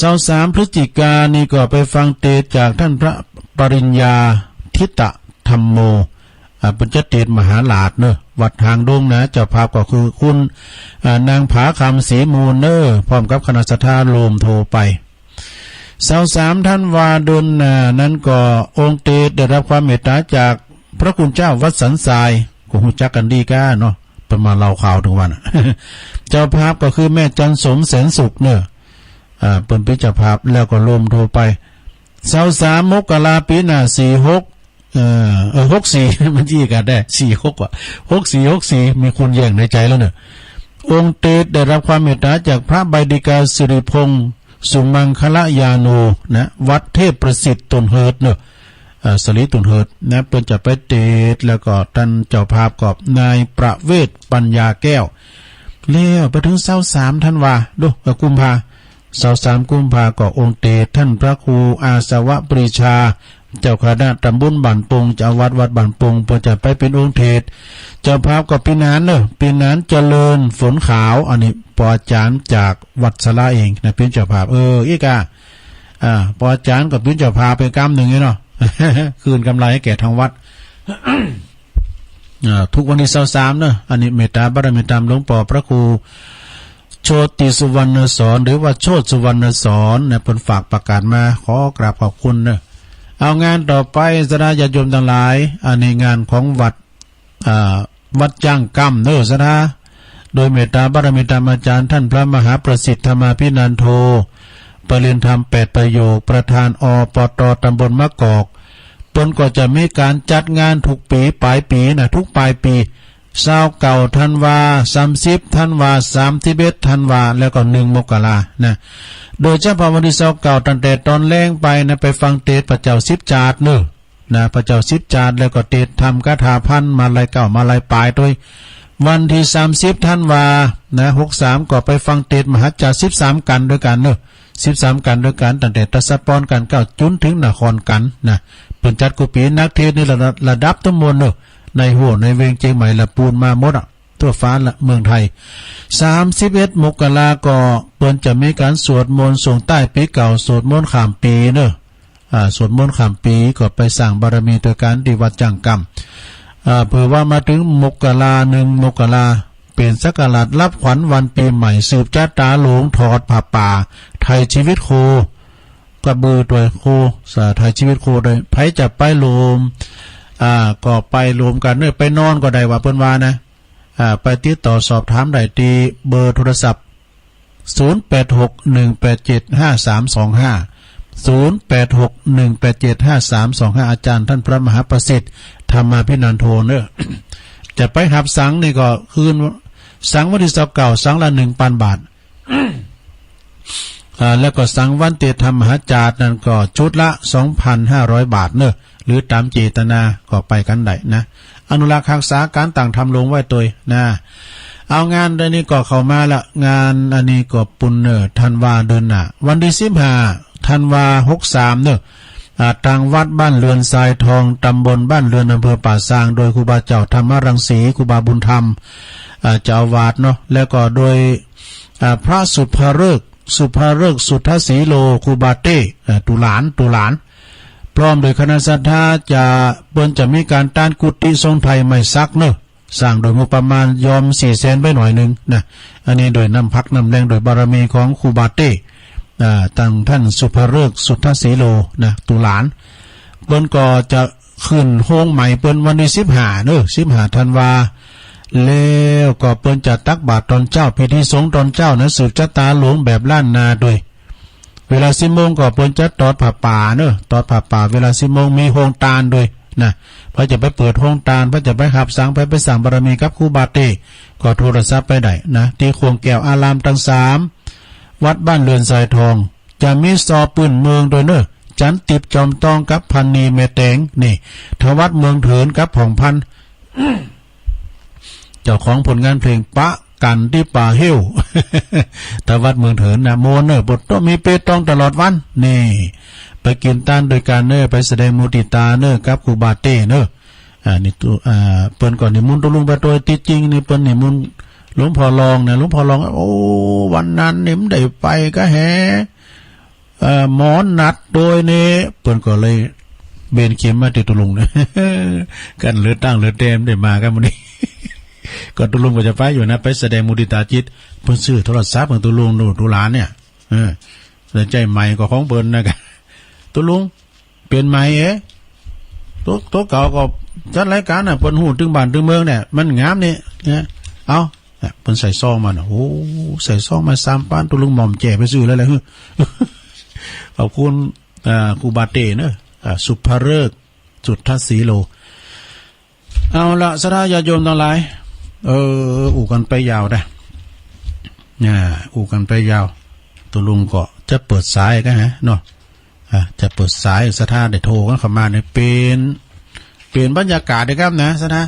ซาวสามพฤศจิกานี่ก็ไปฟังเตสน์จากต้านพระปริญญาทิตะธัมโม อ่า เปิ้นจะเตสน์มหาราชเน้อ วัดหางดงนะ เจ้าภาพก็คือคุณ อ่า นางผาคำศรีมูลเน้อ พร้อมกับคณะศรัทธาโฮมโธไป ซาวสามธันวาเดือนหน้านั้นก็องค์เตสน์ได้รับความเมตตาจากพระคุณเจ้าวัดสันทราย ก็ฮู้จักกั๋นดีก้าเนาะ เปิ้นมาเล่าข่าวตึงวันอะ เจ้าภาพก็คือแม่จันสมแสนสุขเน้อ อ่า เปิ้นเป๋นเจ้าภาพ แล้วก็โฮมโธไป ซาวสามมกราปี๋หน้า สี่หก เออ เออ หกสี่ มันอี้กั๋นแต๊ สี่หก ว่ะ หกสี่ หกสี่ มีคนแย่งในใจ๋แล้วเน่อ องค์เตสได้รับความเมตต๋าจากพระใบดิกาสิริพงษ์ สุมังคลยาโน นะ วัดเทพประสิทธิ์ ตุ่นเฮิดเน่อ เอ่อ สาลีตุ่นเฮิดนะ เปิ้นจะไปเตส แล้วก็ต้านเจ้าภาพก็นายประเวศ ปัญญาแก้ว แล้วไปเถิงซาวสามธันวา ดู เอ่อ กุมภา ซาวสามกุมภาก็องค์เตสต้านพระครูอาสวะปรีชา เจ้าคณะตำบลบ้านโป่ง เจ้าอาวาสวัดบ้านโป่ง เปิ้นจะไปเป๋นองค์เตส เจ้าภาพก็ปี้หนานเน่อ ปี้หนานเจริญฝนขาว อันนี้ปออาจ๋ารย์จากวัดสาลาเองนะ เป๋นเจ้าภาพ เออ อี้ก่า อ่า ปออาจ๋ารย์ก็เป๋นเจ้าภาพไปกำนึ่งนี่เนาะ คืนกำไรให้แก่ทางวัด อ่า ทุกวันตี้ซาวสามเน่อ อันนี้เมตต๋าบารมีต๋ามหลวงป้อพระครูโชติสุวรรณสอน หรือว่าโชติสุวรรณสอนนะ เปิ้นฝากประกาศมา ขอกราบขอบคุณเน่อ เอางานต่อไป ศรัทธาญาติโยมตังหลาย อันนี้งานของวัด อ่า วัดจ้างกำเน่อ ศรัทธา โดยเมตต๋าบารมีต๋ามอาจ๋ารย์ต้านพระมหาประสิทธิ์ ธรรมาภินันโท ปริญญาธรรมแปดประโยค ประธาน อปต ตำบลมะกอก เปิ้นก็จะมีก๋านจัดงานทุกปี๋ปายปี๋นะ ทุกปายปี๋ ซาวเก้าธันวา สามสิบธันวา สามสิบเอ็ดธันวา แล้วก็หนึ่งมกรานะ โดยเฉพาะวันตี้ซาวเก้า ตั้งแต่ต๋อนแลงไปนะ ไปฟังเตสน์พระเจ้าสิบจาติเน่อ นะ พระเจ้าสิบจาติ แล้วก็เตสน์ธรรมคาถาพัน มาลัยเก้า มาลัยปายตวย วันตี้สามสิบธันวา นะ หกสาม ก็ไปฟังเตสน์มหาจาติ สิบสามกัณฑ์ตวยกั๋นเน่อ สิบสามกัณฑ์ตวยกั๋น ตั้งแต่ทศพรกัณฑ์เก้า จ๋นเถิงนครกัณฑ์นะ เปิ้นจัดกู้ปี๋ นักเตสน์นี่ระดับ ระดับตังหมดเน่อ ในหัวในเวงเจียงใหม่ละปูนมาหมดอะ ทั่วฟ้าละเมืองไทย สามสิบเอ็ดมกราก็เปิ้นจะมีก๋านสวดมนต์ส่งต้ายปี๋เก่า สวดมนต์ข้ามปี๋เน่อ อ่า สวดมนต์ข้ามปี๋ก็ไปสร้างบารมีตวยกั๋นตี้วัดจ้างกำ อ่า เผื่อว่ามาเถิงมกรา หนึ่งมกรา เป๋นศักราชรับขวัญวันปี๋ใหม่ สืบจะต๋าหลวง ถอดผ้าป่า ไถ่ชีวิตโค กระบือตวยโค สา ไถ่ชีวิตโคตวย ใผจะไปโฮม อ่า ก็ไปโฮมกั๋นเน่อ ไปนอนก็ได้ว่าเปิ้นว่านะ อ่า ไปติดต่อสอบถามได้ตี้เบอร์โทรศัพท์ ศูนย์แปดหกหนึ่งแปดเจ็ดห้าสามสองห้า ศูนย์แปดหกหนึ่งแปดเจ็ดห้าสามสองห้า อาจ๋ารย์ต้านพระมหาประสิทธิ์ ธรรมาภินันโทเน่อ จะไปหับสังนี่ก็คืน สังวันตี้ซาวเก้า สังละหนึ่งปันบาท อ่า แล้วก็สังวันเตสน์ธรรมมหาจาตินั้นก็ชุดละสองปันห้าร้อยบาทเน่อ หรือต๋ามเจตนาก็ไปกั๋นได้นะ อนุรักษ์ฮักษาก๋านตั้งธรรมลงไว้ตวยนะ เอางานอันนี้ก็เข้ามาละ งานอันนี้ก็ปู้นเน่อ ธันวาเดือนหน้า วันตี้สิบห้าธันวา หกสามเน่อ อ่า ตางวัดบ้านเรือนทรายทอง ตำบลบ้านเรือน อำเภอป่าซาง โดยครูบาเจ้าธรรมรังสี ครูบาบุญธรรม อ่า เจ้าอาวาสเนาะ แล้วก็โดย อ่า พระสุภฤกษ์ สุภฤกษ์ สุทธสีโล ครูบาเต้ เอ่อ ตุ๊หลาน ตุ๊หลาน พร้อมโดยคณะศรัทธาจะ เปิ้นจะมีก๋านตานกุฏิทรงไทยไม้สักเน่อ สร้างโดยงบประมาณยอมสี่แสนไปหน่อยนึ่งนะ อันนี้โดยน้ำพักน้ำแฮง โดยบารมีของครูบาเต้ อ่า ตังต้านสุภฤกษ์ สุทธสีโลนะ ตุ๊หลาน เปิ้นก็จะขึ้นโฮงใหม่เปิ้นวันตี้สิบห้าเน่อ สิบห้าธันวา แล้วก็เปิ้นจะตักบาตรตอนเจ๊า พิธีสงฆ์ตอนเจ๊านะ สืบจะต๋าหลวงแบบล้านนาตวย เวลาสิบโมงก็เปิ้นจะตอดผ้าป่าเน่อ ตอดผ้าป่า เวลาสิบโมง มีโฮงตานตวยนะ ใผจะไปเปิดโฮงตาน ใผจะไปหับสัง ใผไปสร้างบารมีกับครูบาเต้ ก็โทรศัพท์ไปได้นะ ตี้ข่วงแก้วอารามตังสาม วัดบ้านเรือนทรายทอง จะมีซอปื้นเมืองตวยเน่อ จั๋นติบจอมตองกับพันนีแม่แตง นี่ ทวัดเมืองเถินกับผ่องพันธุ์ เจ้าของผลงานเพลงปะกั๋นตี้ป่าเฮ้ว ทวัดเมืองเถินนะ ม่วนเน่อ บทต้องมีเปตองตลอดวัน นี่ ไปกิ๋นตานตวยกั๋นเน่อ ไปแสดงมุติตาเน่อ กับครูบาเต้เน่อ อ่า นี่ตุ๊ อ่า เปิ้นก็นิมนต์ตุ๊ลุงไปตวย ตี้จริงนี่เปิ้นนิมนต์หลวงพ่อรองนะ หลวงพ่อรอง โอ้ วันนั้นนี่บ่ได้ไปก็แฮ เอ่อ หมอนัดตวยนี่ เปิ้นก็เลยเบนเข็มมาตี้ตุ๊ลุงนะ กั๋นเหลือตั้งเหลือแตมได้มากั๋นมื้อนี้ ก็ตุ๊ลุงก็จะไปอยู่นะ ไปแสดงมุติตาจิต เปิ้นซื้อโทรศัพท์หื้อตุ๊ลุง ตุ๊หลานเนี่ย เออ แล้วใจ๊ไมค์ก็ของเปิ้นนะ ตุ๊ลุง เปลี่ยนไมค์เอ๊ะ ตั๋ว ตั๋วเก่าก็จัดรายก๋านน่ะ เปิ้นฮู้ตึงบ้านตึงเมืองเนี่ย มันงามนี่ เนี่ย เอ้า เนี่ย เปิ้นใส่ซองมาน่ะ โอ้ ใส่ซองมาสามปัน ตุ๊ลุงหม่อมแจ้ไปซื้อแล้วแหละ ขอบคุณ อ่า ครูบาเต้เนอะ อ่า สุภฤกษ์ สุทธสีโล เอาละ ศรัทธาญาติโยมตังหลาย เออ อู้กั๋นไปยาวดะ อ่า อู้กั๋นไปยาว ตุ๊ลุงก็จะเปิดสายกั๋นฮะเนาะ อ่า จะเปิดสาย ศรัทธาได้โทรกั๋นเข้ามาเนี่ย เป๋น เป๋นบรรยากาศเด้อกำนะ ศรัทธา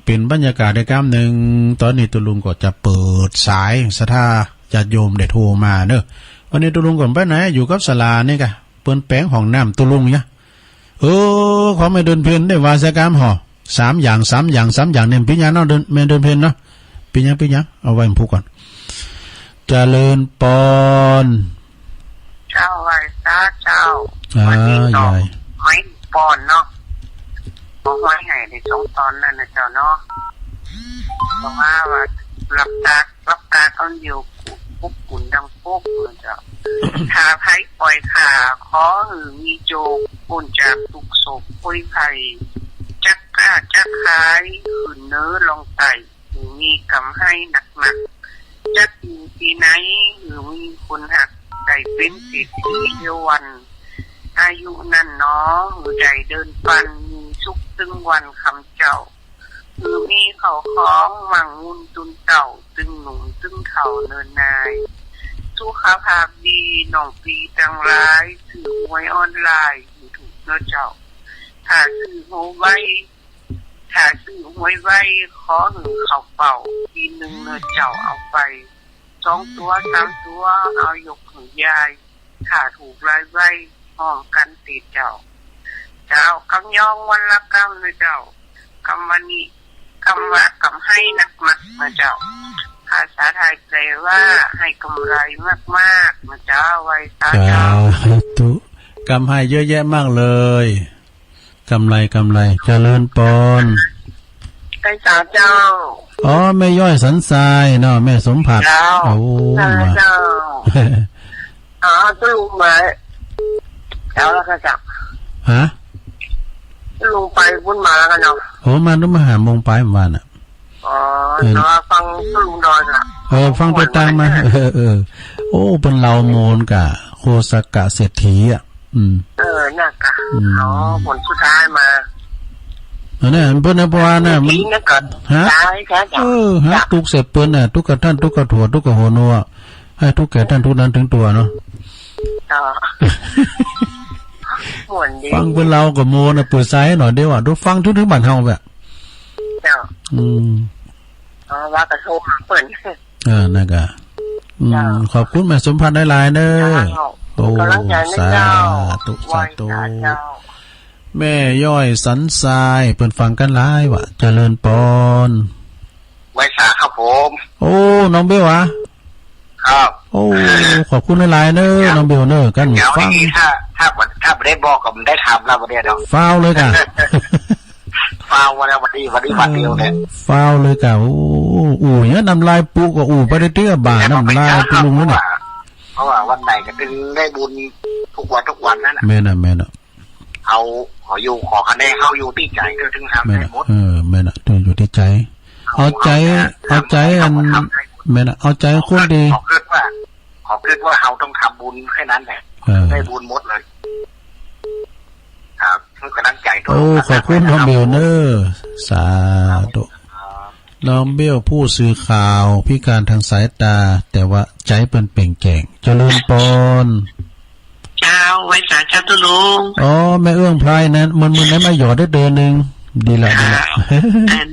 เป๋นบรรยากาศเด้อกำนึ่ง ต๋อนนี้ตุ๊ลุงก็จะเปิดสาย ศรัทธาญาติโยมได้โทรมาเนาะ วันนี้ตุ๊ลุงก็บ่ไปไหน อยู่กับศาลานี่ก่ะ เปิ้นแป๋งห้องน้ำตุ๊ลุงเนี่ย เออ ของแม่เดือนเพ็ญได้ว่าสักกำห่อ สามอย่าง สามอย่าง สามอย่างเนี่ย เป๋นหยังเนาะ เดือน แม่เดือนเพ็ญเนาะ เป๋นหยัง เป๋นหยัง เอาไว้ผมพูดก่อน เจริญปอน เจ้า ไหว้สาเจ้า อ่า วันนี้ก็ ยาย ไหว้ปอนเนาะ เอาไหว้ให้ได้สองต๋อนนั่นนะเจ้าเนาะ เพราะว่า ว่าหลับตา หลับตาต๋อนเดียว ปุ๊บกุ๋นดังปุ๊บเลยเจ้า ถ้าใผป่อยข้า ขอหื้อมีโจค ป๊นจากตุ๊กข์โศกโผยภัย จักค้าจักขาย ขึ้นเหนือลงใต้ หื้อมีกำไรนักๆ จักอยู่ตี้ไหน หื้อมีคนฮัก ได้เป๋นเศรษฐีเดียววัน อายุนั้นหนอ หื้อได้เดินปัน มีสุขตึงวันคำเจ้า หื้อมีเข้าของมั่งมูลจุนเต้า ตึงหนุ่มตึงเฒ่าเนินนาย สุขภาพดี น้องปี้ตังหลาย ซื้อหวยออนไลน์ หื้อถูกเนาะเจ้า ถ้าซื้อหวยไว ถ้าซื้อหวยไว ขอหื้อเข้าเป้า ตี้นึ่งเนาะเจ้า เอาไป สองตั๋ว สามตั๋ว เอายกหื้อยาย ถ้าถูกหลายใบ ฮ้องกั๋นตี้เจ้า เจ้า กำยองวันละกำนะเจ้า กำวันนี้ กำว่ากำไรนักๆ นะเจ้า ภาษาไทยแปลว่า ให้กำไรมากๆ นะเจ้า ไหว้สาเจ้า สาธุ กำไรเยอะแยะมากเลย กำไร กำไร เจริญปอน ไหว้สาเจ้า อ๋อ แม่ย้อยสันทรายเนาะ แม่สมผัส เจ้า โอ้ เจ้า มา เจ้า อ๋อ ตุ๊ลุงมา เจ้า แล้วก็จับ ฮะ ตุ๊ลุงไปปุ้นมาแล้วกั๋นเนาะ โอ้ มาตุ๊ลุงมาห้าโมงไปเมื่อวานน่ะ อ๋อ เออ แต่ว่าฟังตุ๊ลุงดอยน่ะ เออ ฟังไปตางมา เออ เออ โอ้ เปิ้นเล่าโมนก่ะ โคสกะเศรษฐีอ่ะ อืม เออ น่ะก่ะ อืม อ๋อ ผลสุดท้ายมา เออ เนี่ย เปิ้นนะ เพราะว่าน่ะ มัน เศรษฐีนะก่อน ฮะ ตายแท้จ้ะ เออ ฮะ ตุ๊กข์เสร็จเปิ้นน่ะ ตุ๊กข์กะท่าน ตุ๊กข์กะถั่ว ตุ๊กข์กะหัวโนอ่ะ หื้อทุกข์แก่ท่านทุกนั้นถึงตั๋วเนาะ เจ้า ม่วนดี ฟังเปิ้นเล่าก็ม่วนน่ะ เปิดสายหื้อหน่อยเดียวอ่ะ ดูฟังถึง ถึงบ้านเฮาแบบ เจ้า อืม อ๋อ ว่าก็โทรหาเปิ้น เออ นั่นก่ะ อืม เจ้า ขอบคุณแม่สมผัสหลายๆ เน้อ เจ้า โอ้ กำลังใจนะเจ้า สาธุ ไหว้สาเจ้า สาธุ แม่ย้อยสันทราย เปิ้นฟังกั๋นหลายว่ะ เจริญปอน ไหว้สาครับผม โอ้ น้องเบลหวา ครับ โอ้ ขอบคุณหลายๆ เน้อ ครับ น้องเบลเน้อ กั๋น เดี๋ยว ฟัง นี้ถ้า ถ้า ถ้าบ่ได้บอกก็บ่ได้ถามแล้วบ่ได้ดอก ฟ้าวเลยก่ะ ฟ้าวมาแล้ววันนี้ วันนี้วันเดียวเนี่ย เออ ฟ้าวเลยก่ะ โอ้ อู้เนี่ย น้ำลายปูก็อู้ไปได้เตื้อบ่า น้ำลายปูลุงนั่นน่ะ เพราะว่า เพราะว่าวันไหนก็ถึงได้บุญทุกวันทุกวันนั่นน่ะ แม่นน่ะ แม่นน่ะ เฮา เฮาอยู่ ขอคะแนน เฮาอยู่ตี้ใจ๋ก็ถึงทำได้หมด แม่นน่ะ เออ แม่นน่ะ ต้องอยู่ตี้ใจ๋ เอาใจ๋ เอาใจ๋อัน แม่นน่ะ เอาใจ๋คนดี ขอคิดว่า ขอคิดว่าเฮาต้องทำบุญแค่นั้นแหละ เออ ได้บุญหมดเลย ครับ คือกำลังใจ๋ด้วย โอ้ ขอบคุณน้องเบลเน้อ สาธุ ครับ น้องเบลผู้สื่อข่าวพิการทางสายตา แต่ว่าใจ๋เปิ้นเปล่งแจ้ง เจริญปอน เจ้า ไหว้สาเจ้าตุ๊ลุง อ๋อ แม่เอื้องไพรนั้น มึนๆ นั้นมาหยอดได้เดือนหนึ่ง ดีละ ดีละ ค่ะ อัน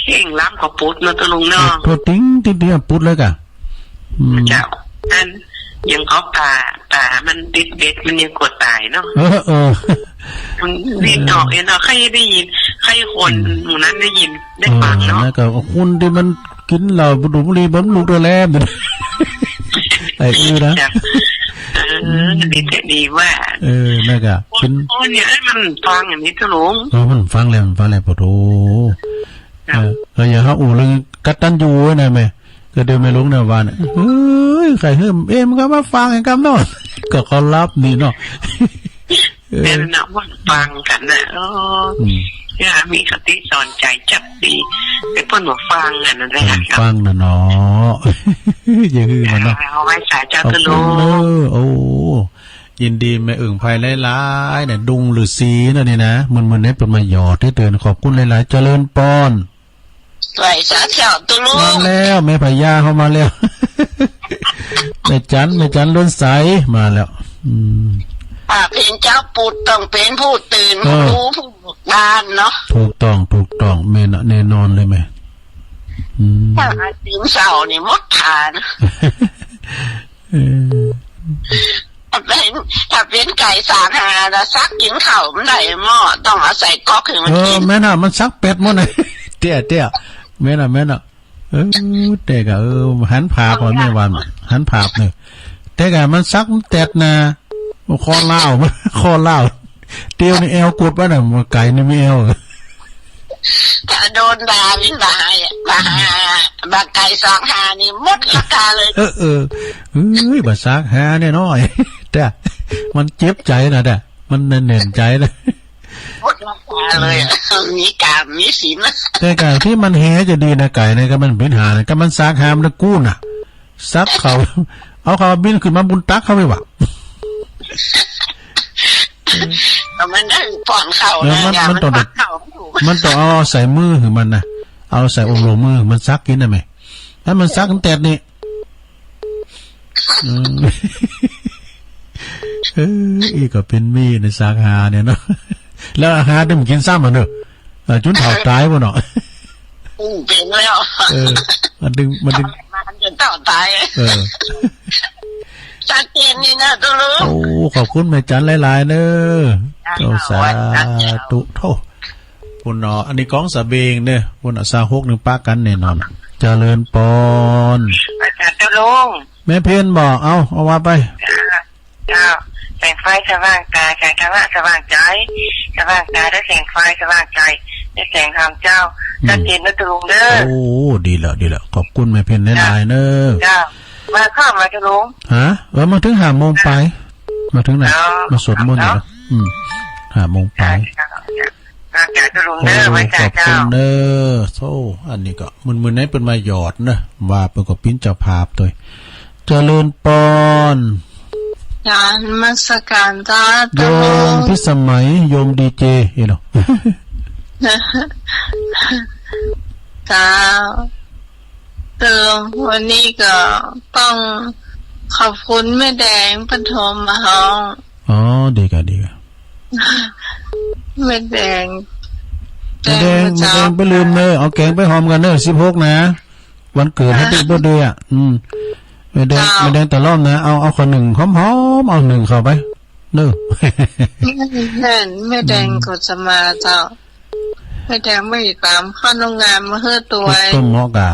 เข่งล้ำก็ปุ๊ดเนาะตุ๊ลุงเนาะ ปุ๊ดติ๊งติ๊งติ๊งปุ๊ดเลยก่ะ อืม เจ้า อัน ยังก็ป่า ป่ามันติดเบ็ด มันยังกลัวต๋ายเนาะ เออ เออ มันดิ้นออกเองเนาะ ใค่ได้ยิน ใค่คน อืม หมู่นั้นได้ยิน ได้ฟังเนาะ เออ แล้วก็คนตี้มันกิ๋นเหล้าดูดบุหรี่มันลุกได้แล้ว ไอ้อื้อนะ จ้ะ เออ ดีแต่ดีว่า เออ นั่นก็ คน เป็น คนเนี่ย เอ้ย มันฟังอย่างนี้ตุ๊ลุง เออ มันฟังแล้ว มันฟังแล้ว ปะโถ ครับ เออ เออ อย่าหาอู้เรื่องกตัญญูไว้นะแม่ ก็เดี๋ยวแม่ลุงนะว่าน่ะ เฮ้ย ใค่หื้อ เอ็มก็มาฟังไอ้กำเนาะ ก็เขารับนี่เนาะ เออ แม่นน่ะ ว่าฟังกั๋นน่ะ เออ อืม เนี่ย มีคติสอนใจ๋จักดี แต่เปิ้นบ่ฟังอะนั่นแหละ เปิ้นฟังน่ะเนาะ อย่าหื้อมันเนาะ เอาไหว้สาเจ้าตุ๊ลุง ขอบคุณเน้อ โอ้ ยินดีแม่อึ่งไพรหลายๆ เนี่ย ดุงฤๅษีนะนี่นะ มื้อๆ นี้เปิ้นมาหยอดตี้เตือน ขอบคุณหลายๆ เจริญปอน ไหว้สาเจ้าตุ๊ลุง มาแล้ว แม่พญาเฮามาแล้ว แม่จัน แม่จันล้วนใสมาแล้ว อืม อ่า เป๋นจาวปุดต้องเป๋นผู้ตื่น เออ ฮู้ผู้เบิกบานเนาะ ถูกต้อง ถูกต้อง แม่นน่ะ แน่นอนเลยแม่ อืม ถ้าอาจตื่นเช้านี่หมดท่านะ เออ ถ้าเป๋น ถ้าเป๋นไก่สางหานะ สักกิ๋นข้าวบ่ได้หม้อ ต้องเอาใส่ก๊อกหื้อมัน เออ กิ๋น แม่นน่ะ มันสักแปดหมดน่ะ เตี้ย เตี้ย แม่นน่ะ แม่นน่ะ เออ แต่ก็ เออ หันผาบ เอา แม่วัน หันผาบเนี่ย แต่ก็มันสักมันแตดน่ะ คอลาว คอลาว เตียวนี่แอวกุดวะน่ะ ไก่นี่มีแอว ถ้าโดนด่านี่บ่าหา บ่าหา บ่าไก่สางหานี่หมดราคาเลย เออ เออ เอ้ย บ่าสักหาแน่น้อย แต่มันเจ็บใจ๋น่ะ แต่มันแน่นใจ๋น่ะ หมดราคาเลยอะ มีกรรมมีศีลนะ แต่ไก่ตี้มันแฮจะดีนะ ไก่เนี่ย ก็มันเป๋นหานะ ก็มันสักหามันกู้น่ะ สักเขา เอาเขาบินขึ้นมาบุนตักเขาไปวะ มันได้ป้อนข้าว เออ มัน นะ มันต้อง มันป้อนข้าว มันต้องเอาใส่มือหื้อมันน่ะ เอาใส่โอ่งโหลมือ มันสักกิ๋นได้ไหม ถ้ามันสักมันแตดนี่ อืม เออ อี้ก็เป๋นมีในสาขาเนี่ยเนาะ แล้วอาหารที่มันกิ๋นซ้ำอะเนาะ เออ จุนเฒ่าต๋ายบ่เนาะ อู้ เป๋นแล้ว เออ มันดึง มันดึง มันจุนเฒ่าต๋าย เออ ชัดเจนนี่นะตุ๊ลุง โอ้ ขอบคุณแม่จันหลายๆ เน้อ เจ้า เจ้า สาธุ โธ่ ปุ้นเนาะ อันนี้ของสะเบงเน้อ ปุ้นเนาะ ซาวหกนึ่งปะกั๋นแน่นอน เจริญปอน อาจารย์ตุ๊ลุง แม่เพ็ญบ่ เอา เอาว่าไป เจ้า เจ้า แสงไฟสว่างกาย แสงธรรมะสว่างใจ๋ สว่างกายด้วยแสงไฟ สว่างใจ๋ด้วยแสงธรรมเจ้า อืม ชัดเจนนะตุ๊ลุงเน้อ โอ้ ดีแล้ว ดีแล้ว ขอบคุณแม่เพ็ญหลายๆ เน้อ เจ้า บ่ายค่ำมาตุ๊ลุง ฮะ เออ มาเถิงห้าโมงปาย มาเถิงไหน เจ้า มาสวดมนต์อยู่ เจ้า เนาะ อืม ห้าโมงปาย เจ้า เจ้า เจ้าตุ๊ลุงเน้อ โอ้ ไหว้เจ้า ขอบคุณเน้อ โธ่ อันนี้ก็ มื้อๆ นี้เปิ้นมาหยอดเน้อ ว่าเปิ้นก็เป๋นเจ้าภาพตวย เจริญปอน กราบนมัสการเจ้า โยมตุ๊ลุง พิสมัย โยมดีเจ เอ้ยเนาะ เจ้า ตุ๊ลุง วันนี้ก็ต้องขอบคุณแม่แดงเปิ้นโทรมาฮ้อง อ๋อ ดีก่ะ ดีก่ะ แม่แดง แม่แดง แม่แดงบ่ลืมเน้อ เอาแก๋งไปหอมกั๋นเน้อ สิบหกนะ วันเกิด แฮปปี้เบิร์ธเดย์ อ่ะ อืม แม่แดง เจ้า แม่แดงตะล่อมนะ เอา เอาข้าวนึ่งหอมๆ เอานึ่งเข้าไป เน้อ แม่น แม่แดง อืม ก็จะมาเจ้า แม่แดงบ่ต๋ามข้าวหนุงงานมาหื้อตวย ก็เหมาะก่ะ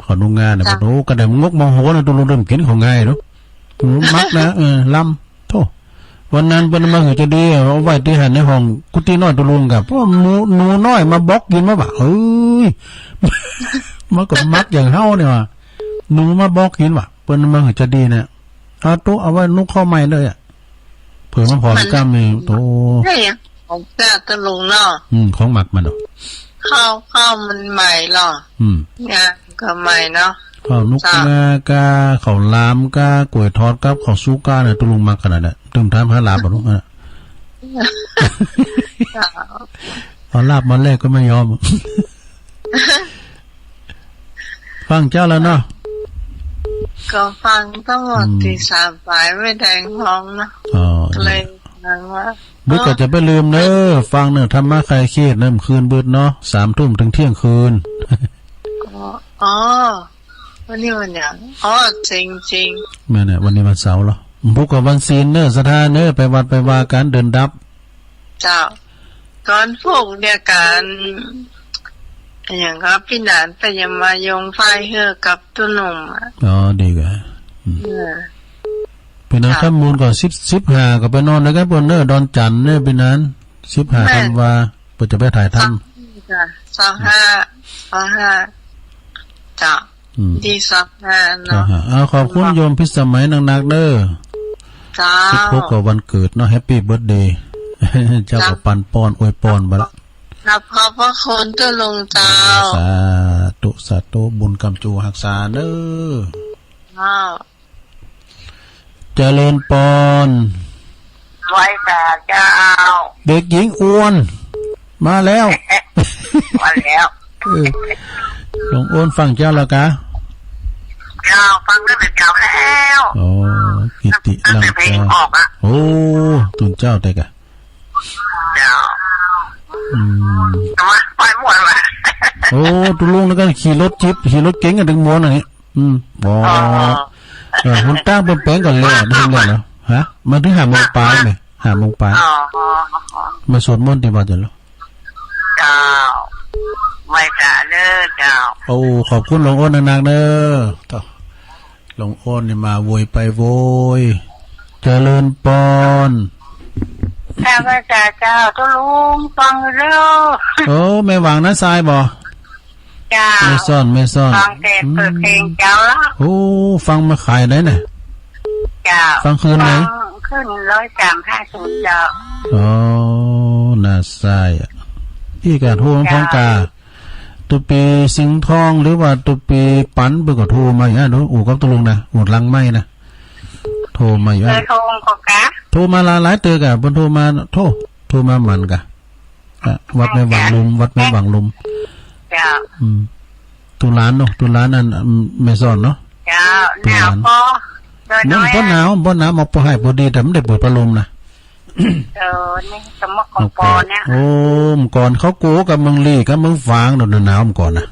ข้าวหนุงงานเนี่ย เจ้า โอ้ ก็ได้งกโมโหนะ ตุ๊ลุงเริ่มกิ๋นของ่ายเนาะ มักนะ เออ ลำ โธ่ วันนั้นเปิ้นมาหื้อจะดี เอาไว้ตี้หั้นในห้องกุฏิน้อยตุ๊ลุงก่ะ เพราะหนู หนูน้อยมาบอกกิ๋นมาบ่ะ เฮ้ย มันก็มักอย่างเฮาเนี่ยว่ะ หนูมาบอกกิ๋นว่ะ เปิ้นมาหื้อจะดีเนี่ย เอาตุ๊ เอาไว้นุกข้าวใหม่เลยอ่ะ เผื่อมันผอมก้ามเอง โธ่ ใช่อะ ของเจ้าตุ๊ลุงเนาะ อืม ของหมักมันเนาะ ข้าว ข้าวมันใหม่เหรอ อืม งาก็ใหม่เนาะ ข้าวหนุก เจ้า งาก้า ข้าวหลามก้า ก๋วยทอดกับข้าวสุกก้าเนี่ย ตุ๊ลุงมักขนาดนั้น ตึงถามหาลาบบ่ลูกนะ เจ้า เอาลาบมาแลกก็ไม่ยอม ฟังเจ้าแล้วเนาะ ก็ฟังตลอด อืม ตี้สามสายแม่แดงฮ้องเนาะ อ๋อ เลย นางว่า บึดก็จะไปลืมเน้อ ฟังเน้อ ธรรมะคลายเครียดเน้อ คืนบึดเนาะ สามทุ่มเถิงเตี้ยงคืน อ๋อ อ๋อ วันนี้วันหยัง อ๋อ จริงๆ แม่นแหละ วันนี้วันเสาร์เหรอ พุธกับวันศีลเน้อ ศรัทธาเน้อ ไปวัดไปวากั๋น เดินดับ เจ้า ก่อนพุธเนี่ยกั๋น อะหยังก็ปี้หนานไปเยี่ยมมายงไฟเฮือกับตุ๊นุ่มอะ อ๋อ ดีก่ะ อืม เออ ปี้หนาน เจ้า ทำบุญก่อน สิบ สิบห้าก็ไปนอนด้วยกั๋นเปิ้นเน้อ ดอนจันทน์เน้อ ปี้หนาน สิบห้า แม่น ธันวา เปิ้นจะไปถ่ายทำ เจ้า ซาวห้า ซาวห้า เจ้า อืม ตี้ซาวห้าเนาะ ซาวห้า เอา ขอบคุณโยมพิสมัยนักๆ เน้อ เจ้า สิบหกก็วันเกิดเนาะ แฮปปี้เบิร์ธเดย์ เจ้า เจ้า ก็ปันปอนอวยปอนบ่ละ ครับ ขอบพระคุณตุ๊ลุงเจ้า สาธุ สาธุ บุญกำจูฮักษาเน้อ เจ้า เจริญปอน ไหว้สาเจ้า เด็กหญิงอ้วน มาแล้ว มาแล้ว เออ หลวงอ้วนฟังเจ้าแล้วกา เจ้า ฟังตั้งแต่เจ๊าแล้ว อ๋อ กิตติ ตั้งแต่เพลง ลังกา ออกอะ โอ้ ตุ๊นเจ้าแต่กา เจ้า อืม แต่ว่าไปม่วนว่ะ โอ้ ตุ๊ลุงแล้วก็ขี่รถจี๊ป ขี่รถเก๋งกันเถิงม่วนอันนี้ อืม อ๋อ อ๋อ เออ หนตางเปิ้นแป๋งก่อนแล้ว เปิ้นแล้วเนาะ ฮะ มาเถิงห้าโมงป๋ายไหม ห้าโมงป๋าย อ๋อ อ๋อ อ๋อ มาสวดมนต์ตี้วัดเจ้า เจ้า ไหว้สาเน้อเจ้า โอ้ ขอบคุณหลวงอ้วนนักๆ เน้อ ต่อ หลวงอ้วนนี่มาโวยไปโวย เจริญปอน ข้าพเจ้าเจ้า ตุ๊ลุงฟังอยู่แล้ว โอ้ แม่หว่างน้าทรายบ่ เจ้า แม่ซ่อน แม่ซ่อน ฟังแต่เปิดเพลงเจ้าละ อืม โอ้ ฟังมาขายได้น่ะ เจ้า ฟังคืนไหน ฟังคืนร้อยสามห้าศูนย์เจ้า อ๋อ น้าทรายอะ อี้กาโทรมาพร้อมกา เจ้า ตุ๊ปีสิงห์ทอง หรือว่าตุ๊ปีปัน เปิ้นก็โทรมาอยู่นะ อู่กับตุ๊ลุงนะ อู่หลังไม้นะ โทรมาอยู่ เออ โทรก็กา โทรมาหลายๆ เตื้อกา เปิ้นโทรมา โทร โทรมาหมั่นกา อ่ะ วัดแม่หว่างลุม วัดแม่หว่างลุม เจ้า อืม ตุ๊หลานเนาะ ตุ๊หลานอัน อืม แม่ซ่อนเนาะ เจ้า ตุ๊หลาน หนาวปอ น้อยๆ บ่หนาว บ่หนาว มาปอให้ปอดี แต่บ่ได้เปิดพัดลมนะ เออ นี่สมมติของปอเนี่ย โอ้ เมื่อก่อนเขาโกกับเมืองลี้กับเมืองฝางโดนหนาวเมื่อก่อนนะ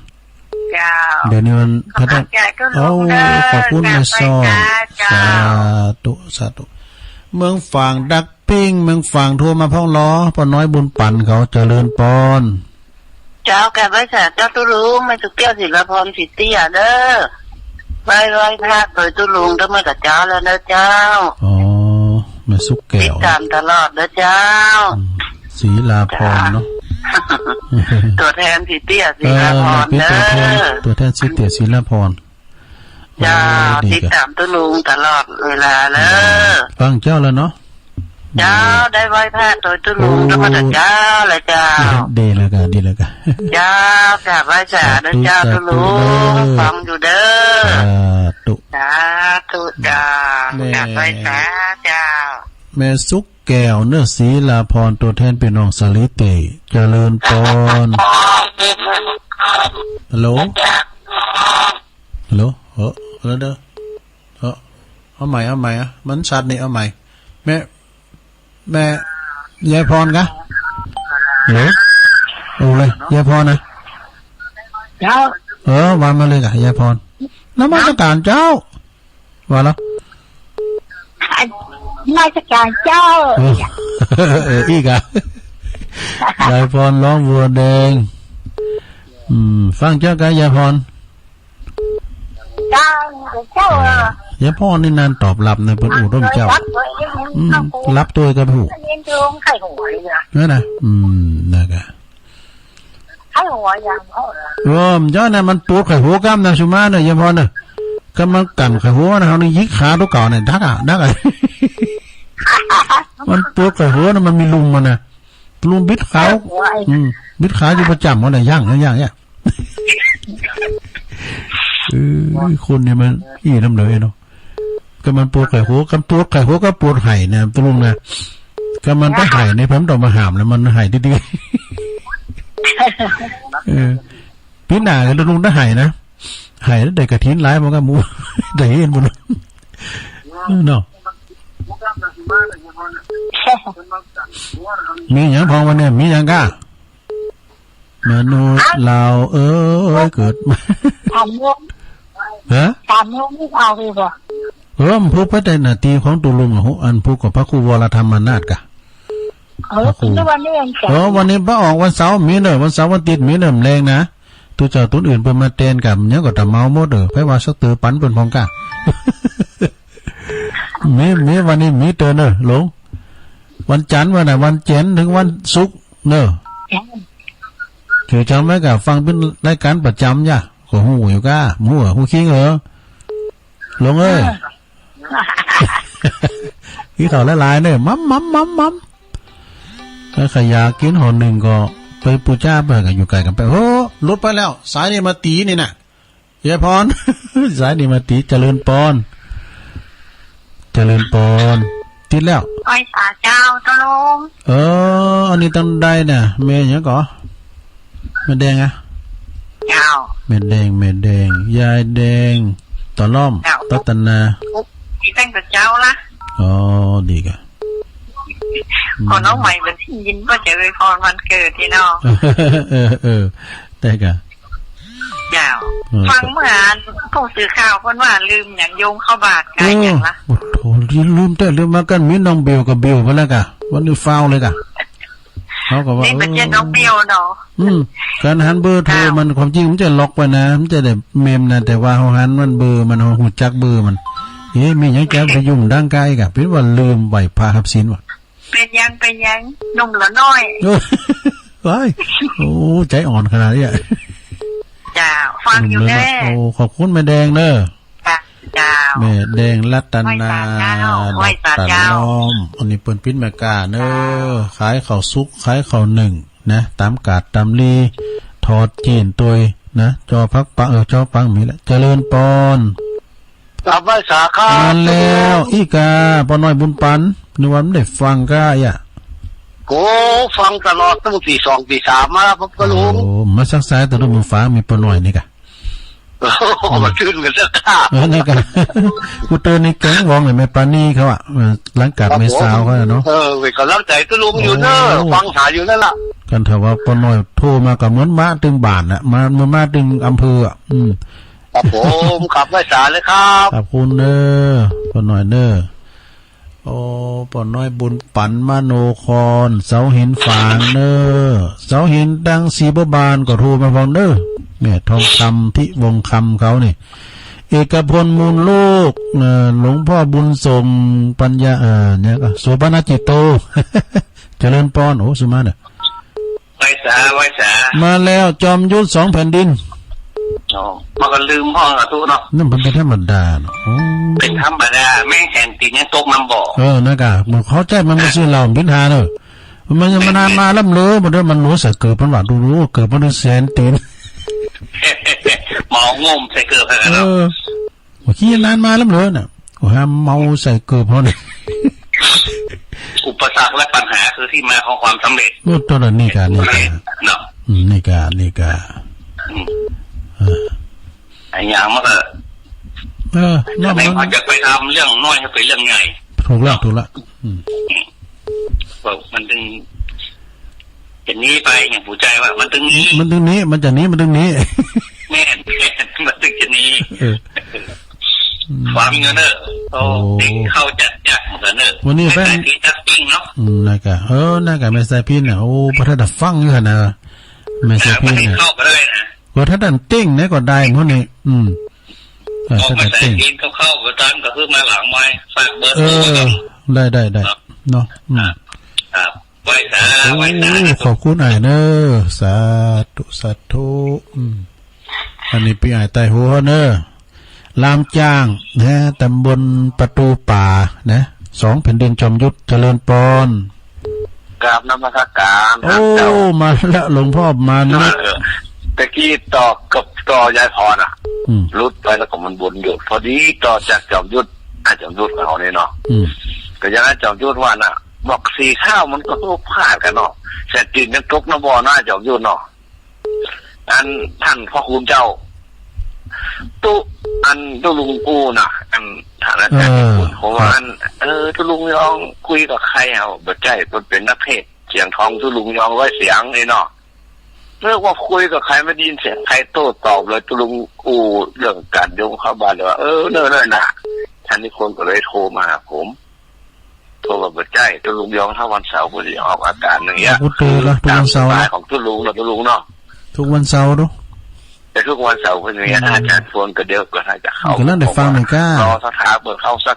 เจ้า เดี๋ยวนี้มัน ขอบใจตุ๊ลุงเด้อ โอ้ ขอบคุณแม่ซ่อน เจ้า สาธุ สาธุ เมืองฝางดักปิ้ง เมืองฝางโทรมาพ่องลอ ป้อน้อยบุญปันเขา เจริญปอน เจ้า กราบไหว้สาเจ้าตุ๊ลุง แม่สุกแก้ว ศิลาพร ศรีเตี้ยเด้อ ไหว้ ไหว้พระโดยตุ๊ลุงตั้งแต่เจ๊าแล้วเน้อเจ้า อ๋อ แม่สุกแก้ว ติดต๋ามตลอดเน้อเจ้า อืม ศรีลาพรเนาะ เจ้า ตั๋วแทนศรีเตี้ย ศรีลาพร เออ แม่ปิ๊ดตั๋วแทน เด้อ ตั๋วแทนศรีเตี้ย ศรีลาพร เจ้า โอ้ ดีกา ติดต๋ามตุ๊ลุงตลอดเวลาเลย ฟังเจ้าแล้วเนาะ เจ้า ได้ไหว้พระโดยตุ๊ลุง โอ้ ตั้งแต่เจ๊าแล้วเจ้า ดีแล้วกา ดีแล้วกา เจ้า กราบไหว้สาเน้อเจ้า สาธุ ตุ๊ลุง สาธุเด้อ ฟังอยู่เด้อ สาธุ สาธุเจ้า แม่ กราบไหว้สาเจ้า แม่สุกแก้วเน้อ ศรีลาพร ตั๋วแทนปี้น้องศรีเตี้ย เจริญปอน ฮัลโหล ฮัลโหล เออ ฮัลโหลเด้อ เออ เอาใหม่ เอาใหม่อะ มันชัดนี่ เอาใหม่ แม่ แม่ ยายพรกา ฮัลโหล โอ้เลย ยายพรนะ เจ้า เออ ว่ามาเลยกา ยายพร นมัสก๋านเจ้า ว่าแล้ว นมัสก๋านเจ้า เออ เออ อี้กา ยายพรร้องบัวแดง อืม ฟังเจ้ากา ยายพร เจ้า เจ้า เออ ยายพรนี่นานตอบฮับนะ เปิ้นอู้ต้มเจ้า ฮับโตเอง อืม ฮับโต ฮับโตก็ฮู้ เล่นดวงไข้หัวเลยอะ นั่นนะ อืม นั่นกา ไข้หัวอย่างเขาเหรอ เออ เจ้าน่ะมันปวดไข้หัวก้ำนะ สุมาเน่ะ ยายพรเน่ะ กำลังกั๋นไข้หัวนะ เฮานี่หยิกขาตั๋วเก่าเนี่ย ดักอะ ดักอะ มันปวดไข้หัวนะ มันมีลุมมันนะ ลุมบิดขา ไข้หัวไอ้ อืม บิดขาอยู่ประจ๋ำมันน่ะ ย่าง ย่าง ย่างเนี่ย เออ คนนี่มันอี้นำเลยเนาะ ก็มันปวดไข้หัว ก็ปวดไข้หัวก็ปวดไห้นะ ตุ๊ลุงนะ ก็มันไปไห้ใน ผมต้องมาห้ามแล้ว มันไห้ดีๆ เออ ปี๋หน้าก็ตุ๊ลุงต้องไห้นะ ไห้แล้วได้กฐินหลาย มันก็หมู่ ได้เห็นบุญเนาะ มีหยังพองวันนี้ มีหยังกา มนุษย์เราเอ๋ย เกิดมา ถามลุง ฮะ ถามลุงนี่เอาไปบ่ เออ มันพูดไปแต่นาทีของตุ๊ลุงอะ อันพูดกับพระครูวรธรรมนาถกะ เออ พระครู คือวันนี้วันเสาร์ เออ วันนี้บ่ออก วันเสาร์มีเน่อ วันเสาร์วันอาทิตย์มีเน่อ แลงนะ ตุ๊เจ้าตุ๊อื่นเปิ้นมาแตนกะ มันยังก็ตะเมาหมดเออ ไผว่าสักเตื้อปันเปิ้นพองกะ มี มีวันนี้มีเตื้อเน่อ หลวง วันจันทร์วันน่ะ วันจันทร์เถิงวันศุกร์เน่อ ถือจำไว้กะ ฟังเป๋นรายก๋านประจ๋ำยะ ก็ฮู้อยู่กา ฮู้อะ ฮู้คิงเออ หลวงเอ้ย เออ กิ๋นข้าวหลายๆ เน่อ หม่ำๆๆๆ ถ้าใผอยากกิ๋นห่อนึ่งก็ไปปู๋จ้าไป ก็อยู่ใก้กั๋นไป โอ้ หลุดไปแล้ว สายนี้มาตี๋นี่นะ ยายพร สายนี้มาตี๋ เจริญปอน เจริญปอน เจ ผิดแล้ว ไหว้สาเจ้า ตะลุง เออ อันนี้ตังใดเนี่ย แม่หยังก่อ แม่แดงอะ เจ้า แม่แดง แม่แดง ยายแดง ตะล่อม เจ้า รัตนา มีตั้งแต่เจ้าละ อ๋อ ดีกะ ขอน้องใหม่มันได้ยินว่าจะอวยพรวันเกิดนี่เนาะ เออ เออ ได้กะ เจ้า เออ ฟังเมื่อผู้สื่อข่าวเปิ้นว่าลืมหยังโยมเข้าบาตรกายหยังละ โอ้โห ลืมแต๊ ลืมมากั๋น มีน้องเบลกับเบลไปแล้วกะ วันนี้ฟาวเลยกะ เขาก็ว่า นี่มันจะน้องเบลเนาะ อืม ก๋านหันเบอร์โทรมัน ความจริงมันจะล็อกไว้นะ มันจะได้เมมนะ แต่ว่าเขาหันมันเบอร์มัน เขาฮู้จักเบอร์มัน เอ๊ะ มีหยังจะไปยุ่งดังกายกะ เป๋นว่าลืมไหว้พระฮับศีลวะ เป๋นหยัง เป๋นหยัง หนุ่มละน้อย ว้าย โอ้ ใจ๋อ่อนขนาดนี้อะ เจ้า ฟังอยู่แน่ โอ้ ขอบคุณแม่แดงเน้อ เจ้า แม่แดงรัตนา ไหว้สาเจ้า ไหว้สาเจ้า ตะล่อม อันนี้เปิ้นปิ๊ดอเมริกาเน้อ เจ้า ขายข้าวสุก ขายข้าวนึ่งนะ ต๋ามกาดต๋ามลี ทอดจีนตวยนะ จ้อปักปัง เออ จ้อปังมีแล้ว เจริญปอน กราบไหว้สาครับ มาแล้ว อีกา ป้อน้อยบุญปัน นึกว่ามันได้ฟังก้าอ่ะ โอ้ ฟังตลอดตั้งตีสองตีสามมาครับ ตะลุง โอ้ มาสักสายตะลุง มึงฟังมีป้อน้อยนี่กะ โอ้ มาขึ้นกันสักข้า เออ นี่กะ กูเตือนในแก๊งวองเลย แม่ปานีเขาอะ เออ หลังจากแม่สาวเขาอะเนาะ เออ เป๋นก๋ำลังใจ๋ตะลุงอยู่เน้อ โอ้ ฟังหาอยู่นั่นล่ะ กันถ้าว่าป้อน้อยโทรมาก็เหมือนมาตึงบ้านน่ะ มา เหมือนมาตึงอำเภออะ อืม ครับผม กราบไหว้สาเลยครับ ขอบคุณเน้อ ป้อน้อยเน้อ โอ้ ป้อน้อยบุญปันมโนคร เสาหินฝางเน้อ เสาหินตังสีบัวบานก็โทรมาพร้อมเน้อ แม่ทองคำ ทิวงศ์คำเขานี่ เอกพล มูลโลก เอ่อ หลวงพ่อบุญส่ง ปัญญา เอ่อ เนี่ยก็ โสภณจิตโต เจริญปอน โอ้ สุมาเน่อ ไหว้สา ไหว้สา มาแล้ว จอมยุทธสองแผ่นดิน อ๋อ มันก็ลืมห้องอะตุ๊เนาะ นั่นมันเป๋นธรรมดาเนาะ โอ้ เป๋นธรรมดา แม่งแสนตี๋นยังตกน้ำบ่อ เออ นั่นกะ มันเข้าใจ๋ มันบ่ซื้อเหล้า เป๋นหาเน้อ มันยังมานานมาล้ำเหลือ บ่ได้มันหลวงใส่เกิบมันว่า ดูๆ เกิบมันแสนตี๋น เมางมใส่เกิบขนาดนั้นเนาะ เออ บ่ขี้นานมาล้ำเหลือน่ะ โอ้ ห้ามเมาใส่เกิบเขาเนี่ย อุปสรรคและปัญหาคือที่มาของความสำเร็จ โอ้ ตอนนั้นนี่กะ นี่กะ เนาะ อืม นี่กะ นี่กะ อืม เออ ไอ้อย่างมันก็ เออ นอกนั้น เขาจะไปทำเรื่องน้อยให้เป็นเรื่องใหญ่ ถูกแล้ว ถูกแล้ว อืม ก็มันถึง จะหนีไปอย่างผู้ใจ๋ว่า มันถึงหนี มันถึงหนี มันจะหนี มันถึงหนี แม่น แม่น มันถึงจะหนี เออ ฟังอยู่เน้อ โอ้ โอ้ ติ๊กเข้าจัดจัดเหมือนกันเน้อ วันนี้แป้ง แม่สายพิณจัดปิ้งเนาะ อืม นั่นกะ เออ นั่นกะ แม่สายพิณน่ะ โอ้ บ่ทันได้ฟังอยู่หั่นน่ะ แม่สายพิณน่ะ เข้าก็ได้นะ บ่ทันได้ติ๊งไหนก็ได้หมดนี่ อืม เออ ออกมา ทันได้ติ๊ง สายพิณเข้าๆ ก็ตามก็คือมาหลังไมค์ ฝากเบอร์โทรไว้ก่อน เออ ได้ ได้ ได้ ครับ เนาะ อืม ครับ ครับ ไหว้สา โอ้ ไหว้สา ขอบคุณอ้ายเน้อ สาธุ สาธุ อืม อันนี้ปี้อ้ายใต้หัวเน้อ ลามจ้างนะ ตำบลประตูป่านะ สองแผ่นดินจอมยุทธ เจริญปอน กราบนมัสการ โอ้ ครับเจ้า มาแล้วหลวงพ่อมานิด เออ ตะกี้ต่อกับต่อยายพรอะ อืม หลุดไปแล้วก็มันวนอยู่ พอดีต่อจากจอมยุทธ อาจอมยุทธของเรานี่เนาะ อืม ก็อย่างนั้นจอมยุทธว่าน่ะ บอกสี่ข้าวมันก็พลาดกันเนาะ แสนตี๋นยังตกน้ำบ่อหน้าจอมยุทธเนาะ อันต้านพ่อคูณเจ้า ตุ๊ อันตุ๊ลุงอู้น่ะ อันต้านอาจ๋ารย์ เออ เพราะว่า ครับ อัน เออ ตุ๊ลุงยองคุยกับใครเอา บ่ใจ้ เปิ้นเป๋นนักเทศน์เสียงทอง ตุ๊ลุงยองร้อยเสียงนี่เนาะ นึกว่าคุยกับใคร ไม่ได้ยินเสียงใครโต้ตอบเลย ตุ๊ลุงอู้เรื่องก๋านโยมเข้าบาตรเลยว่า เออ เน่อ เน่อน่ะ ต้านนิพนธ์ก็เลยโทรมาหาผม โทรมาบ่ใจ้ ตุ๊ลุงยองถ้าวันเสาร์ผมจะออกอาก๋านอย่างเงี้ย กูเตือนละ ทุกวันเสาร์ ตามสไตล์ของตุ๊ลุงเนาะ ตุ๊ลุงเนาะ ทุกวันเสาร์เนาะ แต่ทุกวันเสาร์เป็นอย่างเงี้ย อืม อาจ๋ารย์ชวนก็เดี๋ยวก็น่าจะเข้า ก็นั่นได้ฟังเหมือนกัน รอสถาเปิดเข้าสัก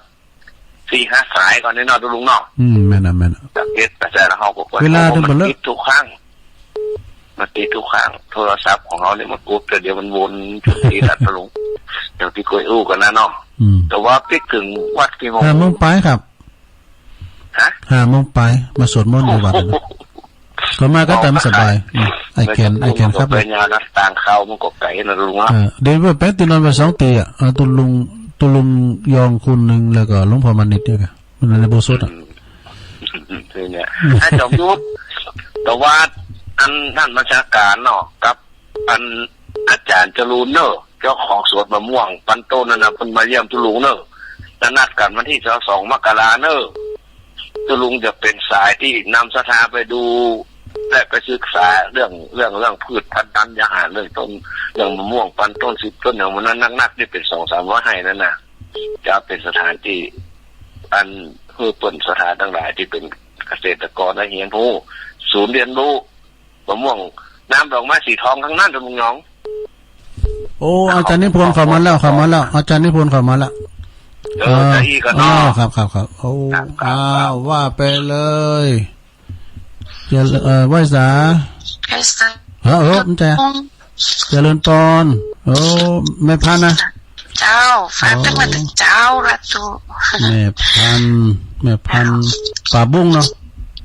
สี่ห้าสายก่อนนี่เนาะ ตุ๊ลุงเนาะ อืม แม่นน่ะ แม่นน่ะ จับเก็ตกระแสแล้วเฮาก็เปิด เวลา โอ้ มัน เปิด ติดทุกครั้ง มันติดทุกครั้ง โทรศัพท์ของเราเนี่ยมันกดแต่เดี๋ยวมันวนอยู่ที่หลัดตุ๊ลุง อย่างตี้ก้อยอู้กั๋นนะเนาะ อืม แต่ว่าปิ๊กเถิงวัดกี่โมง ห้าโมงปลายครับ ฮะ ห้าโมงปลาย มาสวดมนต์อยู่วัดน่ะ ก็มาก็ต๋ามสบาย อืม ไอ้แขน ไอ้แขนครับ มันก็เป็นยานัดต่างเขา มันก็ไก๋นะตุ๊ลุงเนาะ เออ เดี๋ยวไปแป๊บเดียว นอนไปสองตี้อะ เอาตุ๊ลุง ตุ๊ลุงยองคนนึ่ง แล้วก็หลวงพ่อมานิดเนี่ยกะ มันในโบสถ์อะ อืม เนี่ย ไอ้จอมยุทธ แต่ว่าอันท่านบัญชาการเนาะ กับอันอาจ๋ารย์จรูญเนอะ เจ้าของสวนมะม่วงปันต้นนั่นน่ะ เปิ้นมาเยี่ยมตุ๊ลุงเนอะ นัดกั๋นวันตี้ซาวสองมกราเนอะ ตุ๊ลุงจะเป๋นสายตี้นำศรัทธาไปดู และไปศึกษาเรื่อง เรื่อง เรื่องพืชพันธุ์ธัญญาหาร เรื่องต้น เรื่องมะม่วงปันต้นสิบต้น อย่างวันนั้นนักๆ ตี้เป๋นสองสามร้อยไฮ่นั่นน่ะ จะเป๋นสถานตี้ อันหื้อเปิ้นศรัทธาตังหลายตี้เป๋นเกษตรกรได้เฮียนฮู้ ศูนย์เรียนรู้มะม่วงน้ำดอกไม้สีทองตังนั้น ตุ๊ลุงหยอง โอ้ อาจ๋ารย์นิพนธ์เข้ามาแล้ว เข้ามาแล้ว อาจ๋ารย์นิพนธ์เข้ามาแล้ว เออ เออ จะอี้ก่อนเนาะ อ๋อ ครับ ครับ ครับ โอ้ ครับ ครับ อ้าว ว่าไปเลย เจริญ เอ่อ ไหว้สา ไหว้สา เออ เออ มันจะ เจริญปอน โอ้ แม่พันธุ์นะ เจ้า ฟังตั้งแต่เจ๊าละตุ๊ แม่พันธุ์ แม่พันธุ์ ป่าบุ้งเนาะ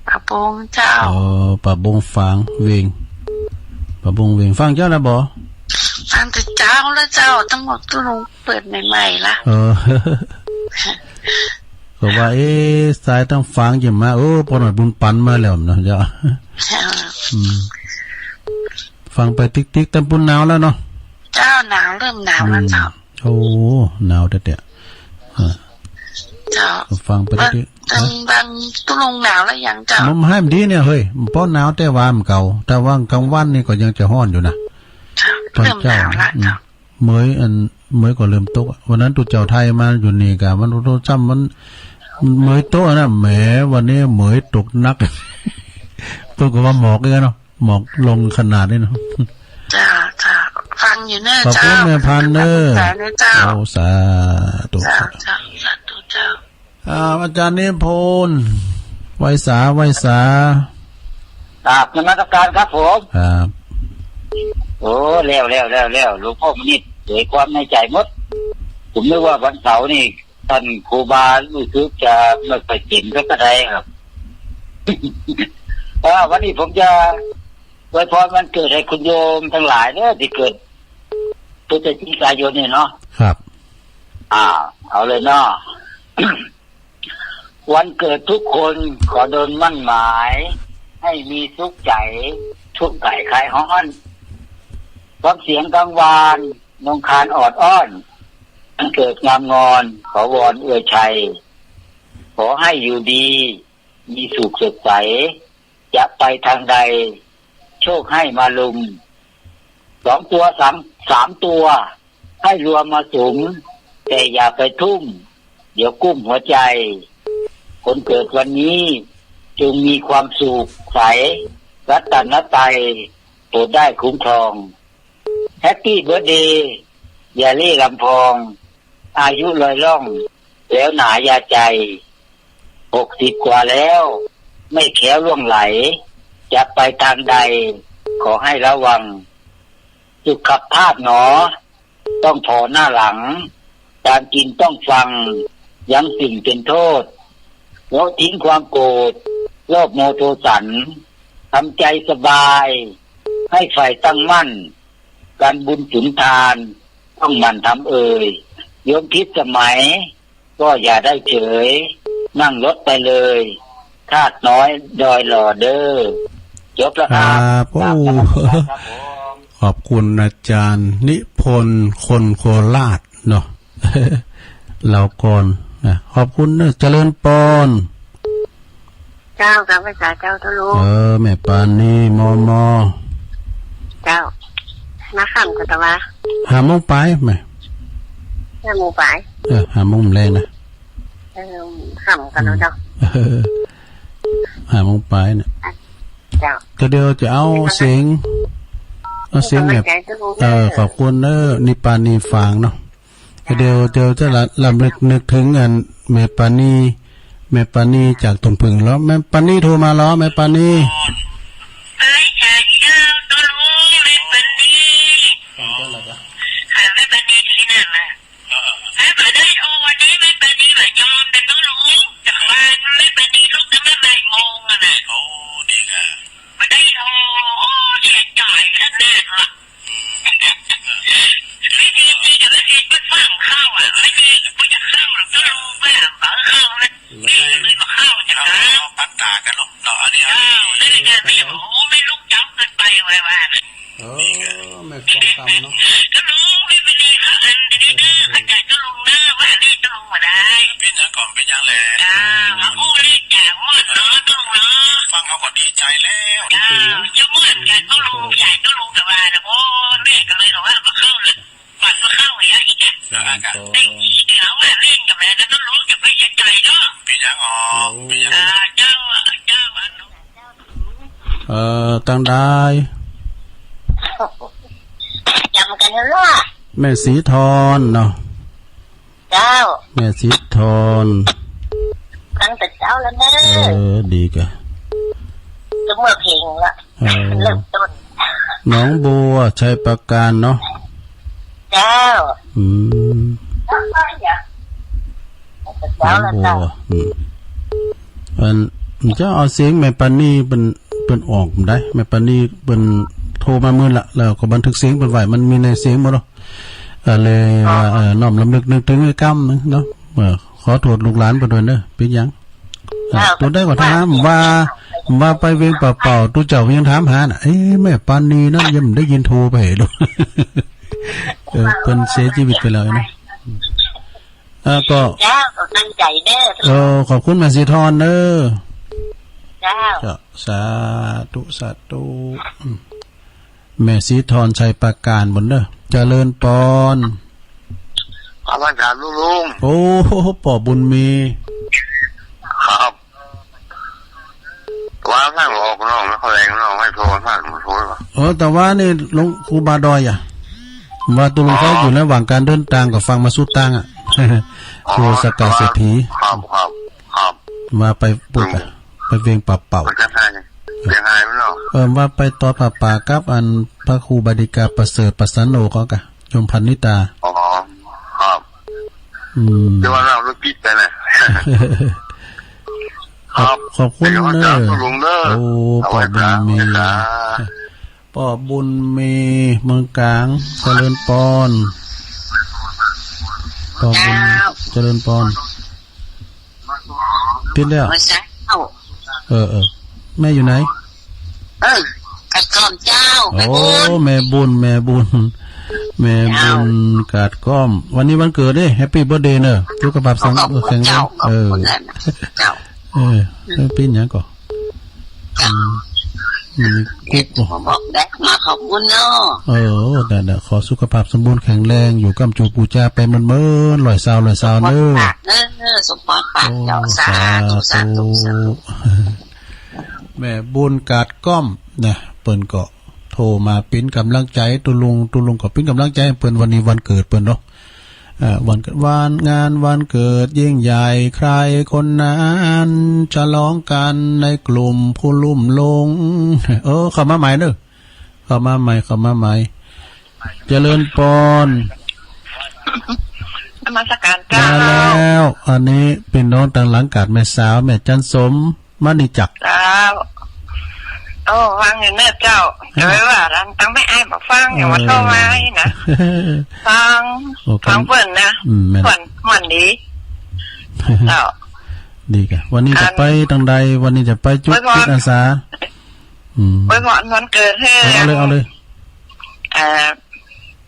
ป่าบุ้งเจ้า เออ ป่าบุ้งฝางเวียง ป่าบุ้งเวียง ฟังเจ๊าแล้วบ่ ฟังแต่เจ๊าละเจ้า ตั้งหมดตุ๊ลุงเปิดใหม่ๆ ละ เออ ก็ว่า เอ๊ะ สายตางฝางจะมา โอ้ ป้อน้อยบุญปันมาแล้วเนาะเจ้า เจ้า อืม ฟังไปติ๊กๆ ตางปู้นหนาวแล้วเนาะ เจ้า หนาว เริ่มหนาวแล้วเจ้า อืม โอ้ หนาวแต๊ๆ อ่า เจ้า ฟังไปติ๊กๆ บาง นะ บางตุ๊ลุงหนาวแล้วยังเจ้า มันบ่ให้มันดีเนี่ยเฮ้ย ป้อหนาวแต่ว่ามันเก่า แต่ว่ากลางวันนี่ก็ยังจะฮ้อนอยู่นะ เจ้า เริ่มหนาวละ อืม เจ้า เหมยอัน เหมยก็เริ่มตกอะ วันนั้นตุ๊เจ้าไทยมาอยู่นี่กะ มันโตซ้ำมัน เหมยตกนะ แหม วันนี้เหมยตกนัก เปิ้นก็ว่าหมอกอีกแล้วเนาะ หมอกลงขนาดนี้เนาะ เจ้า เจ้า ฟังอยู่เน้อ ขอบคุณ เจ้า แม่พันธุ์เน้อ ขอบคุณเจ้า โอ้ สาธุ เจ้า สาธุ เจ้า สาธุเจ้า อ่า อาจ๋ารย์นิพนธ์ ไหว้สา ไหว้สา กราบนมัสการครับผม ครับ โอ้ แล้ว แล้ว แล้ว แล้ว หลวงพ่อมนิษฐ์เผยความในใจ๋หมด ผมนึกว่าวันเสาร์นี่ ต้านครูบารู้สึกจะไม่ค่อยเจ๋งสักเท่าใดครับ เออ วันนี้ผมจะอวยพรวันเกิดให้คุณโยมตังหลายเน้อ ตี้เกิดพฤศจิกายนนี่เนาะ ครับ อ่า เอาเลยเนาะ วันเกิดทุกคนขอดลมั่นหมาย ให้มีสุขใจ๋ ทุกข์กายคลายฮ้อน ฟังเสียงกังวาน นงคานออดอ้อน วันเกิดงามงอน ขอวอนอวยชัย ขอให้อยู่ดี มีสุขสดใส จะไปตางใด โชคให้มาลุม สองตัวสาม สามตัว ให้รวมมาสุม แต่อย่าไปทุ่ม เดี๋ยวกุ้มหัวใจ๋ คนเกิดวันนี้ จงมีความสุขใส รัตนตรัย โปรดได้คุ้มครอง แฮปปี้เบิร์ธเดย์ อย่าเล่ร่ำพอง อายุลอยล่อง แล้วหนายาใจ๋ หกสิบกว่าแล้ว ไม่แคล้วล่วงไหล จะไปตางใด ขอให้ระวัง สุขภาพหนอ ต้องผ่อหน้าหลัง การกิ๋นต้องฟัง ยังสิ่งเป๋นโทษ ละทิ้งความโกรธ โลภโมโทสัน ทำใจ๋สบาย ให้ใฝ่ตั้งมั่น การบุญสุนทาน ต้องหมั่นทำเอ่ย โยมผิดสมัย ก็อย่าได้เฉย นั่งรถไปเลย ธาตุน้อยดอยหล่อเด้อ จบแล้วครับ ครับ โอ้ กราบนมัสการครับผม ขอบคุณอาจ๋ารย์นิพนธ์ คนโคราชเนาะ ลาวก่อนนะ ขอบคุณเน้อ เจริญปอน เจ้า กราบไหว้สาเจ้าตุ๊ลุง เออ แม่ปานี มม เจ้า มาค่ำกว่าตะวา ห้าโมงปลายแม่ ห้าโมงปลาย เออ ห้าโมงแลงนะ เออ ค่ำกว่าเนาะเจ้า อืม เออ ห้าโมงปลายเนี่ย เจ้า ก็เดี๋ยวจะเอาเสียง เอาเสียงแบบ เออ ขอบคุณเน้อ นิปานีฝางเนาะ เดี๋ยว เดี๋ยวจะระ รำลึกนึกเถิงอันแม่ปานี แม่ปานีจากตุ่มผึ้งแล้ว แม่ปานีโทรมาแล้ว แม่ปานี เอ้ย จ๋าเจ้าตุ๊ลุง แม่ปานี แม่ปานีตี้นั่นน่ะ แม่ปานีโทรวันนี้ แม่ปานีบ่ยอมแต่ตุ๊ลุง จากบ้านแม่ปานีลุกตั้งแต่บ่ายโมงอะน่ะ โอ้ ดีค่ะ บ่ได้โทร โอ้ เสียใจ๋นักแน่ว่ะ ไม่ดีจริงอะ ไม่ดีก็สั่งข้าวอะ ไม่ดีก็จะข้าวหรอก ก็รู้แบบว่าข้าวมันดีหรือเปล่า ข้าวจะหา เอาปักก ต๋ากั๋นเนาะ เนาะ อันนี้ อ้าว นั่นแหละ แม่บอก โอ้ แม่ลุกจ๋ำเกินไป ว่า ว่า เออ แม่ฟังธรรมเนาะ ตุ๊ลุง แม่มณีเขาอันนี้เด้อ เข้าใจ๋ตุ๊ลุงเด้อ ว่านี่ตุ๊ลุงบ่ได้ เป๋นหยังก่อ เป๋นหยังแหละ เจ้า เอาอู้เล่นจ๋าม่วนเนาะตุ๊ลุงเนาะ ฟังเขาก็ดีใจ๋แล้ว เจ้า จะม่วนจ๋าตุ๊ลุง ใหญ่ตุ๊ลุงก็ว่านะ โอ้ แม่ก็เลยก็ว่าบ่เข้าเลย บัดบ่เข้าอีกแล้ว อีกอ่ะ เจริญพร เอ้ย เดี๋ยวว่าเล่นกับแม่ก็ตุ๊ลุง จะไปใจ๋เนาะ เป๋นหยังอ๋อ เป๋นหยัง อ่า เจ้า เจ้า เอ่อ ตังใด จ๋ำกั๋นเนาะ แม่ศรีทรเนาะ เจ้า แม่ศรีทร ตั้งแต่เจ๊าแล้วเน่อ เออ ดีก่ะ จะเมื่อเพลงละ เออ เริ่มต้น หนองบัว ชัยปราการเนาะ เจ้า อืม ตั้งแต่เจ๊าแล้วเจ้า หนองบัว อืม อัน เจ้าเอาเสียงแม่ปานีเปิ้น เปิ้นออกได้ แม่ปานีเปิ้นโทรมามื้อละ แล้วก็บันทึกเสียงเปิ้นไว้ มันมีในเสียงหมดเนาะ ก็เลยว่า อ๋อ เอ่อ น้อมรำลึกนึกถึงไอ้กำเนาะ เออ ขอโทษลูกหลานไปด้วยเนอะ เป๋นหยัง เออ เจ้า ตัวได้ก็ถามว่า ว่าไปเวียงป่าเป่า ตุ๊เจ้ายังถามหาน่ะ เอ๊ะ แม่ปานีนั้นยังบ่ได้ยินโทรไปเลย เออ เปิ้นเสียจีวิตไปแล้วนะ เออ ก็ เจ้า ก็ตั้งใจ๋เด้อ เออ ขอบคุณแม่ศรีทรเนอะ เจ้า เจ้า สาธุ สาธุ อืม แม่ศรีทร ชัยปราการ บุญเด้อ เจริญปอน ขอพรถามลุง โอ้ ป้อบุญมี ครับ ว่าท่านออกนอกนะ เขาแรงนอก ให้โทรท่านมาโทรเหรอ เออ แต่ว่านี่หลวงครูบาดอยอะ ว่าตุ๊ลุงเขา อ๋อ อยู่ระหว่างก๋านเดินตาง ก็ฟังมาสุดตางอะ อ๋อ ครูสกาเศรษฐี ครับ ครับ ครับ ว่าไปปุ๊บอะ อืม ไปเวียงป่าเป่า มันจะหาย เวียงหายไปแล้ว เออ ว่าไปตอดผ้าป่ากับอันพระครูบาดิกาประเสริฐปัสสโนก็กะ โยมพันนิตา อ๋อ ครับ อืม จะว่าเรารู้ผิดไปนะ ครับ ขอบคุณเนอะ เดี๋ยวว่าจะเอาลุงเนอะ โอ้ เอาไว้ ป้อบุญมี ครับ ป้อบุญมี เมืองกลาง เจริญปอน ป้อบุญ เจ้า เจริญปอน ปิดแล้ว เมื่อเช้า เออ เออ แม่อยู่ไหน เออ กาดก้อมเจ้า โอ้ แม่บุญ แม่บุญ แม่บุญ เจ้า กาดก้อม วันนี้วันเกิดเด้ แฮปปี้เบิร์ธเดย์เนอะ สุขภาพแข็ง ขอบคุณ แข็งแรง เจ้า เออ ขอบคุณนะ เจ้า เออ เออ ปิ้นหยังก่อ อืม อืม กุ๊ก มาบอกได้ มาขอบคุณเนาะ เออ นั่นน่ะ ขอสุขภาพสมบูรณ์แข็งแรง อยู่ก้ำจู๋ปู๋จาไปเมินๆ ร้อยซาว ร้อยซาวเนอะ สมปองปากเนอะ สมปองปาก โอ้ เจ้า สาธุ สาธุ สาธุ สาธุ แม่บุญกาดก้อมนะ เปิ้นก็โทรมาเป๋นก๋ำลังใจ๋ตุ๊ลุง ตุ๊ลุงก็เป๋นก๋ำลังใจ๋เปิ้น วันนี้วันเกิดเปิ้นเนาะ อ่า วันเกิด วัน งานวันเกิดยิ่งใหญ่ ใครคนนั้น ฉลองกันในกลุ่มผู้ลุ่มหลง เออ เข้ามาใหม่เนอะ เข้ามาใหม่ เข้ามาใหม่ เจริญปอน นมัสการเจ้า มาแล้ว อันนี้ปี้น้องตางหลังกาดแม่สาว แม่จันสม มานี่จัก เจ้า โอ้ ฟังอยู่เน่อเจ้า อ่า เดี๋ยวว่าตังแม่อ้ายบ่ฟัง เดี๋ยวว่าโทรมาอีกนะ เออ ฟัง โอ้ ฟังเปิ้นนะ อืม แม่น ม่วน ม่วนดี เจ้า ดีกะ วันนี้จะไปตางใด วันนี้จะไปจุดจิตอาสา อืม อวยพรวันเกิดหื้อ เอาเลย เอาเลย เอ่อ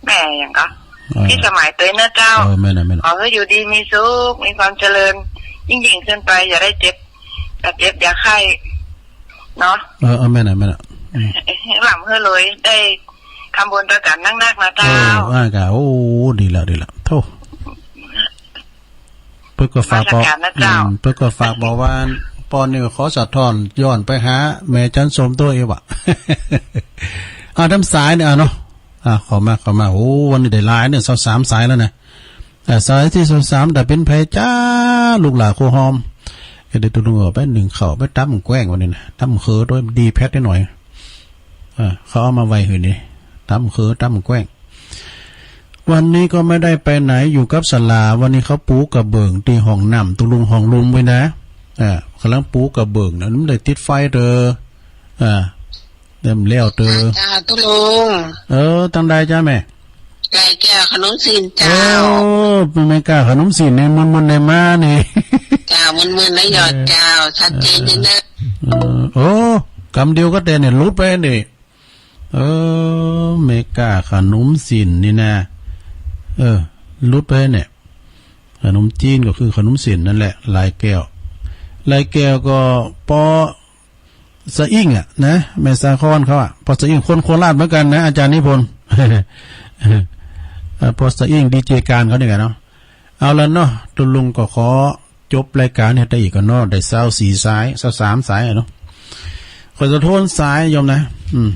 แม่หยังก่อ เออ พี่สมัยตวยเน่อเจ้า เออ แม่นน่ะ แม่นน่ะ ขอหื้ออยู่ดีมีสุข มีความเจริญ ยิ่งๆ ขึ้นไป อย่าได้เจ็บ อย่าเจ็บ อย่าไข้ เนาะ เออ เออ แม่นน่ะ แม่นน่ะ อืม หื้อร่ำหื้อรวย ได้ทำบุญตวยกั๋นนักๆ นะเจ้า เออ อ่ากะ โอ้ ดีแล้ว ดีแล้ว โธ่ เปิ้นก็ฝากบอก นมัสการนะเจ้า อืม เปิ้นก็ฝากบอกว่า ปอนนี่ขอสะท้อนย้อนไปหาแม่จันสมตวยเองว่ะ อ่า ตามสายเนี่ย อ่ะเนาะ อ่า เข้ามา เข้ามา โอ้ วันนี้ได้หลายเนี่ย ซาวสามสายแล้วนะ อ่า สายตี้ซาวสาม แต่เป๋นไผจ๊ะ ลูกหลานครูฮอม ก็ได้ตุ๊ลุงเอาไปนึ่งข้าว ไปต๋ำแกล้งวันนี้นะ ต๋ำเขือตวย ดีแพ็คได้หน่อย อ่า เขาเอามาไว้หื้อนี่ ต๋ำเขือ ต๋ำแกล้ง วันนี้ก็ไม่ได้ไปไหน อยู่กับสลา วันนี้เขาปูกระเบื้องตี้ห้องน้ำตุ๊ลุงห้องลุมไว้นะ อ่า ก่ำลังปูกระเบื้องนะ มันได้ติดไฟเตอ อ่า เริ่มแล้วเตอ จ้าตุ๊ลุง เออ ตางใดจ๊ะแม่ ไก่แก้วขนมจี๋นเจ้า เออ แม่ก้าขนมจี๋นนี่ มันๆ ได้มานี่ เ เจ้า มึนๆ นะ เออ ยอดเจ้า ชัดเจน เออ นี่นะ เออ โอ้ กำเดียวก็แต๊เนี่ย หลุดไปนี่ เออ เมก้าขนมสิ้นนี่นะ เออ หลุดไปเนี่ย ขนมจีนก็คือขนมสิ้นนั่นแหละ ลายแก้ว ลายแก้วก็ปอสะอิ่งอะนะ แม่สาครเขาอะ ปอสะอิ่งคนโคราชเหมือนกันนะ อาจารย์นิพนธ์ เออ ปอสะอิ่ง ดีเจ การเขาเนี่ยกันเนาะ เอาละเนาะ ตุ๊ลุงก็ขอจบรายก๋านเนี่ย ได้อีกก่อนเนาะ ได้ซาวสี่สาย ซาวสามสายอะเนาะ ขอสะท้อนสายโยมนะ อืม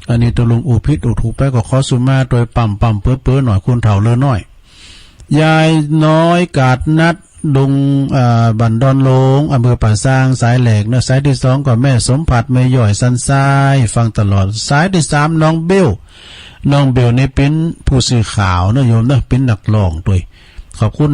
อันนี้ตุ๊ลุงอู้ผิดอู้ถูกไปก็ขอสุมาตวยป่ำๆ เป๋อๆ หน่อย คุณเฒ่าเลอน้อย ยายน้อยกาดนัด ดง เอ่อ บ้านดอนโลง อำเภอป่าซาง สายแรกเนาะ สายตี้สองก็แม่สมผัส แม่ย่อยสันทราย ฟังตลอด สายตี้สามน้องเบล น้องเบลนี่เป๋นผู้สื่อข่าวเนาะโยมเนาะ เป๋นนักร้องตวย ขอบคุณ